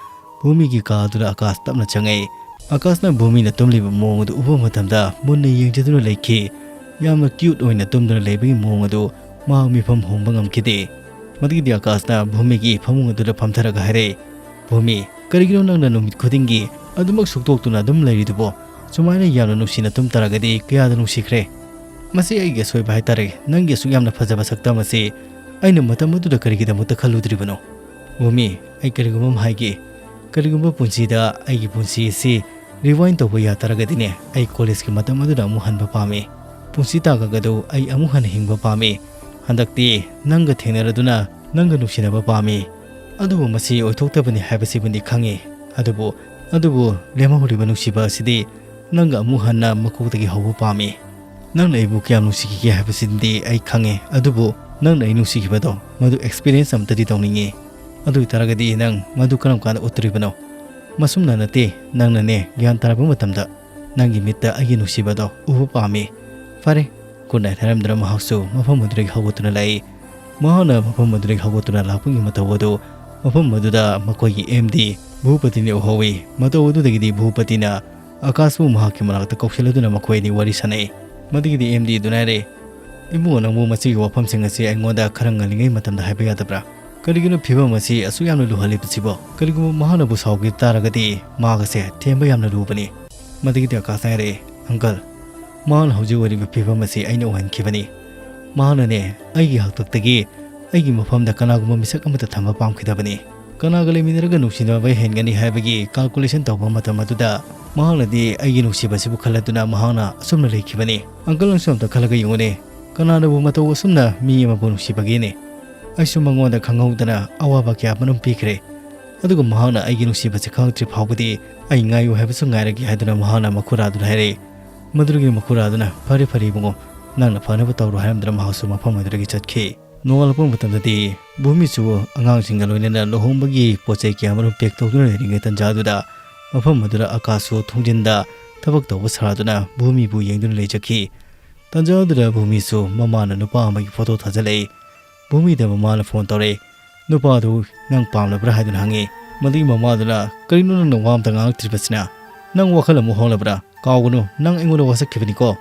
ꯚꯨꯃꯤꯒꯤ ꯀꯥ ꯑꯗꯨꯗ ꯑꯀꯥꯁ ꯇꯞꯅ ꯆꯪꯉꯛꯏ꯫ ꯑꯀꯥꯁꯅ ꯚꯨꯃꯤꯅ ꯇꯨꯝꯂꯤꯕ ꯃꯑꯣꯡ ꯑꯗꯨ ꯎꯕ ꯃꯇꯝꯗ, ꯃꯨꯟꯅ ꯌꯦꯡꯖꯗꯨꯅ ꯂꯩꯈꯤ꯫ ꯌꯥꯝꯅ cute ꯑꯣꯏꯅ ꯇꯨꯝꯗꯨꯅ ꯂꯩꯕꯒꯤ ꯃꯑꯣꯡ ꯑꯗꯨ ꯃꯍꯥꯛ ꯃꯤꯐꯝ ꯍꯣꯡꯕ ꯉꯝꯈꯤꯗꯦ꯫ ꯃꯗꯨꯒꯤꯗꯤ ꯑꯀꯥꯁꯅ ꯚꯨꯃꯤꯒꯤ ꯐꯃꯨꯡ ꯑꯗꯨꯗ ꯐꯝꯊꯔꯒ ꯍꯥꯏꯔꯛꯏ, "ꯚꯨꯃꯤ, ꯀꯔꯤꯒꯤꯅꯣ ꯅꯪꯅ ꯅꯨꯃꯤꯠ ꯈꯨꯗꯤꯡꯒꯤ ꯑꯗꯨꯃꯛ ꯁꯨꯛꯇꯣꯛꯇꯨꯅ ꯑꯗꯨꯝ ꯂꯩꯔꯤꯗꯨꯕꯣ? ꯁꯨꯃꯥꯏꯅ ꯌꯥꯝꯅ ꯅꯨꯡꯁꯤꯅ ꯇꯨꯝ ꯇꯥꯔꯒꯗꯤ ꯀꯌꯥꯗ ꯅꯨꯡꯁꯤꯈ꯭ꯔꯦ꯫ ꯃꯁꯤ ꯑꯩꯒꯤ ꯑꯁꯣꯏꯕ ꯍꯥꯏꯇꯥꯔꯦ, ꯅꯪꯒꯤ ꯑꯁꯨꯛ ꯌꯥꯝꯅ ꯐꯖꯕ ꯁꯛꯇꯝ ꯑꯁꯤ ꯑꯩꯅ ꯃꯇꯝ ꯑꯗꯨꯗ ꯀꯔꯤꯒꯤꯗꯃꯛꯇ ꯈꯜꯂꯨꯗ꯭ꯔꯤꯕꯅꯣ?" "ꯚꯨꯃꯤ, ꯑꯩ ꯀꯔꯤꯒꯨꯝꯕ ꯑꯃ ꯍꯥꯏꯒꯦ꯫ ꯀꯔꯤꯒꯨꯝꯕ ꯄꯨꯟꯁꯤꯗ ꯑꯩꯒꯤ ꯄꯨꯟꯁꯤ ꯑꯁꯤ rewind ꯇꯧꯕ ꯌꯥ ꯇꯥꯔꯒꯗꯤꯅꯦ, ꯑꯩ ꯀꯣꯂꯦꯖꯀꯤ ꯃꯇꯝ ꯑꯗꯨꯗ ꯑꯃꯨꯛ ꯍꯟꯕ ꯄꯥꯝꯃꯤ꯫ ꯄꯨꯟꯁꯤ ꯇꯥꯡꯀꯛ ꯑꯗꯨ ꯑꯩ ꯑꯃꯨꯛ ꯍꯟꯅ ꯍꯤꯡꯕ ꯄꯥꯝꯃꯤ꯫ ꯍꯟꯗꯛꯇꯤ ꯅꯪꯒ ꯊꯦꯡꯅꯔꯗꯨꯅ ꯅꯪꯒ ꯅꯨꯡꯁꯤꯅꯕ ꯄꯥꯝꯃꯤ꯫ ꯑꯗꯨꯕꯨ ꯃꯁꯤ ꯑꯣꯏꯊꯣꯛꯇꯕꯅꯤ ꯍꯥꯏꯕꯁꯤꯃꯗꯤ ꯈꯪꯉꯤ꯫ ꯑꯗꯨꯕꯨ, ꯑꯗꯨꯕꯨ ꯂꯦꯝꯍꯧꯔꯤꯕ ꯅꯨꯡꯁꯤꯕ ꯑꯁꯤꯗꯤ ꯅꯪꯒ ꯑꯃꯨꯛ ꯍꯟꯅ ꯃꯀꯣꯛꯇꯒꯤ ꯍꯧꯕ ꯄꯥꯝꯃꯤ꯫ ꯅꯪꯅ ꯑꯩꯕꯨ ꯀꯌꯥꯝ ꯅꯨꯡꯁꯤꯈꯤꯒꯦ ꯍꯥꯏꯕꯁꯤꯗꯤ ꯑꯩ ꯈꯪꯉꯦ, ꯑꯗꯨꯕꯨ ꯅꯪꯅ ꯑꯩ ꯅꯨꯡꯁꯤꯈꯤꯕꯗꯣ, ꯃꯗꯨ experience ꯑꯃꯠꯇꯗꯤ ꯇꯧꯅꯤꯡꯉꯤ꯫ ꯑꯗꯨ ꯑꯣꯏ ꯇꯥꯔꯒꯗꯤ ꯅꯪ ꯃꯗꯨ ꯀꯔꯝ ꯀꯥꯟꯗ ꯎꯠꯇꯣꯔꯤꯕꯅꯣ? ꯃꯁꯨꯝꯅ ꯅꯠꯇꯦ, ꯅꯪꯅꯅꯦ ꯒ꯭ꯌꯥꯟ ꯇꯥꯔꯛꯄ ꯃꯇꯝꯗ ꯅꯪꯒꯤ ꯃꯤꯠꯇ ꯑꯩꯒꯤ ꯅꯨꯡꯁꯤꯕꯗꯣ ꯎꯕ ꯄꯥꯝꯃꯤ꯫" ꯐꯔꯦ, good night ꯍꯥꯏꯔꯝꯗꯨꯅ ꯃꯍꯥꯛꯁꯨ ꯃꯐꯝ ꯑꯗꯨꯗꯒꯤ ꯍꯧꯒꯠꯇꯨꯅ ꯂꯥꯛꯏ꯫ ꯃꯍꯥꯛꯅ ꯃꯐꯝ ꯑꯗꯨꯗꯒꯤ ꯍꯧꯒꯠꯇꯨꯅ ꯂꯥꯛꯄꯒꯤ ꯃꯇꯧ ꯑꯗꯨ ꯃꯐꯝ ꯑꯗꯨꯗ ꯃꯈꯣꯏꯒꯤ MD ꯚꯨꯄꯇꯤꯅ ꯎꯍꯧꯏ꯫ ꯃꯇꯧ ꯑꯗꯨꯗꯒꯤꯗꯤ ꯚꯨꯄꯇꯤꯅ ꯑꯀꯥꯁꯄꯨ ꯃꯍꯥꯛꯀꯤ ꯃꯅꯥꯛꯇ ꯀꯧꯁꯤꯜꯂꯗꯨꯅ ꯃꯈꯣꯏ ꯑꯅꯤ ꯋꯥꯔꯤ ꯁꯥꯅꯩ꯫ ꯃꯗꯨꯒꯤꯗꯤ MD ꯑꯗꯨꯅ ꯍꯥꯏꯔꯦ, "ꯏꯕꯨꯡꯉꯣ, ꯅꯪꯕꯨ ꯃꯁꯤꯒꯤ ꯋꯥꯐꯝꯁꯤꯡ ꯑꯁꯤ ꯑꯩꯉꯣꯟꯗ ꯈꯔ ꯉꯜꯂꯤꯉꯩ ꯃꯇꯝꯗ ꯍꯥꯏꯕ ꯌꯥꯗꯕ꯭ꯔꯥ? ꯀꯔꯤꯒꯤꯅꯣ ꯐꯤꯕꯝ ꯑꯁꯤ ꯑꯁꯨꯛ ꯌꯥꯝꯅ ꯂꯨꯍꯜꯂꯤꯕꯁꯤꯕꯣ? ꯀꯔꯤꯒꯨꯝꯕ ꯃꯍꯥꯛꯅꯕꯨ ꯁꯥꯎꯈꯤ ꯇꯥꯔꯒꯗꯤ ꯃꯍꯥꯛ ꯑꯁꯦ ꯊꯦꯝꯕ ꯌꯥꯝꯅ ꯂꯨꯕꯅꯤ꯫" ꯃꯗꯨꯒꯤꯗꯤ ꯑꯀꯥꯁꯅ ꯍꯥꯏꯔꯛꯑꯦ, "Uncle, ꯃꯍꯥꯛꯅ ꯍꯧꯖꯤꯛ ꯑꯣꯏꯔꯤꯕ ꯐꯤꯕꯝ ꯑꯁꯤ ꯑꯩꯅ ꯑꯣꯏꯍꯟꯈꯤꯕꯅꯤ꯫ ꯃꯍꯥꯛꯅꯅꯦ ꯑꯩꯒꯤ ꯍꯥꯛꯇꯛꯇꯒꯤ ꯑꯩꯒꯤ ꯃꯐꯝꯗ ꯀꯅꯥꯒꯨꯝꯕ ꯃꯤꯁꯛ ꯑꯃꯠꯇ ꯊꯝꯕ ꯄꯥꯝꯈꯤꯗꯕꯅꯤ꯫ ꯀꯅꯥꯒ ꯂꯩꯃꯤꯟꯅꯔꯒ ꯅꯨꯡꯁꯤꯅꯕ ꯍꯦꯟꯒꯅꯤ ꯍꯥꯏꯕꯒꯤ calculation ꯇꯧꯕ ꯃꯇꯝ ꯑꯗꯨꯗ ꯃꯍꯥꯛꯅꯗꯤ ꯑꯩꯒꯤ ꯅꯨꯡꯁꯤꯕꯁꯤꯕꯨ ꯈꯜꯂꯗꯨꯅ ꯃꯍꯥꯛꯅ ꯑꯁꯨꯝꯅ ꯂꯩꯈꯤꯕꯅꯤ꯫" Uncle, ꯅꯪꯁꯨ ꯑꯝꯇ ꯈꯜꯂꯒ ꯌꯦꯡꯉꯨꯅꯦ꯫ ꯀꯅꯥꯅꯕꯨ ꯃꯇꯧ ꯑꯁꯨꯝꯅ ꯃꯤ ꯑꯃꯕꯨ ꯅꯨꯡꯁꯤꯕꯒꯦꯅꯦ? ꯑꯩꯁꯨ ꯃꯉꯣꯟꯗ ꯈꯪꯍꯧꯗꯅ ꯑꯋꯥꯕ ꯀꯌꯥ ꯃꯔꯨꯝ ꯄꯤꯈ꯭ꯔꯦ꯫ ꯑꯗꯨꯒ ꯃꯍꯥꯛꯅ ꯑꯩꯒꯤ ꯅꯨꯡꯁꯤꯕꯁꯦ ꯈꯪꯂꯛꯇ꯭ꯔꯤ ꯐꯥꯎꯕꯗꯤ ꯑꯩ ꯉꯥꯏꯌꯨ ꯍꯥꯏꯕꯁꯨ ꯉꯥꯏꯔꯒꯦ ꯍꯥꯏꯗꯨꯅ ꯃꯍꯥꯛꯅ ꯃꯈꯨꯔꯥꯗꯨꯅ ꯍꯥꯏꯔꯛꯏ꯫ ꯃꯗꯨꯗꯒꯤ ꯃꯈꯨꯔꯥꯗꯨꯅ, "ꯐꯔꯦ ꯐꯔꯦ ꯏꯕꯨꯡꯉꯣ, ꯅꯪꯅ ꯐꯅꯕ ꯇꯧꯔꯣ" ꯍꯥꯏꯔꯝꯗꯨꯅ ꯃꯍꯥꯛꯁꯨ ꯃꯐꯝ ꯑꯗꯨꯗꯒꯤ ꯆꯠꯈꯤ꯫ ꯅꯣꯡꯉꯥꯜꯂꯛꯄ ꯃꯇꯝꯗꯗꯤ ꯚꯨꯃꯤꯁꯨ ꯑꯉꯥꯡꯁꯤꯡꯒ ꯂꯣꯏꯅꯅ ꯂꯨꯍꯣꯡꯕꯒꯤ ꯄꯣꯠ ꯆꯩ ꯀꯌꯥ ꯑꯃꯔꯣꯝ ꯄꯦꯛ ꯇꯧꯗꯨꯅ ꯂꯩꯔꯤꯉꯩ ꯇꯟꯖꯥꯗꯨꯗ ꯃꯐꯝ ꯑꯗꯨꯗ ꯑꯀꯥꯁꯁꯨ ꯊꯣꯡꯖꯤꯟꯗ ꯊꯕꯛ ꯇꯧꯕ ꯁꯥꯗꯨꯅ ꯚꯨꯃꯤꯕꯨ ꯌꯦꯡꯗꯨꯅ ꯂꯩꯖꯈꯤ꯫ ꯇꯟꯖꯥꯗꯨꯗ ꯚꯨꯃꯤꯁꯨ ꯃꯃꯥꯅ ꯅꯨꯄꯥ ꯑꯃꯒꯤ ꯐꯣꯇꯣ ꯊꯥꯖꯤꯜꯂꯛꯏ꯫ ꯚꯨꯃꯤꯗ ꯃꯃꯥꯅ ꯐꯣꯟ ꯇꯧꯔꯛꯏ꯫ "ꯅꯨꯄꯥꯗꯨ ꯅꯪ ꯄꯥꯝꯂꯕ꯭ꯔꯥ?" ꯍꯥꯏꯗꯨꯅ ꯍꯪꯉꯤ꯫ ꯃꯗꯨꯒꯤ ꯃꯃꯥꯗꯨꯅ, "ꯀꯔꯤꯅꯣ ꯅꯪꯅ ꯋꯥ ꯑꯝꯇ ꯉꯥꯡꯂꯛꯇ꯭ꯔꯤꯕꯁꯤꯅ? ꯅꯪ ꯋꯥꯈꯜ ꯑꯃꯨꯛ ꯍꯣꯡꯂꯕ꯭ꯔꯥ? ꯀꯥꯎꯒꯅꯨ, ꯅꯪ ꯑꯩꯉꯣꯟꯗ ꯋꯥꯁꯛꯈꯤꯕꯅꯤꯀꯣ?"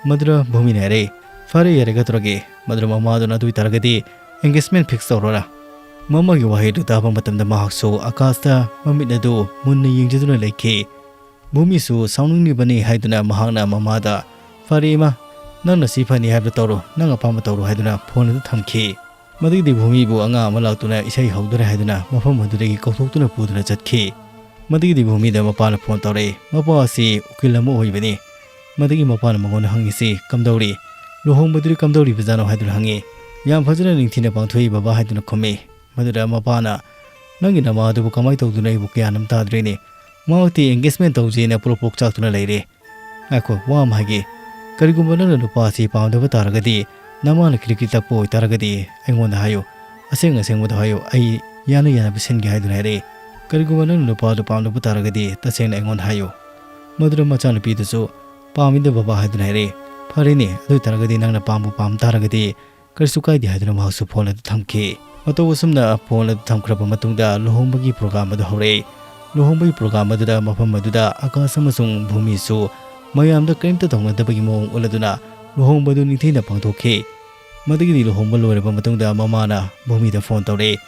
ꯃꯗꯨꯗ ꯚꯨꯃꯤꯅ ꯍꯥꯏꯔꯛꯏ, "ꯐꯔꯦ, ꯌꯥꯔꯦ, ꯀꯩꯗꯧꯔꯒꯦ?" ꯃꯗꯨꯗ ꯃꯃꯥꯗꯨꯅ, "ꯑꯗꯨ ꯑꯣꯏꯇꯥꯔꯒꯗꯤ engagement fix ꯇꯧꯔꯣꯔꯥ?" ꯃꯃꯥꯒꯤ ꯋꯥꯍꯩꯗꯨ ꯇꯥꯕ ꯃꯇꯝꯗ ꯃꯍꯥꯛꯁꯨ ꯑꯀꯥꯁꯇ ꯃꯃꯤꯠ ꯑꯗꯨ ꯃꯨꯟꯅ ꯌꯦꯡꯖꯗꯨꯅ ꯂꯩꯈꯤ꯫ ꯚꯨꯃꯤꯁꯨ ꯁꯥꯎꯅꯤꯡꯂꯤꯕꯅꯤ ꯍꯥꯏꯗꯨꯅ ꯃꯍꯥꯛꯅ ꯃꯃꯥꯗ, "ꯐꯔꯦ ꯏꯃꯥ, ꯅꯪꯅ ꯁꯤ ꯐꯅꯤ ꯍꯥꯏꯕꯗꯨ ꯇꯧꯔꯣ, ꯅꯪ ꯑꯄꯥꯝꯕ ꯇꯧꯔꯣ" ꯍꯥꯏꯗꯨꯅ ꯐꯣꯟ ꯑꯗꯨ ꯊꯝꯈꯤ꯫ ꯃꯗꯨꯒꯤꯗꯤ ꯚꯨꯃꯤꯕꯨ ꯑꯉꯥꯡ ꯑꯃ ꯂꯥꯛꯇꯨꯅ ꯏꯁꯩ ꯍꯧꯗꯣꯔꯦ ꯍꯥꯏꯗꯨꯅ ꯃꯐꯝ ꯑꯗꯨꯗꯒꯤ ꯀꯧꯊꯣꯛꯇꯨꯅ ꯄꯨꯗꯨꯅ ꯆꯠꯈꯤ꯫ ꯃꯗꯨꯒꯤꯗꯤ ꯚꯨꯃꯤꯗ ꯃꯄꯥꯅ ꯐꯣꯟ ꯇꯧꯔꯛꯏ꯫ ꯃꯄꯥ ꯑꯁꯤ ꯎꯀꯤꯜ ꯑꯃ ꯑꯣꯏꯕꯅꯤ꯫ ꯃꯗꯨꯒꯤ ꯃꯄꯥꯅ ꯃꯉꯣꯟꯗ ꯍꯪꯉꯤꯁꯤ, "ꯀꯝꯗꯧꯔꯤ? ꯂꯨꯍꯣꯡꯕꯗꯨꯗꯤ ꯀꯝꯗꯧꯔꯤꯕꯖꯥꯠꯅꯣ?" ꯍꯥꯏꯗꯨꯅ ꯍꯪꯉꯤ꯫ "ꯌꯥꯝ ꯐꯖꯅ ꯅꯤꯡꯊꯤꯅ ꯄꯥꯡꯊꯣꯛꯏ ꯕꯕꯥ" ꯍꯥꯏꯗꯨꯅ ꯈꯨꯝꯃꯤ꯫ ꯃꯗꯨꯗ ꯃꯄꯥꯅ, "ꯅꯪꯒꯤ ꯅꯃꯥ ꯑꯗꯨꯕꯨ ꯀꯃꯥꯏꯅ ꯇꯧꯗꯨꯅ ꯑꯩꯕꯨ ꯒ꯭ꯌꯥꯟ ꯑꯃ ꯇꯥꯗ꯭ꯔꯦꯅꯦ? ꯃꯍꯥꯛꯇꯤ engagement ꯇꯧꯁꯦꯅ ꯄ꯭ꯔꯣꯛ ꯄ꯭ꯔꯣꯛ ꯆꯥꯛꯇꯨꯅ ꯂꯩꯔꯦ꯫ ꯉꯥꯏꯈꯣ, ꯋꯥ ꯑꯃ ꯍꯥꯏꯒꯦ꯫ ꯀꯔꯤꯒꯨꯝꯕ ꯅꯪꯅ ꯅꯨꯄꯥ ꯑꯁꯤ ꯄꯥꯝꯗꯕ ꯇꯥꯔꯒꯗꯤ, ꯅꯃꯥꯅ ꯈꯤꯔꯤꯛ ꯈꯤꯔꯤꯛ ꯇꯛꯄ ꯑꯣꯏꯇꯥꯔꯒꯗꯤ ꯑꯩꯉꯣꯟꯗ ꯍꯥꯏꯌꯨ꯫ ꯑꯁꯦꯡ ꯑꯁꯦꯡꯕꯗꯣ ꯍꯥꯏꯌꯨ, ꯑꯩ ꯌꯥꯅ ꯌꯥꯅꯕ ꯁꯤꯟꯒꯦ" ꯍꯥꯏꯗꯨꯅ ꯍꯥꯏꯔꯛꯏ꯫ "ꯀꯔꯤꯒꯨꯝꯕ ꯅꯪꯅ ꯅꯨꯄꯥꯗꯨ ꯄꯥꯝꯗꯕ ꯇꯥꯔꯒꯗꯤ ꯇꯁꯦꯡꯅ ꯑꯩꯉꯣꯟꯗ ꯍꯥꯏꯌꯨ"꯫ ꯃꯗꯨꯗ ꯃꯆꯥꯅꯨꯄꯤꯗꯨꯁꯨ, "ꯄꯥꯝꯃꯤꯗ ꯕꯕꯥ" ꯍꯥꯏꯗꯨꯅ ꯍꯥꯏꯔꯛꯏ꯫ "ꯐꯔꯦꯅꯦ, ꯑꯗꯨ ꯑꯣꯏꯇꯥꯔꯒꯗꯤ ꯅꯪꯅ ꯄꯥꯝꯕꯨ ꯄꯥꯝ ꯇꯥꯔꯒꯗꯤ ꯀꯔꯤꯁꯨ ꯀꯥꯏꯗꯦ" ꯍꯥꯏꯗꯨꯅ ꯃꯍꯥꯛꯁꯨ ꯐꯣꯟ ꯑꯗꯨ ꯊꯝꯈꯤ꯫ ꯃꯇꯧ ꯑꯁꯨꯝꯅ ꯐꯣꯟ ꯑꯗꯨ ꯊꯝꯈ꯭ꯔꯕ ꯃꯇꯨꯡꯗ ꯂꯨꯍꯣꯡꯕꯒꯤ ꯄ꯭ꯔꯣꯒ꯭ꯔꯥꯝ ꯑꯗꯨ ꯍꯧꯔꯛꯏ꯫ ꯂꯨꯍꯣꯡꯕꯒꯤ ꯄ꯭ꯔꯣꯒ꯭ꯔꯥꯝ ꯑꯗꯨꯗ ꯃꯐꯝ ꯑꯗꯨꯗ ꯑꯀꯥꯁ ꯑꯃꯁꯨꯡ ꯚꯨꯃꯤꯁꯨ ꯃꯌꯥꯝꯗ ꯀꯔꯤꯝꯇ ꯇꯧꯅꯗꯕꯒꯤ ꯃꯑꯣꯡ ꯎꯠꯂꯗꯨꯅ ꯂꯨꯍꯣꯡꯕ ꯑꯗꯨ ꯅꯤꯡꯊꯤꯅ ꯄꯥꯡꯊꯣꯛꯈꯤ꯫ ꯃꯗꯨꯒꯤꯗꯤ ꯂꯨꯍꯣꯡꯕ ꯂꯣꯏꯔꯕ ꯃꯇꯨꯡꯗ ꯃꯃꯥꯅ ꯚꯨꯃꯤꯗ ꯐꯣꯟ ꯇꯧꯔꯛꯏ꯫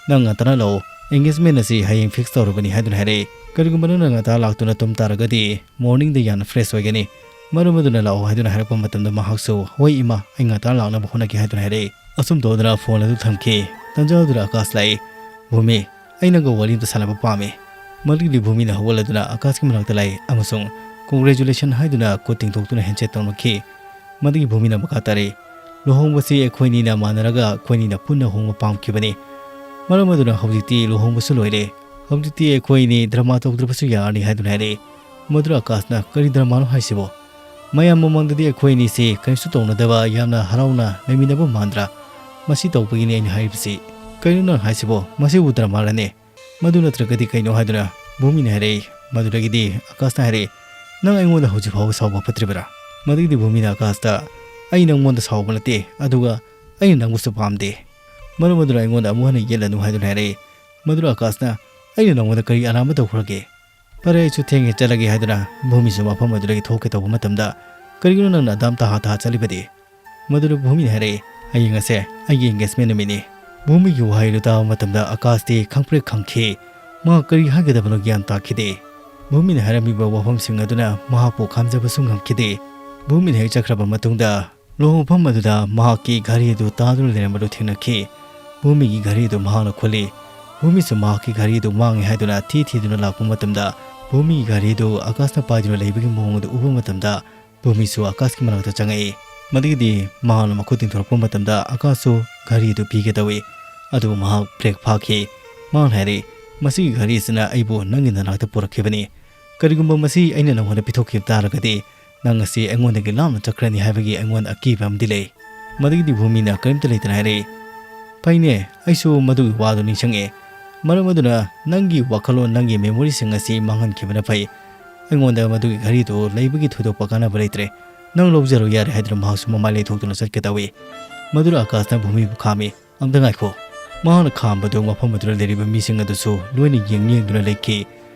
"ꯅꯪ ꯉꯟꯇꯥꯅ ꯂꯥꯛꯑꯣ, engagement ꯑꯁꯤ ꯍꯌꯦꯡ fix ꯇꯧꯔꯕꯅꯤ" ꯍꯥꯏꯗꯨꯅ ꯍꯥꯏꯔꯛꯏ꯫ "ꯀꯔꯤꯒꯨꯝꯕ ꯅꯪꯅ ꯉꯟꯇꯥ ꯂꯥꯛꯇꯨꯅ ꯇꯨꯝ ꯇꯥꯔꯒꯗꯤ morningꯗ ꯌꯥꯝꯅ fresh ꯑꯣꯏꯒꯅꯤ꯫ ꯃꯔꯝ ꯑꯗꯨꯅ ꯂꯥꯛꯑꯣ" ꯍꯥꯏꯗꯨꯅ ꯍꯥꯏꯔꯛꯄ ꯃꯇꯝꯗ ꯃꯍꯥꯛꯁꯨ, "ꯍꯣꯏ ꯏꯃꯥ, ꯑꯩ ꯉꯟꯇꯥ ꯂꯥꯛꯅꯕ ꯍꯣꯠꯅꯒꯦ" ꯍꯥꯏꯗꯨꯅ ꯍꯥꯏꯔꯛꯏ꯫ ꯑꯁꯨꯝ ꯇꯧꯗꯨꯅ ꯐꯣꯟ ꯑꯗꯨ ꯊꯝꯈꯤ꯫ ꯇꯟꯖꯥ ꯑꯗꯨꯗ ꯑꯀꯥꯁ ꯂꯥꯛꯏ꯫ "ꯚꯨꯃꯤ, ꯑꯩ ꯅꯪꯒ ꯋꯥꯔꯤ ꯑꯝꯇ ꯁꯥꯟꯅꯕ ꯄꯥꯝꯃꯤ"꯫ ꯃꯗꯨꯒꯤꯗꯤ ꯚꯨꯃꯤꯅ ꯍꯧꯒꯠꯂꯗꯨꯅ ꯑꯀꯥꯁꯀꯤ ꯃꯅꯥꯛꯇ ꯂꯥꯛꯏ ꯑꯃꯁꯨꯡ "Congratulation" ꯍꯥꯏꯗꯨꯅ ꯈꯨꯠ ꯇꯤꯡꯊꯣꯛꯇꯨꯅ handshake ꯇꯧꯅꯈꯤ꯫ ꯃꯗꯨꯒꯤ ꯚꯨꯃꯤꯅ ꯃꯈꯥ ꯇꯥꯔꯛꯏ, "ꯂꯨꯍꯣꯡꯕꯁꯤ ꯑꯩꯈꯣꯏꯅꯤꯅ ꯃꯥꯟꯅꯔꯒ ꯑꯩꯈꯣꯏꯅꯤꯅ ꯄꯨꯟꯅ ꯍꯣꯡꯕ ꯄꯥꯝꯈꯤꯕꯅꯤ꯫ ꯃꯔꯝ ꯑꯗꯨꯅ ꯍꯧꯖꯤꯛꯇꯤ ꯂꯨꯍꯣꯡꯕꯁꯨ ꯂꯣꯏꯔꯦ꯫ ꯍꯧꯖꯤꯛꯇꯤ ꯑꯩꯈꯣꯏ ꯑꯅꯤ ꯗ꯭ꯔꯃꯥ ꯇꯧꯗ꯭ꯔꯕꯁꯨ ꯌꯥꯔꯅꯤ ꯍꯥꯏꯗꯨꯅ ꯍꯥꯏꯔꯛꯏ꯫ ꯃꯗꯨꯗ ꯑꯀꯥꯁꯅ, "ꯀꯔꯤ ꯗ꯭ꯔꯃꯥꯅꯣ ꯍꯥꯏꯁꯤꯕꯣ? ꯃꯌꯥꯝ ꯃꯃꯥꯡꯗꯗꯤ ꯑꯩꯈꯣꯏ ꯑꯅꯤꯁꯤ ꯀꯔꯤꯁꯨ ꯇꯧꯅꯗꯕ ꯌꯥꯝꯅ ꯍꯔꯥꯎꯅ ꯂꯩꯃꯤꯟꯅꯕ ꯃꯥꯟꯗ꯭ꯔꯥ? ꯃꯁꯤ ꯇꯧꯕꯒꯤꯅꯤ ꯑꯩꯅ ꯍꯥꯏꯔꯤꯕꯁꯤ꯫ ꯀꯩꯅꯣ ꯅꯪ ꯍꯥꯏꯁꯤꯕꯣ? ꯃꯁꯤꯕꯨ ꯗ꯭ꯔꯃꯥꯔꯅꯦ? ꯃꯗꯨ ꯅꯠꯇ꯭ꯔꯒꯗꯤ ꯀꯩꯅꯣ?" ꯍꯥꯏꯗꯨꯅ ꯚꯨꯃꯤꯅ ꯍꯥꯏꯔꯛꯏ꯫ ꯃꯗꯨꯗꯒꯤꯗꯤ ꯑꯀꯥꯁꯅ ꯍꯥꯏꯔꯛꯏ, "ꯅꯪ ꯑꯩꯉꯣꯟꯗ ꯍꯧꯖꯤꯛ ꯐꯥꯎꯕ ꯁꯥꯎꯕ ꯐꯠꯇ꯭ꯔꯤꯕꯔꯥ?" ꯃꯗꯨꯒꯤꯗꯤ ꯚꯨꯃꯤꯅ ꯑꯀꯥꯁꯇ, "ꯑꯩ ꯅꯪꯉꯣꯟꯗ ꯁꯥꯎꯕ ꯅꯠꯇꯦ, ꯑꯗꯨꯒ ꯑꯩꯅ ꯅꯪꯕꯨꯁꯨ ꯄꯥꯝꯗꯦ꯫ ꯃꯔꯝ ꯑꯗꯨꯅ ꯑꯩꯉꯣꯟꯗ ꯑꯃꯨꯛ ꯍꯟꯅ ꯌꯦꯠꯂꯅꯨ" ꯍꯥꯏꯗꯨꯅ ꯍꯥꯏꯔꯛꯏ꯫ ꯃꯗꯨꯗ ꯑꯀꯥꯁꯅ, "ꯑꯩꯅ ꯅꯪꯉꯣꯟꯗ ꯀꯔꯤ ꯑꯔꯥꯟꯕ ꯇꯧꯈ꯭ꯔꯒꯦ?" "ꯐꯔꯦ, ꯑꯩꯁꯨ ꯊꯦꯡꯉꯦ, ꯆꯠꯂꯒꯦ" ꯍꯥꯏꯗꯨꯅ ꯚꯨꯃꯤꯁꯨ ꯃꯐꯝ ꯑꯗꯨꯗꯒꯤ ꯊꯣꯛꯀꯦ ꯇꯧꯕ ꯃꯇꯝꯗ, "ꯀꯔꯤꯒꯤꯅꯣ ꯅꯪꯅ ꯑꯗꯥꯝ ꯇꯍꯥ ꯇꯍꯥ ꯆꯠꯂꯤꯕꯗꯤ?" ꯃꯗꯨꯗ ꯚꯨꯃꯤꯅ ꯍꯥꯏꯔꯛꯏ, "ꯍꯌꯦꯡ ꯑꯁꯦ ꯑꯩꯒꯤ engagement ꯅꯨꯃꯤꯠꯅꯤ"꯫ ꯚꯨꯃꯤꯒꯤ ꯋꯥꯍꯩꯗꯨ ꯇꯥꯕ ꯃꯇꯝꯗ ꯑꯀꯥꯁꯇꯤ ꯈꯪꯄ꯭ꯔꯦꯛ ꯈꯪꯈꯤ꯫ ꯃꯍꯥꯛ ꯀꯔꯤ ꯍꯥꯏꯒꯗꯕꯅꯣ ꯒ꯭ꯌꯥꯟ ꯇꯥꯈꯤꯗꯦ꯫ ꯚꯨꯃꯤꯅ ꯍꯥꯏꯔꯝꯃꯤꯕ ꯋꯥꯐꯝꯁꯤꯡ ꯑꯗꯨꯅ ꯃꯍꯥꯛꯄꯨ ꯈꯥꯝꯖꯕꯁꯨ ꯉꯝꯈꯤꯗꯦ꯫ ꯚꯨꯃꯤꯅ ꯍꯦꯛ ꯆꯠꯈ꯭ꯔꯕ ꯃꯇꯨꯡꯗ, ꯂꯨꯍꯣꯡꯐꯝ ꯑꯗꯨꯗ ꯃꯍꯥꯛꯀꯤ ꯘꯔꯤ ꯑꯗꯨ ꯇꯥꯗꯨꯅ ꯂꯩꯔꯝꯕꯗꯨ ꯊꯦꯡꯅꯈꯤ꯫ ꯚꯨꯃꯤꯒꯤ ꯘꯔꯤ ꯑꯗꯨ ꯃꯍꯥꯛꯅ ꯈꯣꯜꯂꯤ꯫ ꯚꯨꯃꯤꯁꯨ ꯃꯍꯥꯛꯀꯤ ꯘꯔꯤ ꯑꯗꯨ ꯃꯥꯡꯉꯦ ꯍꯥꯏꯗꯨꯅ ꯊꯤ ꯊꯤꯗꯨꯅ ꯂꯥꯛꯄ ꯃꯇꯝꯗ, ꯚꯨꯃꯤꯒꯤ ꯘꯔꯤ ꯑꯗꯨ ꯑꯀꯥꯁꯅ ꯄꯥꯏꯗꯨꯅ ꯂꯩꯕꯒꯤ ꯃꯑꯣꯡ ꯑꯗꯨ ꯎꯕ ꯃꯇꯝꯗ, ꯚꯨꯃꯤꯁꯨ ꯑꯀꯥꯁꯀꯤ ꯃꯅꯥꯛꯇ ꯆꯪꯉꯛꯏ꯫ ꯃꯗꯨꯒꯤꯗꯤ ꯃꯍꯥꯛꯅ ꯃꯈꯨꯠ ꯇꯤꯡꯊꯣꯔꯛꯄ ꯃꯇꯝꯗ ꯑꯀꯥꯁꯁꯨ ꯘꯔꯤ ꯑꯗꯨ ꯄꯤꯒꯦ ꯇꯧꯏ꯫ ꯑꯗꯨꯕꯨ ꯃꯍꯥꯛ ꯕ꯭ꯔꯦꯛ ꯐꯥꯈꯤ꯫ ꯃꯍꯥꯛꯅ ꯍꯥꯏꯔꯛꯏ, "ꯃꯁꯤꯒꯤ ꯘꯔꯤ ꯑꯁꯤꯅ ꯑꯩꯕꯨ ꯅꯪꯒꯤ ꯅꯅꯥꯛꯇ ꯄꯨꯔꯛꯈꯤꯕꯅꯤ꯫ ꯀꯔꯤꯒꯨꯝꯕ ꯃꯁꯤ ꯑꯩꯅ ꯅꯪꯉꯣꯟꯗ ꯄꯤꯊꯣꯛꯈꯤꯕ ꯇꯥꯔꯒꯗꯤ, ꯅꯪ ꯑꯁꯤ ꯑꯩꯉꯣꯟꯗꯒꯤ ꯂꯥꯞꯅ ꯆꯠꯈ꯭ꯔꯅꯤ ꯍꯥꯏꯕꯒꯤ ꯑꯩꯉꯣꯟꯗ ꯑꯀꯤꯕ ꯑꯃꯗꯤ ꯂꯩ"꯫ ꯃꯗꯨꯒꯤꯗꯤ ꯚꯨꯃꯤꯅ ꯀꯔꯤꯝꯇ ꯂꯩꯇꯅ ꯍꯥꯏꯔꯛꯏ, "ꯐꯩꯅꯦ, ꯑꯩꯁꯨ ꯃꯗꯨꯒꯤ ꯋꯥꯗꯨ ꯅꯤꯡꯁꯤꯡꯉꯦ꯫ ꯃꯔꯝ ꯑꯗꯨꯅ ꯅꯪꯒꯤ ꯋꯥꯈꯜꯂꯣꯟ, ꯅꯪꯒꯤ memoryꯁꯤꯡ ꯑꯁꯤ ꯃꯥꯡꯍꯟꯈꯤꯕꯅ ꯐꯩ꯫ ꯑꯩꯉꯣꯟꯗ ꯃꯗꯨꯒꯤ ꯘꯔꯤꯗꯨ ꯂꯩꯕꯒꯤ ꯊꯣꯏꯗꯣꯛꯄ ꯀꯥꯟꯅꯕ ꯂꯩꯇ꯭ꯔꯦ꯫ ꯅꯪ ꯂꯧꯖꯔꯣ ꯌꯥꯔꯦ" ꯍꯥꯏꯗꯨꯅ ꯃꯍꯥꯛꯁꯨ ꯃꯃꯥꯏ ꯂꯩꯊꯣꯛꯇꯨꯅ ꯆꯠꯀꯦ ꯇꯧꯏ꯫ ꯃꯗꯨꯗ ꯑꯀꯥꯁꯅ ꯚꯨꯃꯤꯕꯨ ꯈꯥꯝꯃꯤ꯫ "ꯑꯝꯇ ꯉꯥꯏꯈꯣ"꯫ ꯃꯍꯥꯛꯅ ꯈꯥꯝꯕꯗꯨ ꯃꯐꯝ ꯑꯗꯨꯗ ꯂꯩꯔꯤꯕ ꯃꯤꯁꯤꯡ ꯑꯗꯨꯁꯨ ꯂꯣꯏꯅ ꯌꯦꯡ ꯌꯦꯡꯗꯨꯅ ꯂꯩꯈꯤ꯫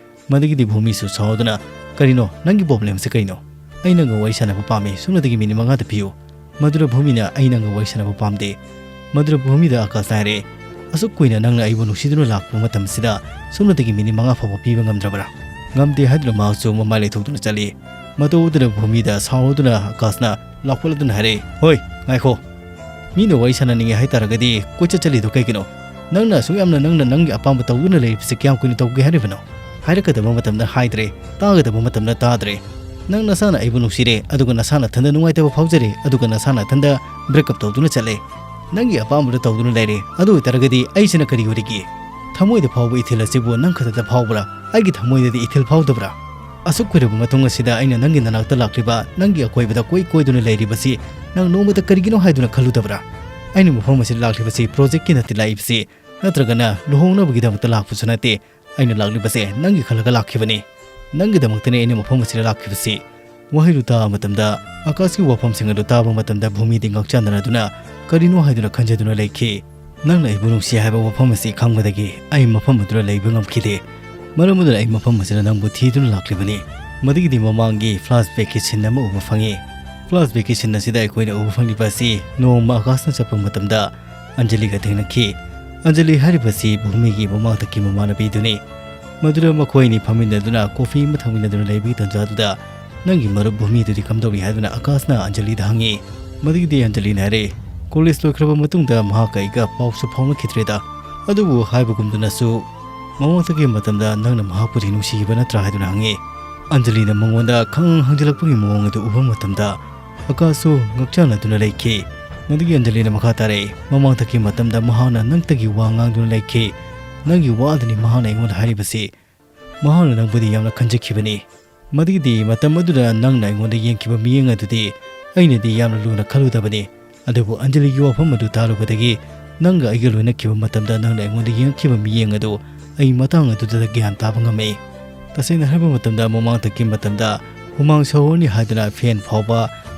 ꯃꯗꯨꯒꯤꯗꯤ ꯚꯨꯃꯤꯁꯨ ꯁꯥꯎꯗꯨꯅ, "ꯀꯔꯤꯅꯣ? ꯅꯪꯒꯤ problemꯁꯦ ꯀꯔꯤꯅꯣ? ꯑꯩ ꯅꯪꯒ ꯋꯥꯔꯤ ꯁꯥꯟꯅꯕ ꯄꯥꯝꯃꯤ, ꯁꯨꯞꯅꯇꯒꯤ minute ꯃꯉꯥꯗ ꯄꯤꯌꯨ"꯫ ꯃꯗꯨꯗ ꯚꯨꯃꯤꯅ, "ꯑꯩ ꯅꯪꯒ ꯋꯥꯔꯤ ꯁꯥꯟꯅꯕ ꯄꯥꯝꯗꯦ"꯫ ꯃꯗꯨꯗ ꯚꯨꯃꯤꯗ ꯑꯀꯥꯁꯅ ꯍꯥꯏꯔꯛꯑꯦ, "ꯑꯁꯨꯛ ꯀꯨꯏꯅ ꯅꯪꯅ ꯑꯩꯕꯨ ꯅꯨꯡꯁꯤꯗꯨꯅ ꯂꯥꯛꯄ ꯃꯇꯝꯁꯤꯗ ꯁꯨꯞꯅꯇꯒꯤ minute ꯃꯉꯥ ꯐꯥꯎꯕ ꯄꯤꯕ ꯉꯝꯗ꯭ꯔꯕ꯭ꯔꯥ?" ꯉꯝꯗꯦ ꯍꯥꯏꯗꯨꯅ ꯃꯍꯥꯛꯁꯨ ꯃꯃꯥꯏ ꯂꯩꯊꯣꯛꯇꯨꯅ ꯆꯠꯂꯤ꯫ ꯃꯇꯧ ꯑꯗꯨꯗ ꯚꯨꯃꯤꯗ ꯁꯥꯎꯔꯗꯨꯅ ꯑꯀꯥꯁꯅ ꯂꯥꯎꯈꯠꯂꯗꯨꯅ ꯍꯥꯏꯔꯛꯏ, "ꯍꯣꯏ, ꯉꯥꯏꯈꯣ꯫ ꯃꯤꯅ ꯋꯥꯔꯤ ꯁꯥꯟꯅꯅꯤꯡꯉꯦ ꯍꯥꯏ ꯇꯥꯔꯒꯗꯤ ꯀꯣꯏꯆꯠ ꯆꯠꯂꯤꯗꯣ ꯀꯩꯒꯤꯅꯣ? ꯅꯪꯅ ꯑꯁꯨꯛ ꯌꯥꯝꯅ ꯅꯪꯅ ꯅꯪꯒꯤ ꯑꯄꯥꯝꯕ ꯇꯧꯗꯨꯅ ꯂꯩꯔꯤꯕꯁꯦ ꯀꯌꯥꯝ ꯀꯨꯏꯅ ꯇꯧꯒꯦ ꯍꯥꯏꯔꯤꯕꯅꯣ? ꯍꯥꯏꯔꯛꯀꯗꯕ ꯃꯇꯝꯗ ꯍꯥꯏꯗ꯭ꯔꯦ, ꯇꯥꯒꯗꯕ ꯃꯇꯝꯗ ꯇꯥꯗ꯭ꯔꯦ꯫ ꯅꯪ ꯅꯁꯥꯅ ꯑꯩꯕꯨ ꯅꯨꯡꯁꯤꯔꯦ, ꯑꯗꯨꯒ ꯅꯁꯥ ꯅꯊꯟꯗ ꯅꯨꯡꯉꯥꯏꯇꯕ ꯐꯥꯎꯖꯔꯦ, ꯑꯗꯨꯒ ꯅꯁꯥ ꯅꯊꯟꯗ break up ꯇꯧꯗꯨꯅ ꯆꯠꯂꯦ꯫ ꯅꯪꯒꯤ ꯑꯄꯥꯝꯕꯗꯨ ꯇꯧꯗꯨꯅ ꯂꯩꯔꯦ꯫ ꯑꯗꯨ ꯑꯣꯏꯇꯥꯔꯒꯗꯤ ꯑꯩꯁꯤꯅ ꯀꯔꯤ ꯑꯣꯏꯔꯤꯒꯦ? ꯊꯃꯣꯏꯗ ꯐꯥꯎꯕ ꯏꯊꯤꯜ ꯑꯁꯤꯕꯨ ꯅꯪ ꯈꯛꯇꯗ ꯐꯥꯎꯕ꯭ꯔꯥ? ꯑꯩꯒꯤ ꯊꯃꯣꯏꯗꯗꯤ ꯏꯊꯤꯜ ꯐꯥꯎꯗꯕ꯭ꯔꯥ? ꯑꯁꯨꯛ ꯀꯨꯏꯔꯕ ꯃꯇꯨꯡ ꯑꯁꯤꯗ ꯑꯩꯅ ꯅꯪꯒꯤ ꯅꯅꯥꯛꯇ ꯂꯥꯛꯂꯤꯕ, ꯅꯪꯒꯤ ꯑꯀꯣꯏꯕꯗ ꯀꯣꯏ ꯀꯣꯏꯗꯨꯅ ꯂꯩꯔꯤꯕꯁꯤ ꯅꯪ ꯅꯣꯡꯃꯇ ꯀꯔꯤꯒꯤꯅꯣ ꯍꯥꯏꯗꯨꯅ ꯈꯜꯂꯨꯗꯕ꯭ꯔꯥ? ꯑꯩꯅ ꯃꯐꯝ ꯑꯁꯤꯗ ꯂꯥꯛꯂꯤꯕꯁꯤ ꯄ꯭ꯔꯣꯖꯦꯛꯀꯤ ꯅꯠꯇꯦ ꯂꯥꯛꯏꯕꯁꯤ, ꯅꯠꯇ꯭ꯔꯒꯅ ꯂꯨꯍꯣꯡꯅꯕꯒꯤꯗꯃꯛꯇ ꯂꯥꯛꯄꯁꯨ ꯅꯠꯇꯦ꯫ ꯑꯩꯅ ꯂꯥꯛꯂꯤꯕꯁꯦ ꯅꯪꯒꯤ ꯈꯜꯂꯒ ꯂꯥꯛꯈꯤꯕꯅꯤ꯫ ꯅꯪꯒꯤꯗꯃꯛꯇꯅꯦ ꯑꯩꯅ ꯃꯐꯝ ꯑꯁꯤꯗ ꯂꯥꯛꯈꯤꯕꯁꯤ꯫ ꯋꯥꯍꯩꯗꯨ ꯇꯥꯕ ꯃꯇꯝꯗ, ꯑꯀꯥꯁꯀꯤ ꯋꯥꯐꯝꯁꯤꯡ ꯑꯗꯨ ꯇꯥꯕ ꯃꯇꯝꯗ ꯚꯨꯃꯤꯗꯤ ꯉꯛꯆꯥꯟꯅꯔꯗꯨꯅ ꯀꯔꯤꯅꯣ ꯍꯥꯏꯗꯨꯅ ꯈꯟꯖꯗꯨꯅ ꯂꯩꯈꯤ꯫ ꯅꯪꯅ ꯑꯩꯕꯨ ꯅꯨꯡꯁꯤ ꯍꯥꯏꯕ ꯋꯥꯐꯝ ꯑꯁꯤ ꯈꯪꯕꯗꯒꯤ ꯑꯩ ꯃꯐꯝ ꯑꯗꯨꯗ ꯂꯩꯕ ꯉꯝꯈꯤꯗꯦ꯫ ꯃꯔꯝ ꯑꯗꯨꯅ ꯑꯩ ꯃꯐꯝ ꯑꯁꯤꯗ ꯅꯪꯕꯨ ꯊꯤꯗꯨꯅ ꯂꯥꯛꯂꯤꯕꯅꯤ꯫ ꯃꯗꯨꯒꯤꯗꯤ ꯃꯃꯥꯡꯒꯤ flashbackꯀꯤ scene ꯑꯃ ꯎꯕ ꯐꯪꯉꯤ꯫ Flashbackꯀꯤ scene ꯑꯁꯤꯗ ꯑꯩꯈꯣꯏꯅ ꯎꯕ ꯐꯪꯂꯤꯕ ꯑꯁꯤ ꯅꯣꯡꯃ ꯑꯀꯥꯁꯅ ꯆꯠꯄ ꯃꯇꯝꯗ ꯑꯟꯖꯂꯤꯒ ꯊꯦꯡꯅꯈꯤ꯫ ꯑꯟꯖꯂꯤ ꯍꯥꯏꯔꯤꯕꯁꯤ ꯚꯨꯃꯤꯒꯤ ꯃꯃꯥꯡꯊꯛꯀꯤ ꯃꯃꯥꯟꯅꯕꯤꯗꯨꯅꯤ꯫ ꯃꯗꯨꯗ ꯃꯈꯣꯏ ꯑꯅꯤ ꯐꯝꯃꯤꯟꯅꯗꯨꯅ ꯀꯣꯐꯤ ꯑꯃ ꯊꯛꯃꯤꯟꯅꯗꯨꯅ ꯂꯩꯕꯒꯤ ꯇꯟꯖꯥꯗꯨꯗ, "ꯅꯪꯒꯤ ꯃꯔꯨꯞ ꯚꯨꯃꯤꯗꯨꯗꯤ ꯀꯝꯗꯧꯔꯤ?" ꯍꯥꯏꯗꯨꯅ ꯑꯀꯥꯁꯅ ꯑꯟꯖꯂꯤꯗ ꯍꯪꯉꯤ꯫ ꯃꯗꯨꯒꯤꯗꯤ ꯑꯟꯖꯂꯤꯅ ꯍꯥꯏꯔꯦ, "ꯀꯣꯂꯦꯖ ꯂꯣꯏꯈ꯭ꯔꯕ ꯃꯇꯨꯡꯗ ꯃꯍꯥꯛꯀ ꯑꯩꯒ ꯄꯥꯎꯁꯨ ꯐꯥꯎꯅꯈꯤꯗ꯭ꯔꯦꯗ꯫ ꯑꯗꯨꯕꯨ ꯍꯥꯏꯕꯒꯨꯝꯗꯨꯅꯁꯨ ꯃꯃꯥꯡꯊꯛꯀꯤ ꯃꯇꯝꯗ ꯅꯪꯅ ꯃꯍꯥꯛꯄꯨꯗꯤ ꯅꯨꯡꯁꯤꯈꯤꯕ ꯅꯠꯇ꯭ꯔꯥ?" ꯍꯥꯏꯗꯨꯅ ꯍꯪꯉꯤ꯫ ꯑꯟꯖꯂꯤꯅ ꯃꯉꯣꯟꯗ ꯈꯪꯍꯪ ꯍꯪꯖꯤꯜꯂꯛꯄꯒꯤ ꯃꯑꯣꯡ ꯑꯗꯨ ꯎꯕ ꯃꯇꯝꯗ, ꯑꯀꯥꯁꯁꯨ ꯉꯛꯆꯥꯟꯅꯗꯨꯅ ꯂꯩꯈꯤ꯫ ꯃꯗꯨꯒꯤ ꯑꯟꯖꯂꯤꯅ ꯃꯈꯥ ꯇꯥꯔꯛꯏ, "ꯃꯃꯥꯡꯊꯛꯀꯤ ꯃꯇꯝꯗ ꯃꯍꯥꯛꯅ ꯅꯪꯇꯒꯤ ꯋꯥ ꯉꯥꯡꯗꯨꯅ ꯂꯩꯈꯤ꯫ ꯅꯪꯒꯤ ꯋꯥ ꯑꯗꯨꯅꯤ ꯃꯍꯥꯛꯅ ꯑꯩꯉꯣꯟꯗ ꯍꯥꯏꯔꯤꯕꯁꯤ꯫ ꯃꯍꯥꯛꯅ ꯅꯪꯕꯨꯗꯤ ꯌꯥꯝꯅ ꯈꯟꯖꯈꯤꯕꯅꯤ꯫ ꯃꯗꯨꯒꯤꯗꯤ ꯃꯇꯝ ꯑꯗꯨꯗ ꯅꯪꯅ ꯑꯩꯉꯣꯟꯗ ꯌꯦꯡꯈꯤꯕ ꯃꯤꯠꯌꯦꯡ ꯑꯗꯨꯗꯤ ꯑꯩꯅꯗꯤ ꯌꯥꯝꯅ ꯂꯨꯅ ꯈꯜꯂꯨꯗꯕꯅꯤ꯫ ꯑꯗꯨꯕꯨ ꯑꯟꯖꯂꯤꯒꯤ ꯋꯥꯐꯝ ꯑꯗꯨ ꯇꯥꯔꯨꯕꯗꯒꯤ ꯅꯪꯒ ꯑꯩꯒ ꯂꯣꯏꯅꯈꯤꯕ ꯃꯇꯝꯗ ꯅꯪꯅ ꯑꯩꯉꯣꯟꯗ ꯌꯦꯡꯈꯤꯕ ꯃꯤꯠꯌꯦꯡ ꯑꯗꯨ ꯑꯩ ꯃꯇꯥꯡ ꯑꯗꯨꯗ ꯒ꯭ꯌꯥꯟ ꯇꯥꯕ ꯉꯝꯃꯤ꯫ ꯇꯁꯦꯡꯅ ꯍꯥꯏꯕ ꯃꯇꯝꯗ ꯃꯃꯥꯡꯊꯛꯀꯤ ꯃꯇꯝꯗ ꯍꯨꯃꯥꯡ ꯁꯧꯍꯣꯔꯅꯤ ꯍꯥꯏꯗꯨꯅ ꯐꯦꯟ ꯐꯥꯎꯕ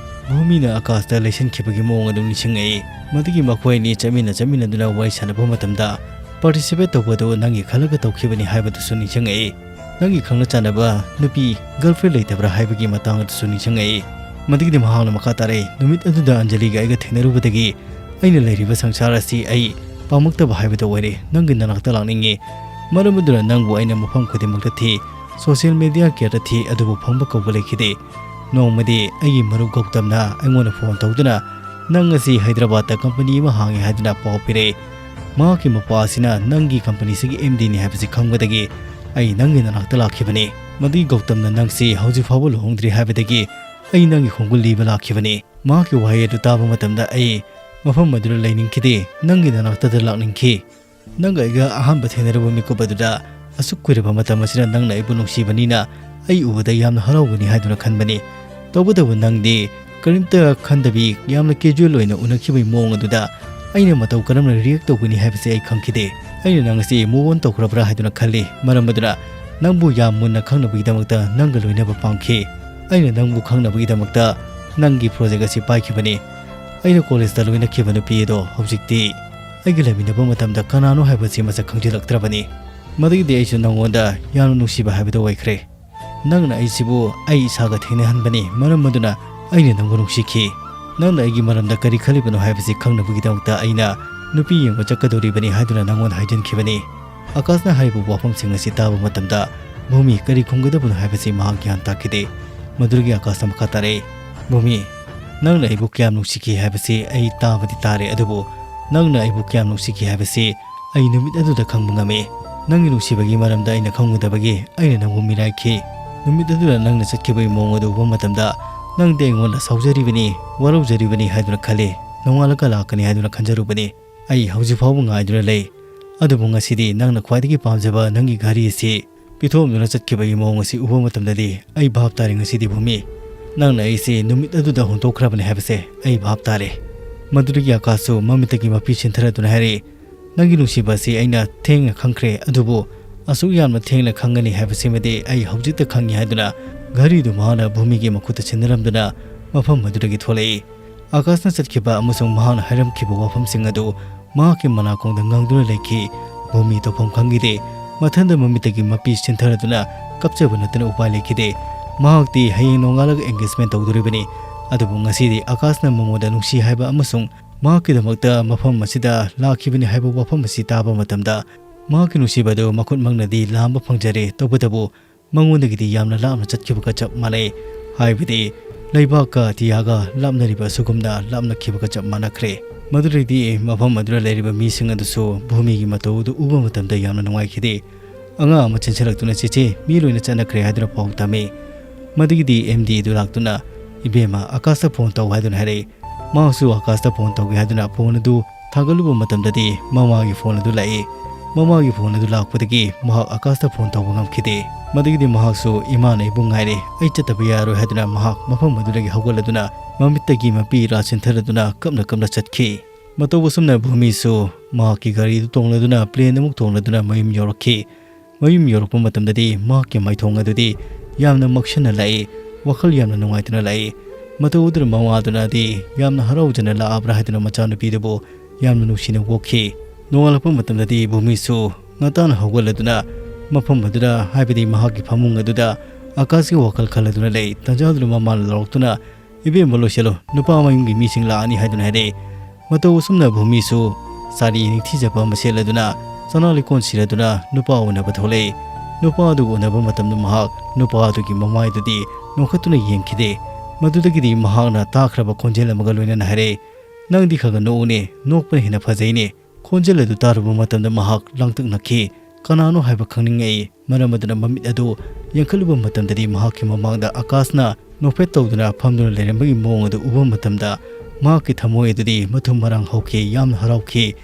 ꯚꯨꯃꯤꯅ ꯑꯀꯥꯁꯇ ꯂꯩꯁꯤꯟꯈꯤꯕꯒꯤ ꯃꯑꯣꯡ ꯑꯗꯨ ꯅꯤꯡꯁꯤꯡꯉꯛꯏ꯫ ꯃꯗꯨꯒꯤ ꯃꯈꯣꯏ ꯑꯅꯤ ꯆꯠꯃꯤꯟꯅ ꯆꯠꯃꯤꯟꯅꯗꯨꯅ ꯋꯥꯔꯤ ꯁꯥꯟꯅꯕ ꯃꯇꯝꯗ participate ꯇꯧꯕꯗꯨ ꯅꯪꯒꯤ ꯈꯜꯂꯒ ꯇꯧꯈꯤꯕꯅꯤ ꯍꯥꯏꯕꯗꯨꯁꯨ ꯅꯤꯡꯁꯤꯡꯉꯛꯏ꯫ ꯅꯪꯒꯤ ꯈꯪꯅ ꯆꯥꯟꯅꯕ ꯅꯨꯄꯤ girlfriend ꯂꯩꯇꯕ꯭ꯔꯥ ꯍꯥꯏꯕꯒꯤ ꯃꯇꯥꯡ ꯑꯗꯨꯁꯨ ꯅꯤꯡꯁꯤꯡꯉꯛꯏ꯫ ꯃꯗꯨꯒꯤꯗꯤ ꯃꯍꯥꯛꯅ ꯃꯈꯥ ꯇꯥꯔꯛꯏ, "ꯅꯨꯃꯤꯠ ꯑꯗꯨꯗ ꯑꯟꯖꯂꯤꯒ ꯑꯩꯒ ꯊꯦꯡꯅꯔꯨꯕꯗꯒꯤ ꯑꯩꯅ ꯂꯩꯔꯤꯕ ꯁꯪꯁꯥꯔ ꯑꯁꯤ ꯑꯩ ꯄꯥꯝꯃꯛꯇꯕ ꯍꯥꯏꯕꯗꯨ ꯑꯣꯏꯔꯦ꯫ ꯅꯪꯒꯤ ꯅꯅꯥꯛꯇ ꯂꯥꯛꯅꯤꯡꯉꯤ꯫ ꯃꯔꯝ ꯑꯗꯨꯅ ꯅꯪꯕꯨ ꯑꯩꯅ ꯃꯐꯝ ꯈꯨꯗꯤꯡꯃꯛꯇ ꯊꯤ, social media ꯀꯌꯥꯗ ꯊꯤ, ꯑꯗꯨꯕꯨ ꯐꯪꯕ ꯀꯧꯕ ꯂꯩꯈꯤꯗꯦ꯫ ꯅꯣꯡꯃꯗꯤ ꯑꯩꯒꯤ ꯃꯔꯨꯞ ꯒꯧꯇꯝꯅ ꯑꯩꯉꯣꯟꯗ ꯐꯣꯟ ꯇꯧꯗꯨꯅ ꯅꯪ ꯑꯁꯤ ꯍꯥꯏꯗ꯭ꯔꯕꯥꯗꯇ ꯀꯝꯄꯅꯤ ꯑꯃ ꯍꯥꯡꯉꯦ ꯍꯥꯏꯗꯨꯅ ꯄꯥꯎ ꯄꯤꯔꯛꯏ꯫ ꯃꯍꯥꯛꯀꯤ ꯃꯄꯥ ꯑꯁꯤꯅ ꯅꯪꯒꯤ ꯀꯝꯄꯅꯤꯁꯤꯒꯤ MDꯅꯤ ꯍꯥꯏꯕꯁꯤ ꯈꯪꯕꯗꯒꯤ ꯑꯩ ꯅꯪꯒꯤ ꯅꯅꯥꯛꯇ ꯂꯥꯛꯈꯤꯕꯅꯤ꯫ ꯃꯗꯨꯒꯤ ꯒꯧꯇꯝꯅ ꯅꯪꯁꯤ ꯍꯧꯖꯤꯛ ꯐꯥꯎꯕ ꯂꯨꯍꯣꯡꯗ꯭ꯔꯤ ꯍꯥꯏꯕꯗꯒꯤ ꯑꯩ ꯅꯪꯒꯤ ꯈꯣꯡꯒꯨꯜ ꯂꯤꯕ ꯂꯥꯛꯈꯤꯕꯅꯤ꯫" ꯃꯍꯥꯛꯀꯤ ꯋꯥꯍꯩ ꯑꯗꯨ ꯇꯥꯕ ꯃꯇꯝꯗ ꯑꯩ ꯃꯐꯝ ꯑꯗꯨꯗ ꯂꯩꯅꯤꯡꯈꯤꯗꯦ, ꯅꯪꯒꯤ ꯅꯅꯥꯛꯇꯗ ꯂꯥꯛꯅꯤꯡꯈꯤ꯫ ꯅꯪꯒ ꯑꯩꯒ ꯑꯍꯥꯟꯕ ꯊꯦꯡꯅꯔꯨꯕ ꯃꯤꯀꯨꯞ ꯑꯗꯨꯗ ꯑꯁꯨꯛ ꯀꯨꯏꯔꯕ ꯃꯇꯝ ꯑꯁꯤꯗ ꯅꯪꯅ ꯑꯩꯕꯨ ꯅꯨꯡꯁꯤꯕꯅꯤꯅ ꯑꯩ ꯎꯕꯗ ꯌꯥꯝꯅ ꯍꯔꯥꯎꯒꯅꯤ ꯍꯥꯏꯗꯨꯅ ꯈꯟꯕꯅꯤ꯫ ꯇꯧꯕꯇꯕꯨ ꯅꯪꯗꯤ ꯀꯔꯤꯝꯇ ꯈꯟꯗꯕꯤ ꯌꯥꯝꯅ casual ꯑꯣꯏꯅ ꯎꯅꯈꯤꯕꯒꯤ ꯃꯑꯣꯡ ꯑꯗꯨꯗ ꯑꯩꯅ ꯃꯇꯧ ꯀꯔꯝꯅ react ꯇꯧꯒꯅꯤ ꯍꯥꯏꯕꯁꯤ ꯑꯩ ꯈꯪꯈꯤꯗꯦ꯫ ꯑꯩꯅ ꯅꯪ ꯑꯁꯤ move on ꯇꯧꯈ꯭ꯔꯕ꯭ꯔꯥ ꯍꯥꯏꯗꯨꯅ ꯈꯜꯂꯤ, ꯃꯔꯝ ꯑꯗꯨꯅ ꯅꯪꯕꯨ ꯌꯥꯝ ꯃꯨꯟꯅ ꯈꯪꯅꯕꯒꯤꯗꯃꯛꯇ ꯅꯪꯒ ꯂꯣꯏꯅꯕ ꯄꯥꯝꯈꯤ꯫ ꯑꯩꯅ ꯅꯪꯕꯨ ꯈꯪꯅꯕꯒꯤꯗꯃꯛꯇ ꯅꯪꯒꯤ project ꯑꯁꯤ ꯄꯥꯏꯈꯤꯕꯅꯤ꯫ ꯑꯩꯅ ꯀꯣꯂꯦꯖꯇ ꯂꯣꯏꯅꯈꯤꯕ ꯅꯨꯄꯤ ꯑꯗꯣ ꯍꯧꯖꯤꯛꯇꯤ ꯑꯩꯒ ꯂꯩꯃꯤꯟꯅꯕ ꯃꯇꯝꯗ ꯀꯅꯥꯅꯣ ꯍꯥꯏꯕꯁꯤ ꯃꯁꯛ ꯈꯪꯖꯤꯜꯂꯛꯇ꯭ꯔꯕꯅꯤ꯫ ꯃꯗꯨꯒꯤꯗꯤ ꯑꯩꯁꯨ ꯅꯪꯉꯣꯟꯗ ꯌꯥꯝꯅ ꯅꯨꯡꯁꯤꯕ ꯍꯥꯏꯕꯗꯨ ꯑꯣꯏꯈ꯭ꯔꯦ꯫ ꯅꯪꯅ ꯑꯩꯁꯤꯕꯨ ꯑꯩ ꯏꯁꯥꯒ ꯊꯦꯡꯅꯍꯟꯕꯅꯤ, ꯃꯔꯝ ꯑꯗꯨꯅ ꯑꯩꯅ ꯅꯪꯕꯨ ꯅꯨꯡꯁꯤꯈꯤ꯫ ꯅꯪꯅ ꯑꯩꯒꯤ ꯃꯔꯝꯗ ꯀꯔꯤ ꯈꯜꯂꯤꯕꯅꯣ ꯍꯥꯏꯕꯁꯤ ꯈꯪꯅꯕꯒꯤꯗꯃꯛꯇ ꯑꯩꯅ ꯅꯨꯄꯤ ꯌꯦꯡꯕ ꯆꯠꯀꯗꯧꯔꯤꯕꯅꯤ ꯍꯥꯏꯗꯨꯅ ꯅꯪꯉꯣꯟꯗ ꯍꯥꯏꯖꯤꯟꯈꯤꯕꯅꯤ꯫ ꯑꯀꯥꯁꯅ ꯍꯥꯏꯔꯤꯕ ꯋꯥꯐꯝꯁꯤꯡ ꯑꯁꯤ ꯇꯥꯕ ꯃꯇꯝꯗ ꯚꯨꯃꯤ ꯀꯔꯤ ꯈꯨꯝꯒꯗꯕꯅꯣ ꯍꯥꯏꯕꯁꯤ ꯃꯍꯥꯛ ꯒ꯭ꯌꯥꯟ ꯇꯥꯈꯤꯗꯦ꯫ ꯃꯗꯨꯗꯒꯤ ꯑꯀꯥꯁꯅ ꯃꯈꯥ ꯇꯥꯔꯛꯏ, "ꯚꯨꯃꯤ, ꯅꯪꯅ ꯑꯩꯕꯨ ꯀꯌꯥꯝ ꯅꯨꯡꯁꯤꯈꯤ ꯍꯥꯏꯕꯁꯤ ꯑꯩ ꯇꯥꯕꯗꯤ ꯇꯥꯔꯦ, ꯑꯗꯨꯕꯨ ꯅꯪꯅ ꯑꯩꯕꯨ ꯀꯌꯥꯝ ꯅꯨꯡꯁꯤꯈꯤ ꯍꯥꯏꯕꯁꯤ ꯑꯩ ꯅꯨꯃꯤꯠ ꯑꯗꯨꯗ ꯈꯪꯕ ꯉꯝꯃꯤ꯫ ꯅꯪꯒꯤ ꯅꯨꯡꯁꯤꯕꯒꯤ ꯃꯔꯝꯗ ꯑꯩꯅ ꯈꯪꯉꯨꯗꯕꯒꯤ ꯑꯩꯅ ꯅꯪꯕꯨ ꯃꯤꯔꯥꯏꯈꯤ꯫ ꯅꯨꯃꯤꯠ ꯑꯗꯨꯗ ꯅꯪꯅ ꯆꯠꯈꯤꯕꯒꯤ ꯃꯑꯣꯡ ꯑꯗꯨ ꯎꯕ ꯃꯇꯝꯗ ꯅꯪꯗꯤ ꯑꯩꯉꯣꯟꯗ ꯁꯥꯎꯖꯔꯤꯕꯅꯤ, ꯋꯥꯔꯧꯖꯔꯤꯕꯅꯤ ꯍꯥꯏꯗꯨꯅ ꯈꯜꯂꯤ꯫ ꯅꯣꯡꯉꯥꯜꯂꯒ ꯂꯥꯛꯀꯅꯤ ꯍꯥꯏꯗꯨꯅ ꯈꯟꯖꯔꯨꯕꯅꯤ꯫ ꯑꯩ ꯍꯧꯖꯤꯛ ꯐꯥꯎꯕ ꯉꯥꯏꯗꯨꯅ ꯂꯩ꯫ ꯑꯗꯨꯕꯨ ꯉꯁꯤꯗꯤ ꯅꯪꯅ ꯈ꯭ꯋꯥꯏꯗꯒꯤ ꯄꯥꯝꯖꯕ ꯅꯪꯒꯤ ꯘꯔꯤ ꯑꯁꯤ ꯄꯤꯊꯣꯛꯂꯝꯗꯨꯅ ꯆꯠꯈꯤꯕꯒꯤ ꯃꯑꯣꯡ ꯑꯁꯤ ꯎꯕ ꯃꯇꯝꯗꯗꯤ ꯑꯩ ꯚꯥꯞ ꯇꯥꯔꯦ ꯉꯁꯤꯗꯤ ꯚꯨꯃꯤ꯫ ꯅꯪꯅ ꯑꯩꯁꯦ ꯅꯨꯃꯤꯠ ꯑꯗꯨꯗ ꯍꯨꯟꯗꯣꯛꯈ꯭ꯔꯕꯅꯤ ꯍꯥꯏꯕꯁꯦ ꯑꯩ ꯚꯥꯞ ꯇꯥꯔꯦ꯫" ꯃꯗꯨꯗꯒꯤ ꯑꯀꯥꯁꯁꯨ ꯃꯃꯤꯠꯇꯒꯤ ꯃꯄꯤ ꯁꯤꯟꯊꯔꯗꯨꯅ ꯍꯥꯏꯔꯛꯏ, "ꯅꯪꯒꯤ ꯅꯨꯡꯁꯤꯕ ꯑꯁꯤ ꯑꯩꯅ ꯊꯦꯡꯅ ꯈꯪꯈ꯭ꯔꯦ, ꯑꯗꯨꯕꯨ ꯑꯁꯨꯛ ꯌꯥꯝꯅ ꯊꯦꯡꯅ ꯈꯪꯒꯅꯤ ꯍꯥꯏꯕꯁꯤꯃꯗꯤ ꯑꯩ ꯍꯧꯖꯤꯛꯇ ꯈꯪꯉꯤ" ꯍꯥꯏꯗꯨꯅ ꯘꯔꯤꯗꯨ ꯃꯍꯥꯛꯅ ꯚꯨꯃꯤꯒꯤ ꯃꯈꯨꯠꯇ ꯁꯤꯟꯅꯔꯝꯗꯨꯅ ꯃꯐꯝ ꯑꯗꯨꯗꯒꯤ ꯊꯣꯛꯂꯛꯏ꯫ ꯑꯀꯥꯁꯅ ꯆꯠꯈꯤꯕ ꯑꯃꯁꯨꯡ ꯃꯍꯥꯛꯅ ꯍꯥꯏꯔꯝꯈꯤꯕ ꯋꯥꯐꯝꯁꯤꯡ ꯑꯗꯨ ꯃꯍꯥꯛꯀꯤ ꯃꯅꯥꯀꯣꯡꯗ ꯉꯪꯗꯨꯅ ꯂꯩꯈꯤ꯫ ꯚꯨꯃꯤ ꯇꯧꯐꯝ ꯈꯪꯈꯤꯗꯦ꯫ ꯃꯊꯟꯗ ꯃꯃꯤꯠꯇꯒꯤ ꯃꯄꯤ ꯁꯤꯟꯊꯔꯗꯨꯅ ꯀꯞꯆꯕ ꯅꯠꯇꯅ ꯎꯄꯥꯏ ꯂꯩꯈꯤꯗꯦ꯫ ꯃꯍꯥꯛꯇꯤ ꯍꯌꯦꯡ ꯅꯣꯡꯉꯥꯜꯂꯒ engagement ꯇꯧꯗꯣꯔꯤꯕꯅꯤ꯫ ꯑꯗꯨꯕꯨ ꯉꯁꯤꯗꯤ ꯑꯀꯥꯁꯅ ꯃꯉꯣꯟꯗ ꯅꯨꯡꯁꯤ ꯍꯥꯏꯕ ꯑꯃꯁꯨꯡ ꯃꯍꯥꯛꯀꯤꯗꯃꯛꯇ ꯃꯐꯝ ꯑꯁꯤꯗ ꯂꯥꯛꯈꯤꯕꯅꯤ ꯍꯥꯏꯕ ꯋꯥꯐꯝ ꯑꯁꯤ ꯇꯥꯕ ꯃꯇꯝꯗ ꯃꯍꯥꯛꯀꯤ ꯅꯨꯡꯁꯤꯕꯗꯨ ꯃꯈꯨꯠꯃꯛꯅꯗꯤ ꯂꯥꯝꯕ ꯐꯪꯖꯔꯦ꯫ ꯇꯧꯕꯇꯕꯨ ꯃꯉꯣꯟꯗꯒꯤꯗꯤ ꯌꯥꯝꯅ ꯂꯥꯞꯅ ꯆꯠꯈꯤꯕꯒ ꯆꯞ ꯃꯥꯟꯅꯩ꯫ ꯍꯥꯏꯕꯗꯤ ꯂꯩꯕꯥꯛꯀ ꯑꯇꯤꯌꯥꯒ ꯂꯥꯞꯅꯔꯤꯕ ꯑꯁꯤꯒꯨꯝꯅ ꯂꯥꯞꯅꯈꯤꯕꯒ ꯆꯞ ꯃꯥꯟꯅꯈ꯭ꯔꯦ꯫ ꯃꯗꯨꯗꯩꯗꯤ ꯃꯐꯝ ꯑꯗꯨꯗ ꯂꯩꯔꯤꯕ ꯃꯤꯁꯤꯡ ꯑꯗꯨꯁꯨ ꯚꯨꯃꯤꯒꯤ ꯃꯇꯧ ꯑꯗꯨ ꯎꯕ ꯃꯇꯝꯗ ꯌꯥꯝꯅ ꯅꯨꯡꯉꯥꯏꯈꯤꯗꯦ꯫ ꯑꯉꯥꯡ ꯑꯃ ꯆꯦꯟꯁꯤꯜꯂꯛꯇꯨꯅ, "ꯆꯦꯆꯦ, ꯃꯤ ꯂꯣꯏꯅ ꯆꯠꯅꯈ꯭ꯔꯦ" ꯍꯥꯏꯗꯨꯅ ꯄꯥꯎ ꯇꯝꯃꯤ꯫ ꯃꯗꯨꯒꯤꯗꯤ ꯑꯦꯝ ꯗꯤ ꯑꯗꯨ ꯂꯥꯛꯇꯨꯅ, "ꯏꯕꯦꯝꯃ, ꯑꯀꯥꯁꯇ ꯐꯣꯟ ꯇꯧ" ꯍꯥꯏꯗꯨꯅ ꯍꯥꯏꯔꯛꯏ꯫ ꯃꯍꯥꯛꯁꯨ ꯑꯀꯥꯁꯇ ꯐꯣꯟ ꯇꯧꯒꯦ ꯍꯥꯏꯗꯨꯅ ꯐꯣꯟ ꯑꯗꯨ ꯊꯥꯒꯠꯂꯨꯕ ꯃꯇꯝꯗꯗꯤ ꯃꯃꯥꯒꯤ ꯐꯣꯟ ꯑꯗꯨ ꯂꯥꯛꯏ꯫ ꯃꯃꯥꯒꯤ ꯐꯣꯟ ꯑꯗꯨ ꯂꯥꯛꯄꯗꯒꯤ ꯃꯍꯥꯛ ꯑꯀꯥꯁꯇ ꯐꯣꯟ ꯇꯧꯕ ꯉꯝꯈꯤꯗꯦ꯫ ꯃꯗꯨꯒꯤꯗꯤ ꯃꯍꯥꯛꯁꯨ "ꯏꯃꯥꯅ ꯑꯩꯕꯨ ꯉꯥꯏꯔꯦ, ꯑꯩ ꯆꯠꯇꯕ ꯌꯥꯔꯣꯏ" ꯍꯥꯏꯗꯨꯅ ꯃꯍꯥꯛ ꯃꯐꯝ ꯑꯗꯨꯗꯒꯤ ꯍꯧꯒꯠꯂꯗꯨꯅ ꯃꯃꯤꯠꯇꯒꯤ ꯃꯄꯤ ꯏꯔꯥ ꯆꯦꯟꯊꯔꯗꯨꯅ ꯀꯞꯅ ꯀꯞꯅ ꯆꯠꯈꯤ꯫ ꯃꯇꯧ ꯑꯁꯨꯝꯅ ꯚꯨꯃꯤꯁꯨ ꯃꯍꯥꯛꯀꯤ ꯒꯥꯔꯤꯗꯨ ꯇꯣꯡꯂꯗꯨꯅ ꯄ꯭ꯂꯦꯟ ꯑꯃꯨꯛ ꯇꯣꯡꯂꯗꯨꯅ ꯃꯌꯨꯝ ꯌꯧꯔꯛꯈꯤ꯫ ꯃꯌꯨꯝ ꯌꯧꯔꯛꯄ ꯃꯇꯝꯗꯗꯤ ꯃꯍꯥꯛꯀꯤ ꯃꯥꯏꯊꯣꯡ ꯑꯗꯨꯗꯤ ꯌꯥꯝꯅ ꯃꯛꯁꯟꯅ ꯂꯥꯛꯏ, ꯋꯥꯈꯜ ꯌꯥꯝꯅ ꯅꯨꯡꯉꯥꯏꯇꯅ ꯂꯥꯛꯏ꯫ ꯃꯇꯧ ꯑꯗꯨꯗ ꯃꯃꯥꯗꯨꯅꯗꯤ ꯌꯥꯝꯅ ꯍꯔꯥꯎꯖꯅ ꯂꯥꯛꯑꯕ꯭ꯔꯥ ꯍꯥꯏꯗꯨꯅ ꯃꯆꯥꯅꯨꯄꯤꯗꯨꯕꯨ ꯌꯥꯝꯅ ꯅꯨꯡꯁꯤꯅ ꯑꯣꯛꯈꯤ꯫ ꯅꯣꯡꯉꯥꯜꯂꯛꯄ ꯃꯇꯝꯗꯗꯤ ꯚꯨꯃꯤꯁꯨ ꯉꯟꯇꯥꯅ ꯍꯧꯒꯠꯂꯗꯨꯅ ꯃꯐꯝ ꯑꯗꯨꯗ, ꯍꯥꯏꯕꯗꯤ ꯃꯍꯥꯛꯀꯤ ꯐꯃꯨꯡ ꯑꯗꯨꯗ ꯑꯀꯥꯁꯀꯤ ꯋꯥꯈꯜ ꯈꯜꯂꯗꯨꯅ ꯂꯩ꯫ ꯇꯟꯖꯥꯗꯨꯗ ꯃꯃꯥꯅ ꯂꯥꯎꯔꯛꯇꯨꯅ, "ꯏꯕꯦꯝꯃ, ꯂꯣꯏꯁꯤꯜꯂꯣ, ꯅꯨꯄꯥ ꯃꯌꯨꯝꯒꯤ ꯃꯤꯁꯤꯡ ꯂꯥꯛꯑꯅꯤ" ꯍꯥꯏꯗꯨꯅ ꯍꯥꯏꯔꯛꯏ꯫ ꯃꯇꯧ ꯑꯁꯨꯝꯅ ꯚꯨꯃꯤꯁꯨ ꯁꯥꯔꯤ ꯅꯤꯡꯊꯤꯖꯕ ꯑꯃ ꯁꯦꯠꯂꯗꯨꯅ ꯁꯅꯥ ꯂꯤꯛꯀꯣꯟ ꯁꯤꯔꯗꯨꯅ ꯅꯨꯄꯥ ꯎꯅꯕ ꯊꯣꯛꯂꯛꯏ꯫ ꯅꯨꯄꯥ ꯑꯗꯨ ꯎꯅꯕ ꯃꯇꯝꯗ ꯃꯍꯥꯛ ꯅꯨꯄꯥ ꯑꯗꯨꯒꯤ ꯃꯃꯥꯏꯗꯨꯗꯤ ꯅꯣꯛꯈꯠꯇꯨꯅ ꯌꯦꯡꯈꯤꯗꯦ꯫ ꯃꯗꯨꯗꯒꯤꯗꯤ ꯃꯍꯥꯛꯅ ꯇꯥꯈ꯭ꯔꯕ ꯈꯣꯟꯖꯦꯜ ꯑꯃꯒ ꯂꯣꯏꯅꯅ ꯍꯥꯏꯔꯛꯏ, "ꯅꯪꯗꯤ ꯈꯔ ꯈꯔ ꯅꯣꯛꯎꯅꯦ, ꯅꯣꯛꯄꯅ ꯍꯦꯟꯅ ꯐꯖꯩꯅꯦ"꯫ ꯈꯣꯟꯖꯦꯜ ꯑꯗꯨ ꯇꯥꯔꯨꯕ ꯃꯇꯝꯗ ꯃꯍꯥꯛ ꯂꯥꯡꯇꯛꯅꯈꯤ꯫ ꯀꯅꯥꯅꯣ ꯍꯥꯏꯕ ꯈꯪꯅꯤꯡꯉꯛꯏ꯫ ꯃꯔꯝ ꯑꯗꯨꯅ ꯃꯃꯤꯠ ꯑꯗꯨ ꯌꯦꯡꯈꯠꯂꯨꯕ ꯃꯇꯝꯗꯗꯤ ꯃꯍꯥꯛꯀꯤ ꯃꯃꯥꯡꯗ ꯑꯀꯥꯁꯅ ꯅꯣꯛꯐꯦꯠ ꯇꯧꯗꯨꯅ ꯐꯝꯗꯨꯅ ꯂꯩꯔꯝꯕꯒꯤ ꯃꯑꯣꯡ ꯑꯗꯨ ꯎꯕ ꯃꯇꯝꯗ ꯃꯍꯥꯛꯀꯤ ꯊꯃꯣꯏ ꯑꯗꯨꯗꯤ ꯃꯊꯨꯝ ꯃꯔꯥꯡ ꯍꯧꯈꯤ, ꯌꯥꯝꯅ ꯍꯔꯥꯎꯈꯤ꯫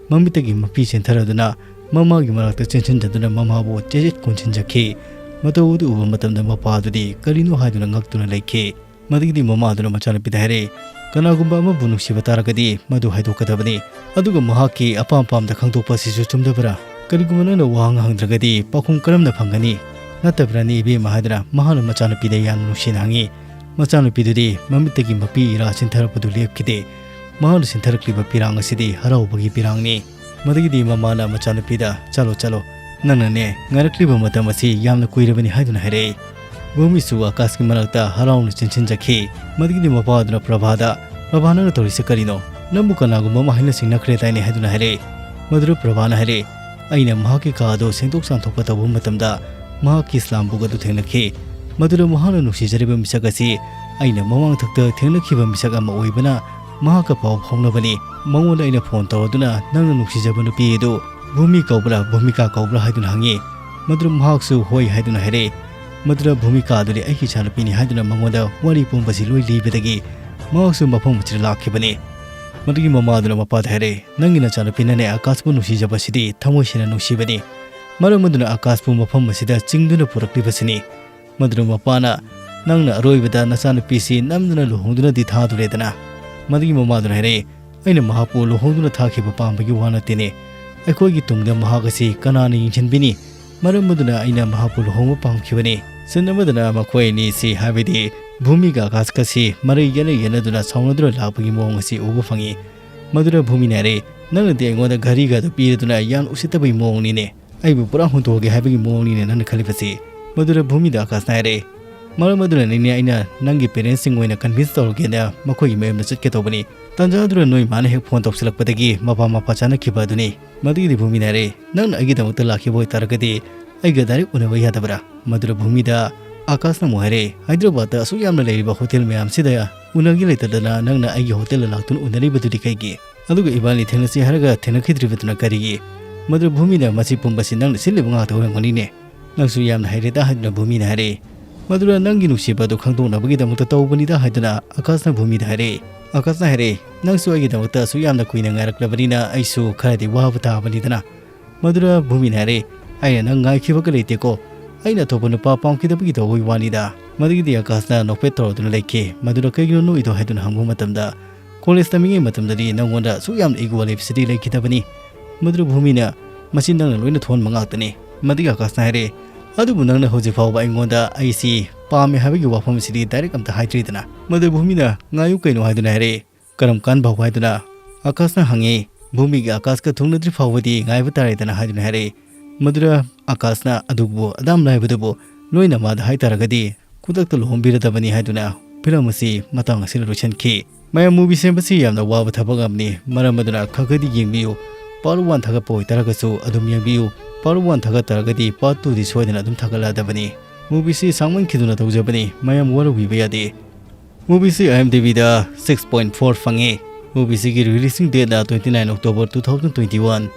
ꯃꯃꯤꯠꯇꯒꯤ ꯃꯄꯤ ꯆꯦꯟꯊꯔꯗꯨꯅ ꯃꯃꯥꯒꯤ ꯃꯅꯥꯛꯇ ꯆꯦꯟꯁꯤꯟꯖꯗꯨꯅ ꯃꯃꯥꯕꯨ ꯆꯦꯖꯦꯠ ꯀꯣꯟꯁꯤꯟꯖꯈꯤ꯫ ꯃꯇꯧ ꯑꯗꯨ ꯎꯕ ꯃꯇꯝꯗ ꯃꯄꯥ ꯑꯗꯨꯗꯤ ꯀꯔꯤꯅꯣ ꯍꯥꯏꯗꯨꯅ ꯉꯛꯇꯨꯅ ꯂꯩꯈꯤ꯫ ꯃꯗꯨꯒꯤꯗꯤ ꯃꯃꯥꯗꯨꯅ ꯃꯆꯥꯅꯨꯄꯤꯗ ꯍꯥꯏꯔꯛꯏ, "ꯀꯅꯥꯒꯨꯝꯕ ꯑꯃꯕꯨ ꯅꯨꯡꯁꯤꯕ ꯇꯥꯔꯒꯗꯤ ꯃꯗꯨ ꯍꯥꯏꯗꯣꯛꯀꯗꯕꯅꯤ꯫ ꯑꯗꯨꯒ ꯃꯍꯥꯛꯀꯤ ꯑꯄꯥꯝ ꯑꯄꯥꯝꯗ ꯈꯪꯗꯣꯛꯄ ꯑꯁꯤꯁꯨ ꯆꯨꯝꯗꯕ꯭ꯔꯥ? ꯀꯔꯤꯒꯨꯝꯕ ꯅꯪꯅ ꯋꯥꯍꯪ ꯍꯪꯗ꯭ꯔꯒꯗꯤ ꯄꯥꯎꯈꯨꯝ ꯀꯔꯝꯅ ꯐꯪꯒꯅꯤ? ꯅꯠꯇꯕ꯭ꯔꯥꯅꯦ ꯏꯕꯦꯝꯃ?" ꯍꯥꯏꯗꯨꯅ ꯃꯍꯥꯛꯅ ꯃꯆꯥꯅꯨꯄꯤꯗ ꯌꯥꯝꯅ ꯅꯨꯡꯁꯤꯅ ꯍꯪꯉꯤ꯫ ꯃꯆꯥꯅꯨꯄꯤꯗꯨꯗꯤ ꯃꯃꯤꯠꯇꯒꯤ ꯃꯄꯤ ꯏꯔꯥ ꯆꯤꯟꯊꯔꯛꯄꯗꯨ ꯂꯦꯞꯈꯤꯗꯦ꯫ ꯃꯍꯥꯛꯅ ꯆꯤꯟꯊꯔꯛꯂꯤꯕ ꯄꯤꯔꯥꯡ ꯑꯁꯤꯗꯤ ꯍꯔꯥꯎꯕꯒꯤ ꯄꯤꯔꯥꯡꯅꯤ꯫ ꯃꯗꯨꯒꯤꯗꯤ ꯃꯃꯥꯅ ꯃꯆꯥꯅꯨꯄꯤꯗ, "ꯆꯠꯂꯣ, ꯆꯠꯂꯣ, ꯅꯪꯅꯅꯦ ꯉꯥꯏꯔꯛꯂꯤꯕ ꯃꯇꯝ ꯑꯁꯤ ꯌꯥꯝꯅ ꯀꯨꯏꯔꯕꯅꯤ" ꯍꯥꯏꯗꯨꯅ ꯍꯥꯏꯔꯛꯏ꯫ ꯚꯨꯃꯤꯁꯨ ꯑꯀꯥꯁꯀꯤ ꯃꯅꯥꯛꯇ ꯍꯔꯥꯎꯅ ꯆꯦꯟꯁꯤꯟꯖꯈꯤ꯫ ꯃꯗꯨꯒꯤꯗꯤ ꯃꯄꯥ ꯑꯗꯨꯅ ꯄ꯭ꯔꯚꯥꯗ, "ꯄ꯭ꯔꯚꯥ, ꯅꯪꯅ ꯇꯧꯔꯤꯁꯦ ꯀꯔꯤꯅꯣ? ꯅꯪꯕꯨ ꯀꯅꯥꯒꯨꯝꯕ ꯑꯃ ꯍꯥꯏꯅ ꯁꯤꯡꯅꯈ꯭ꯔꯦꯗꯥꯏꯅꯦ?" ꯍꯥꯏꯗꯨꯅ ꯍꯥꯏꯔꯛꯏ꯫ ꯃꯗꯨꯗ ꯄ꯭ꯔꯚꯥꯅ ꯍꯥꯏꯔꯛꯏ, "ꯑꯩꯅ ꯃꯍꯥꯛꯀꯤ ꯀꯥ ꯑꯗꯨ ꯁꯦꯡꯗꯣꯛ ꯆꯥꯝꯊꯣꯛꯄ ꯇꯧꯕ ꯃꯇꯝꯗ ꯃꯍꯥꯛꯀꯤ ꯏꯁꯂꯥꯝ ꯕꯨꯛ ꯑꯗꯨ ꯊꯦꯡꯅꯈꯤ꯫ ꯃꯗꯨꯗ ꯃꯍꯥꯛꯅ ꯅꯨꯡꯁꯤꯖꯔꯤꯕ ꯃꯤꯁꯛ ꯑꯁꯤ ꯑꯩꯅ ꯃꯃꯥꯡꯊꯛꯇ ꯊꯦꯡꯅꯈꯤꯕ ꯃꯤꯁꯛ ꯑꯃ ꯑꯣꯏꯕꯅ ꯃꯍꯥꯛꯀ ꯄꯥꯎ ꯐꯥꯎꯅꯕꯅꯤ꯫ ꯃꯉꯣꯟꯗ ꯑꯩꯅ ꯐꯣꯟ ꯇꯧꯔꯗꯨꯅ ꯅꯪꯅ ꯅꯨꯡꯁꯤꯖꯕ ꯅꯨꯄꯤ ꯑꯗꯨ ꯚꯨꯃꯤ ꯀꯧꯕ꯭ꯔꯥ, ꯚꯨꯃꯤꯀꯥ ꯀꯧꯕ꯭ꯔꯥ ꯍꯥꯏꯗꯨꯅ ꯍꯪꯉꯤ꯫ ꯃꯗꯨꯗ ꯃꯍꯥꯛꯁꯨ ꯍꯣꯏ ꯍꯥꯏꯗꯨꯅ ꯍꯥꯏꯔꯛꯏ꯫ ꯃꯗꯨꯗ ꯚꯨꯃꯤꯀꯥ ꯑꯗꯨꯗꯤ ꯑꯩꯒꯤ ꯏꯆꯥꯅꯨꯄꯤꯅꯤ" ꯍꯥꯏꯗꯨꯅ ꯃꯉꯣꯟꯗ ꯋꯥꯔꯤ ꯄꯨꯝꯕꯁꯤ ꯂꯣꯏ ꯂꯤꯕꯗꯒꯤ ꯃꯍꯥꯛꯁꯨ ꯃꯐꯝ ꯑꯁꯤꯗ ꯂꯥꯛꯈꯤꯕꯅꯤ꯫ ꯃꯗꯨꯒꯤ ꯃꯃꯥꯗꯨꯅ ꯃꯄꯥꯗ ꯍꯥꯏꯔꯦ, "ꯅꯪꯒꯤ ꯅꯆꯥꯅꯨꯄꯤꯅꯅꯦ ꯑꯀꯥꯁꯄꯨ ꯅꯨꯡꯁꯤꯖꯕꯁꯤꯗꯤ ꯊꯃꯣꯏ ꯁꯦꯡꯅ ꯅꯨꯡꯁꯤꯕꯅꯤ꯫ ꯃꯔꯝ ꯑꯗꯨꯅ ꯑꯀꯥꯁꯄꯨ ꯃꯐꯝ ꯑꯁꯤꯗ ꯆꯤꯡꯗꯨꯅ ꯄꯨꯔꯛꯂꯤꯕꯁꯤꯅꯤ꯫" ꯃꯗꯨꯅ ꯃꯄꯥꯅ, "ꯅꯪꯅ ꯑꯔꯣꯏꯕꯗ ꯅꯆꯥꯅꯨꯄꯤꯁꯤ ꯅꯝꯗꯨꯅ ꯂꯨꯍꯣꯡꯗꯨꯅꯗꯤ ꯊꯥꯗꯣꯔꯦꯗꯅ?" ꯃꯗꯨꯒꯤ ꯃꯃꯥꯗꯨꯅ ꯍꯥꯏꯔꯦ, "ꯑꯩꯅ ꯃꯍꯥꯛꯄꯨ ꯂꯨꯍꯣꯡꯗꯨꯅ ꯊꯥꯈꯤꯕ ꯄꯥꯝꯕꯒꯤ ꯋꯥ ꯅꯠꯇꯦꯅꯦ꯫ ꯑꯩꯈꯣꯏꯒꯤ ꯇꯨꯡꯗ ꯃꯍꯥꯛ ꯑꯁꯤ ꯀꯅꯥꯅ ꯌꯦꯡꯁꯤꯟꯕꯤꯅꯤ? ꯃꯔꯝ ꯑꯗꯨꯅ ꯑꯩꯅ ꯃꯍꯥꯛꯄꯨ ꯂꯨꯍꯣꯡꯕ ꯄꯥꯝꯈꯤꯕꯅꯤ꯫" ꯁꯤꯟ ꯑꯃꯗꯅ ꯃꯈꯣꯏ ꯑꯅꯤꯁꯤ, ꯍꯥꯏꯕꯗꯤ ꯚꯨꯃꯤꯒ ꯑꯀꯥꯁꯀꯁꯤ ꯃꯔꯩ ꯌꯦꯠꯅ ꯌꯦꯠꯅꯗꯨꯅ ꯁꯥꯎꯅꯗꯨꯅ ꯂꯥꯛꯄꯒꯤ ꯃꯑꯣꯡ ꯑꯁꯤ ꯎꯕ ꯐꯪꯉꯤ꯫ ꯃꯗꯨꯗ ꯚꯨꯃꯤꯅ ꯍꯥꯏꯔꯦ, "ꯅꯪꯅꯗꯤ ꯑꯩꯉꯣꯟꯗ ꯘꯔꯤꯒꯗꯨ ꯄꯤꯔꯗꯨꯅ ꯌꯥꯝ ꯎꯁꯤꯠꯇꯕꯒꯤ ꯃꯑꯣꯡꯅꯤꯅꯦ꯫ ꯑꯩꯕꯨ ꯄꯨꯔꯥ ꯍꯨꯟꯗꯣꯛꯑꯒꯦ ꯍꯥꯏꯕꯒꯤ ꯃꯑꯣꯡꯅꯤꯅꯦ ꯅꯪꯅ ꯈꯜꯂꯤꯕꯁꯤ꯫" ꯃꯗꯨꯗ ꯚꯨꯃꯤꯗ ꯑꯀꯥꯁꯅ ꯍꯥꯏꯔꯦ, "ꯃꯔꯝ ꯑꯗꯨꯅꯅꯤꯅꯦ ꯑꯩꯅ ꯅꯪꯒꯤ ꯄꯦꯔꯦꯟꯁꯁꯤꯡ ꯑꯣꯏꯅ ꯀꯟꯚꯤꯟꯁ ꯇꯧꯔꯒꯦꯅ ꯃꯈꯣꯏꯒꯤ ꯃꯌꯨꯝꯗ ꯆꯠꯀꯦ ꯇꯧꯕꯅꯤ꯫ ꯇꯥꯟꯖꯥꯗꯨꯗ ꯅꯣꯏ ꯃꯥꯅ ꯍꯦꯛ ꯐꯣꯟ ꯇꯧꯁꯤꯜꯂꯛꯄꯗꯒꯤ ꯃꯄꯥ ꯃꯄꯥ ꯆꯥꯅꯈꯤꯕ ꯑꯗꯨꯅꯤ꯫" ꯃꯗꯨꯒꯤꯗꯤ ꯚꯨꯃꯤꯅ ꯍꯥꯏꯔꯦ, "ꯅꯪꯅ ꯑꯩꯒꯤꯗꯃꯛꯇ ꯂꯥꯛꯈꯤꯕ ꯑꯣꯏꯇꯥꯔꯒꯗꯤ ꯑꯩꯒ ꯗꯥꯏꯔꯦꯛ ꯎꯅꯕ ꯌꯥꯗꯕ꯭ꯔꯥ?" ꯃꯗꯨꯗ ꯚꯨꯃꯤꯗ ꯑꯀꯥꯁꯅ ꯑꯃꯨꯛ ꯍꯥꯏꯔꯦ, "ꯍꯥꯏꯗ꯭ꯔꯕꯥꯗꯇ ꯑꯁꯨꯛ ꯌꯥꯝꯅ ꯂꯩꯔꯤꯕ ꯍꯣꯇꯦꯜ ꯃꯌꯥꯝꯁꯤꯗ ꯎꯅꯒꯦ ꯂꯩꯇꯗꯅ ꯅꯪꯅ ꯑꯩꯒꯤ ꯍꯣꯇꯦꯜꯗ ꯂꯥꯛꯇꯨꯅ ꯎꯅꯔꯤꯕꯗꯨꯗꯤ ꯀꯩꯒꯤ? ꯑꯗꯨꯒ ꯏꯕꯥꯅꯤ ꯊꯦꯡꯅꯁꯤ ꯍꯥꯏꯔꯒ ꯊꯦꯡꯅꯈꯤꯗ꯭ꯔꯤꯕꯗꯨꯅ ꯀꯔꯤꯒꯤ?" ꯃꯗꯨꯗ ꯚꯨꯃꯤꯅ, "ꯃꯁꯤ ꯄꯨꯝꯕꯁꯤ ꯅꯪꯅ ꯁꯤꯜꯂꯤꯕ ꯉꯥꯛꯇ ꯑꯣꯏꯔꯝꯒꯅꯤꯅꯦ꯫ ꯅꯪꯁꯨ ꯌꯥꯝꯅ ꯍꯩꯔꯦꯗ" ꯍꯥꯏꯗꯨꯅ ꯚꯨꯃꯤꯅ ꯍꯥꯏꯔꯦ꯫ ꯃꯗꯨꯗ "ꯅꯪꯒꯤ ꯅꯨꯡꯁꯤꯕ ꯑꯗꯨ ꯈꯪꯗꯣꯛꯅꯕꯒꯤꯗꯃꯛꯇ ꯇꯧꯕꯅꯤꯗ" ꯍꯥꯏꯗꯨꯅ ꯑꯀꯥꯁꯅ ꯚꯨꯃꯤꯗ ꯍꯥꯏꯔꯦ꯫ ꯑꯀꯥꯁꯅ ꯍꯥꯏꯔꯦ, "ꯅꯪꯁꯨ ꯑꯩꯒꯤꯗꯃꯛꯇ ꯑꯁꯨꯛ ꯌꯥꯝꯅ ꯀꯨꯏꯅ ꯉꯥꯏꯔꯛꯂꯕꯅꯤꯅ ꯑꯩꯁꯨ ꯈꯔꯗꯤ ꯋꯥꯕ ꯇꯥꯕꯅꯤꯗꯅ꯫" ꯃꯗꯨꯗ ꯚꯨꯃꯤꯅ ꯍꯥꯏꯔꯦ, "ꯑꯩꯅ ꯅꯪ ꯉꯥꯏꯈꯤꯕꯒ ꯂꯩꯇꯦꯀꯣ꯫ ꯑꯩꯅ ꯑꯇꯣꯞꯄ ꯅꯨꯄꯥ ꯄꯥꯝꯈꯤꯗꯕꯒꯤ ꯇꯧꯕꯒꯤ ꯋꯥꯅꯤꯗ꯫" ꯃꯗꯨꯒꯤꯗꯤ ꯑꯀꯥꯁꯅ ꯅꯣꯛꯐꯦꯠ ꯇꯧꯔꯗꯨꯅ ꯂꯩꯈꯤ꯫ ꯃꯗꯨꯗ "ꯀꯩꯒꯤꯅꯣ ꯅꯣꯛꯏꯗꯣ?" ꯍꯥꯏꯗꯨꯅ ꯍꯪꯕ ꯃꯇꯝꯗ, "ꯀꯣꯂꯦꯖ ꯇꯝꯃꯤꯉꯩ ꯃꯇꯝꯗꯗꯤ ꯅꯪꯉꯣꯟꯗ ꯑꯁꯨꯛ ꯌꯥꯝꯅ ꯏꯒꯣ ꯂꯩꯕꯁꯤꯗꯤ ꯂꯩꯈꯤꯗꯕꯅꯤ꯫" ꯃꯗꯨꯗ ꯚꯨꯃꯤꯅ, "ꯃꯁꯤ ꯅꯪꯅ ꯂꯣꯏꯅ ꯊꯣꯛꯍꯟꯕ ꯉꯥꯛꯇꯅꯤ꯫" ꯃꯗꯨꯒꯤ ꯑꯀꯥꯁꯅ ꯍꯥꯏꯔꯦ, "ꯑꯗꯨꯕꯨ ꯅꯪꯅ ꯍꯧꯖꯤꯛ ꯐꯥꯎꯕ ꯑꯩꯉꯣꯟꯗ ꯑꯩꯁꯤ ꯄꯥꯝꯃꯦ ꯍꯥꯏꯕꯒꯤ ꯋꯥꯐꯝꯁꯤꯗꯤ ꯗꯥꯏꯔꯦꯛ ꯑꯝꯇ ꯍꯥꯏꯗ꯭ꯔꯤꯗꯅ?" ꯃꯗꯨ ꯚꯨꯃꯤꯅ, "ꯉꯥꯏꯌꯨ ꯀꯩꯅꯣ" ꯍꯥꯏꯗꯨꯅ ꯍꯥꯏꯔꯦ꯫ "ꯀꯔꯝ ꯀꯥꯟ ꯐꯥꯎ?" ꯍꯥꯏꯗꯨꯅ ꯑꯀꯥꯁꯅ ꯍꯪꯉꯤ꯫ ꯚꯨꯃꯤꯒ ꯑꯀꯥꯁꯀ ꯊꯨꯡꯅꯗ꯭ꯔꯤ ꯐꯥꯎꯕꯗꯤ ꯉꯥꯏꯕ ꯇꯥꯔꯦꯗꯅ ꯍꯥꯏꯗꯨꯅ ꯍꯥꯏꯔꯛꯏ꯫ ꯃꯗꯨꯗ ꯑꯀꯥꯁꯅ, "ꯑꯗꯨꯕꯨ ꯑꯗꯥꯝ ꯂꯥꯏꯕꯗꯨꯕꯨ ꯅꯣꯏ ꯅꯃꯥꯗ ꯍꯥꯏꯇꯥꯔꯒꯗꯤ ꯈꯨꯗꯛꯇ ꯂꯨꯍꯣꯡꯕꯤꯔꯗꯕꯅꯤ" ꯍꯥꯏꯗꯨꯅ ꯐꯤꯂꯝ ꯑꯁꯤ ꯃꯇꯥꯡ ꯑꯁꯤꯗ ꯂꯣꯏꯁꯤꯟꯈꯤ꯫ ꯃꯌꯥꯝ, ꯃꯨꯚꯤ ꯁꯦꯝꯕꯁꯤ ꯌꯥꯝꯅ ꯋꯥꯕ ꯊꯕꯛ ꯑꯃꯅꯤ, ꯃꯔꯝ ꯑꯗꯨꯅ ꯈꯔ ꯈꯔꯗꯤ ꯌꯦꯡꯕꯤꯌꯨ꯫ ꯄꯥꯔꯠ ꯋꯥꯟ ꯊꯥꯒꯠꯄ ꯑꯣꯏꯇꯥꯔꯒꯁꯨ ꯑꯗꯨꯝ ꯌꯦꯡꯕꯤꯌꯨ꯫ ꯄꯥꯔꯠ ꯋꯥꯟ ꯊꯥꯒꯠ ꯇꯥꯔꯒꯗꯤ ꯄꯥꯔꯠ ꯇꯨꯗꯤ ꯁꯣꯏꯗꯅ ꯑꯗꯨꯝ ꯊꯥꯒꯠꯂꯛꯑꯗꯕꯅꯤ꯫ ꯃꯨꯚꯤꯁꯤ ꯁꯥꯡꯃꯟꯈꯤꯗꯨꯅ ꯇꯧꯖꯕꯅꯤ, ꯃꯌꯥꯝ ꯋꯥꯔꯧꯕꯤꯕ ꯌꯥꯗꯦ꯫ ꯃꯨꯚꯤꯁꯤ IMDbꯗ six point four ꯐꯪꯉꯤ꯫ ꯃꯨꯚꯤꯁꯤꯒꯤ releasing dateꯅ twenty nine October two thousand twenty one꯫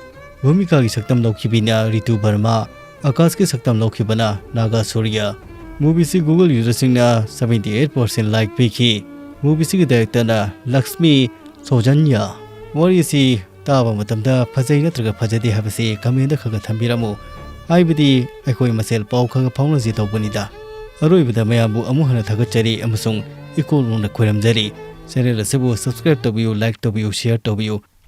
ꯚꯨꯃꯤꯀꯥꯒꯤ ꯁꯛꯇꯝ ꯂꯧꯈꯤꯕꯤꯅ ꯔꯤꯇꯨ ꯕꯔꯃꯥ, ꯑꯀꯥꯁꯀꯤ ꯁꯛꯇꯝ ꯂꯧꯈꯤꯕꯅ ꯅꯥꯒꯥ ꯁꯨꯔꯤꯌꯥ꯫ ꯃꯨꯚꯤꯁꯤ Google userꯁꯤꯡꯅ seventy eight percent like ꯄꯤꯈꯤ꯫ movieꯁꯤꯒꯤ directorꯅ ꯂꯛꯁꯃꯤ ꯁꯣꯖꯟꯌꯥ꯫ ꯋꯥꯔꯤꯁꯤ ꯇꯥꯕ ꯃꯇꯝꯗ ꯐꯖꯩ ꯅꯠꯇ꯭ꯔꯒ ꯐꯖꯗꯦ ꯍꯥꯏꯕꯁꯤ commentꯗ ꯈꯔ ꯈꯔ ꯊꯝꯕꯤꯔꯝꯃꯨ꯫ ꯍꯥꯏꯕꯗꯤ ꯑꯩꯈꯣꯏ ꯃꯁꯦꯜ ꯄꯥꯎ ꯈꯔ ꯈꯔ ꯐꯥꯎꯅꯁꯤ ꯇꯧꯕꯅꯤꯗ꯫ ꯑꯔꯣꯏꯕꯗ ꯃꯌꯥꯝꯕꯨ ꯑꯃꯨꯛ ꯍꯟꯅ ꯊꯥꯒꯠꯆꯔꯤ ꯑꯃꯁꯨꯡ ꯏꯀꯣꯛ ꯅꯣꯟꯅ ꯈꯣꯏꯔꯝꯖꯔꯤ꯫ Channel ꯑꯁꯤꯕꯨ subscribe ꯇꯧꯕꯤꯌꯨ, like ꯇꯧꯕꯤꯌꯨ, share ꯇꯧꯕꯤꯌꯨ꯫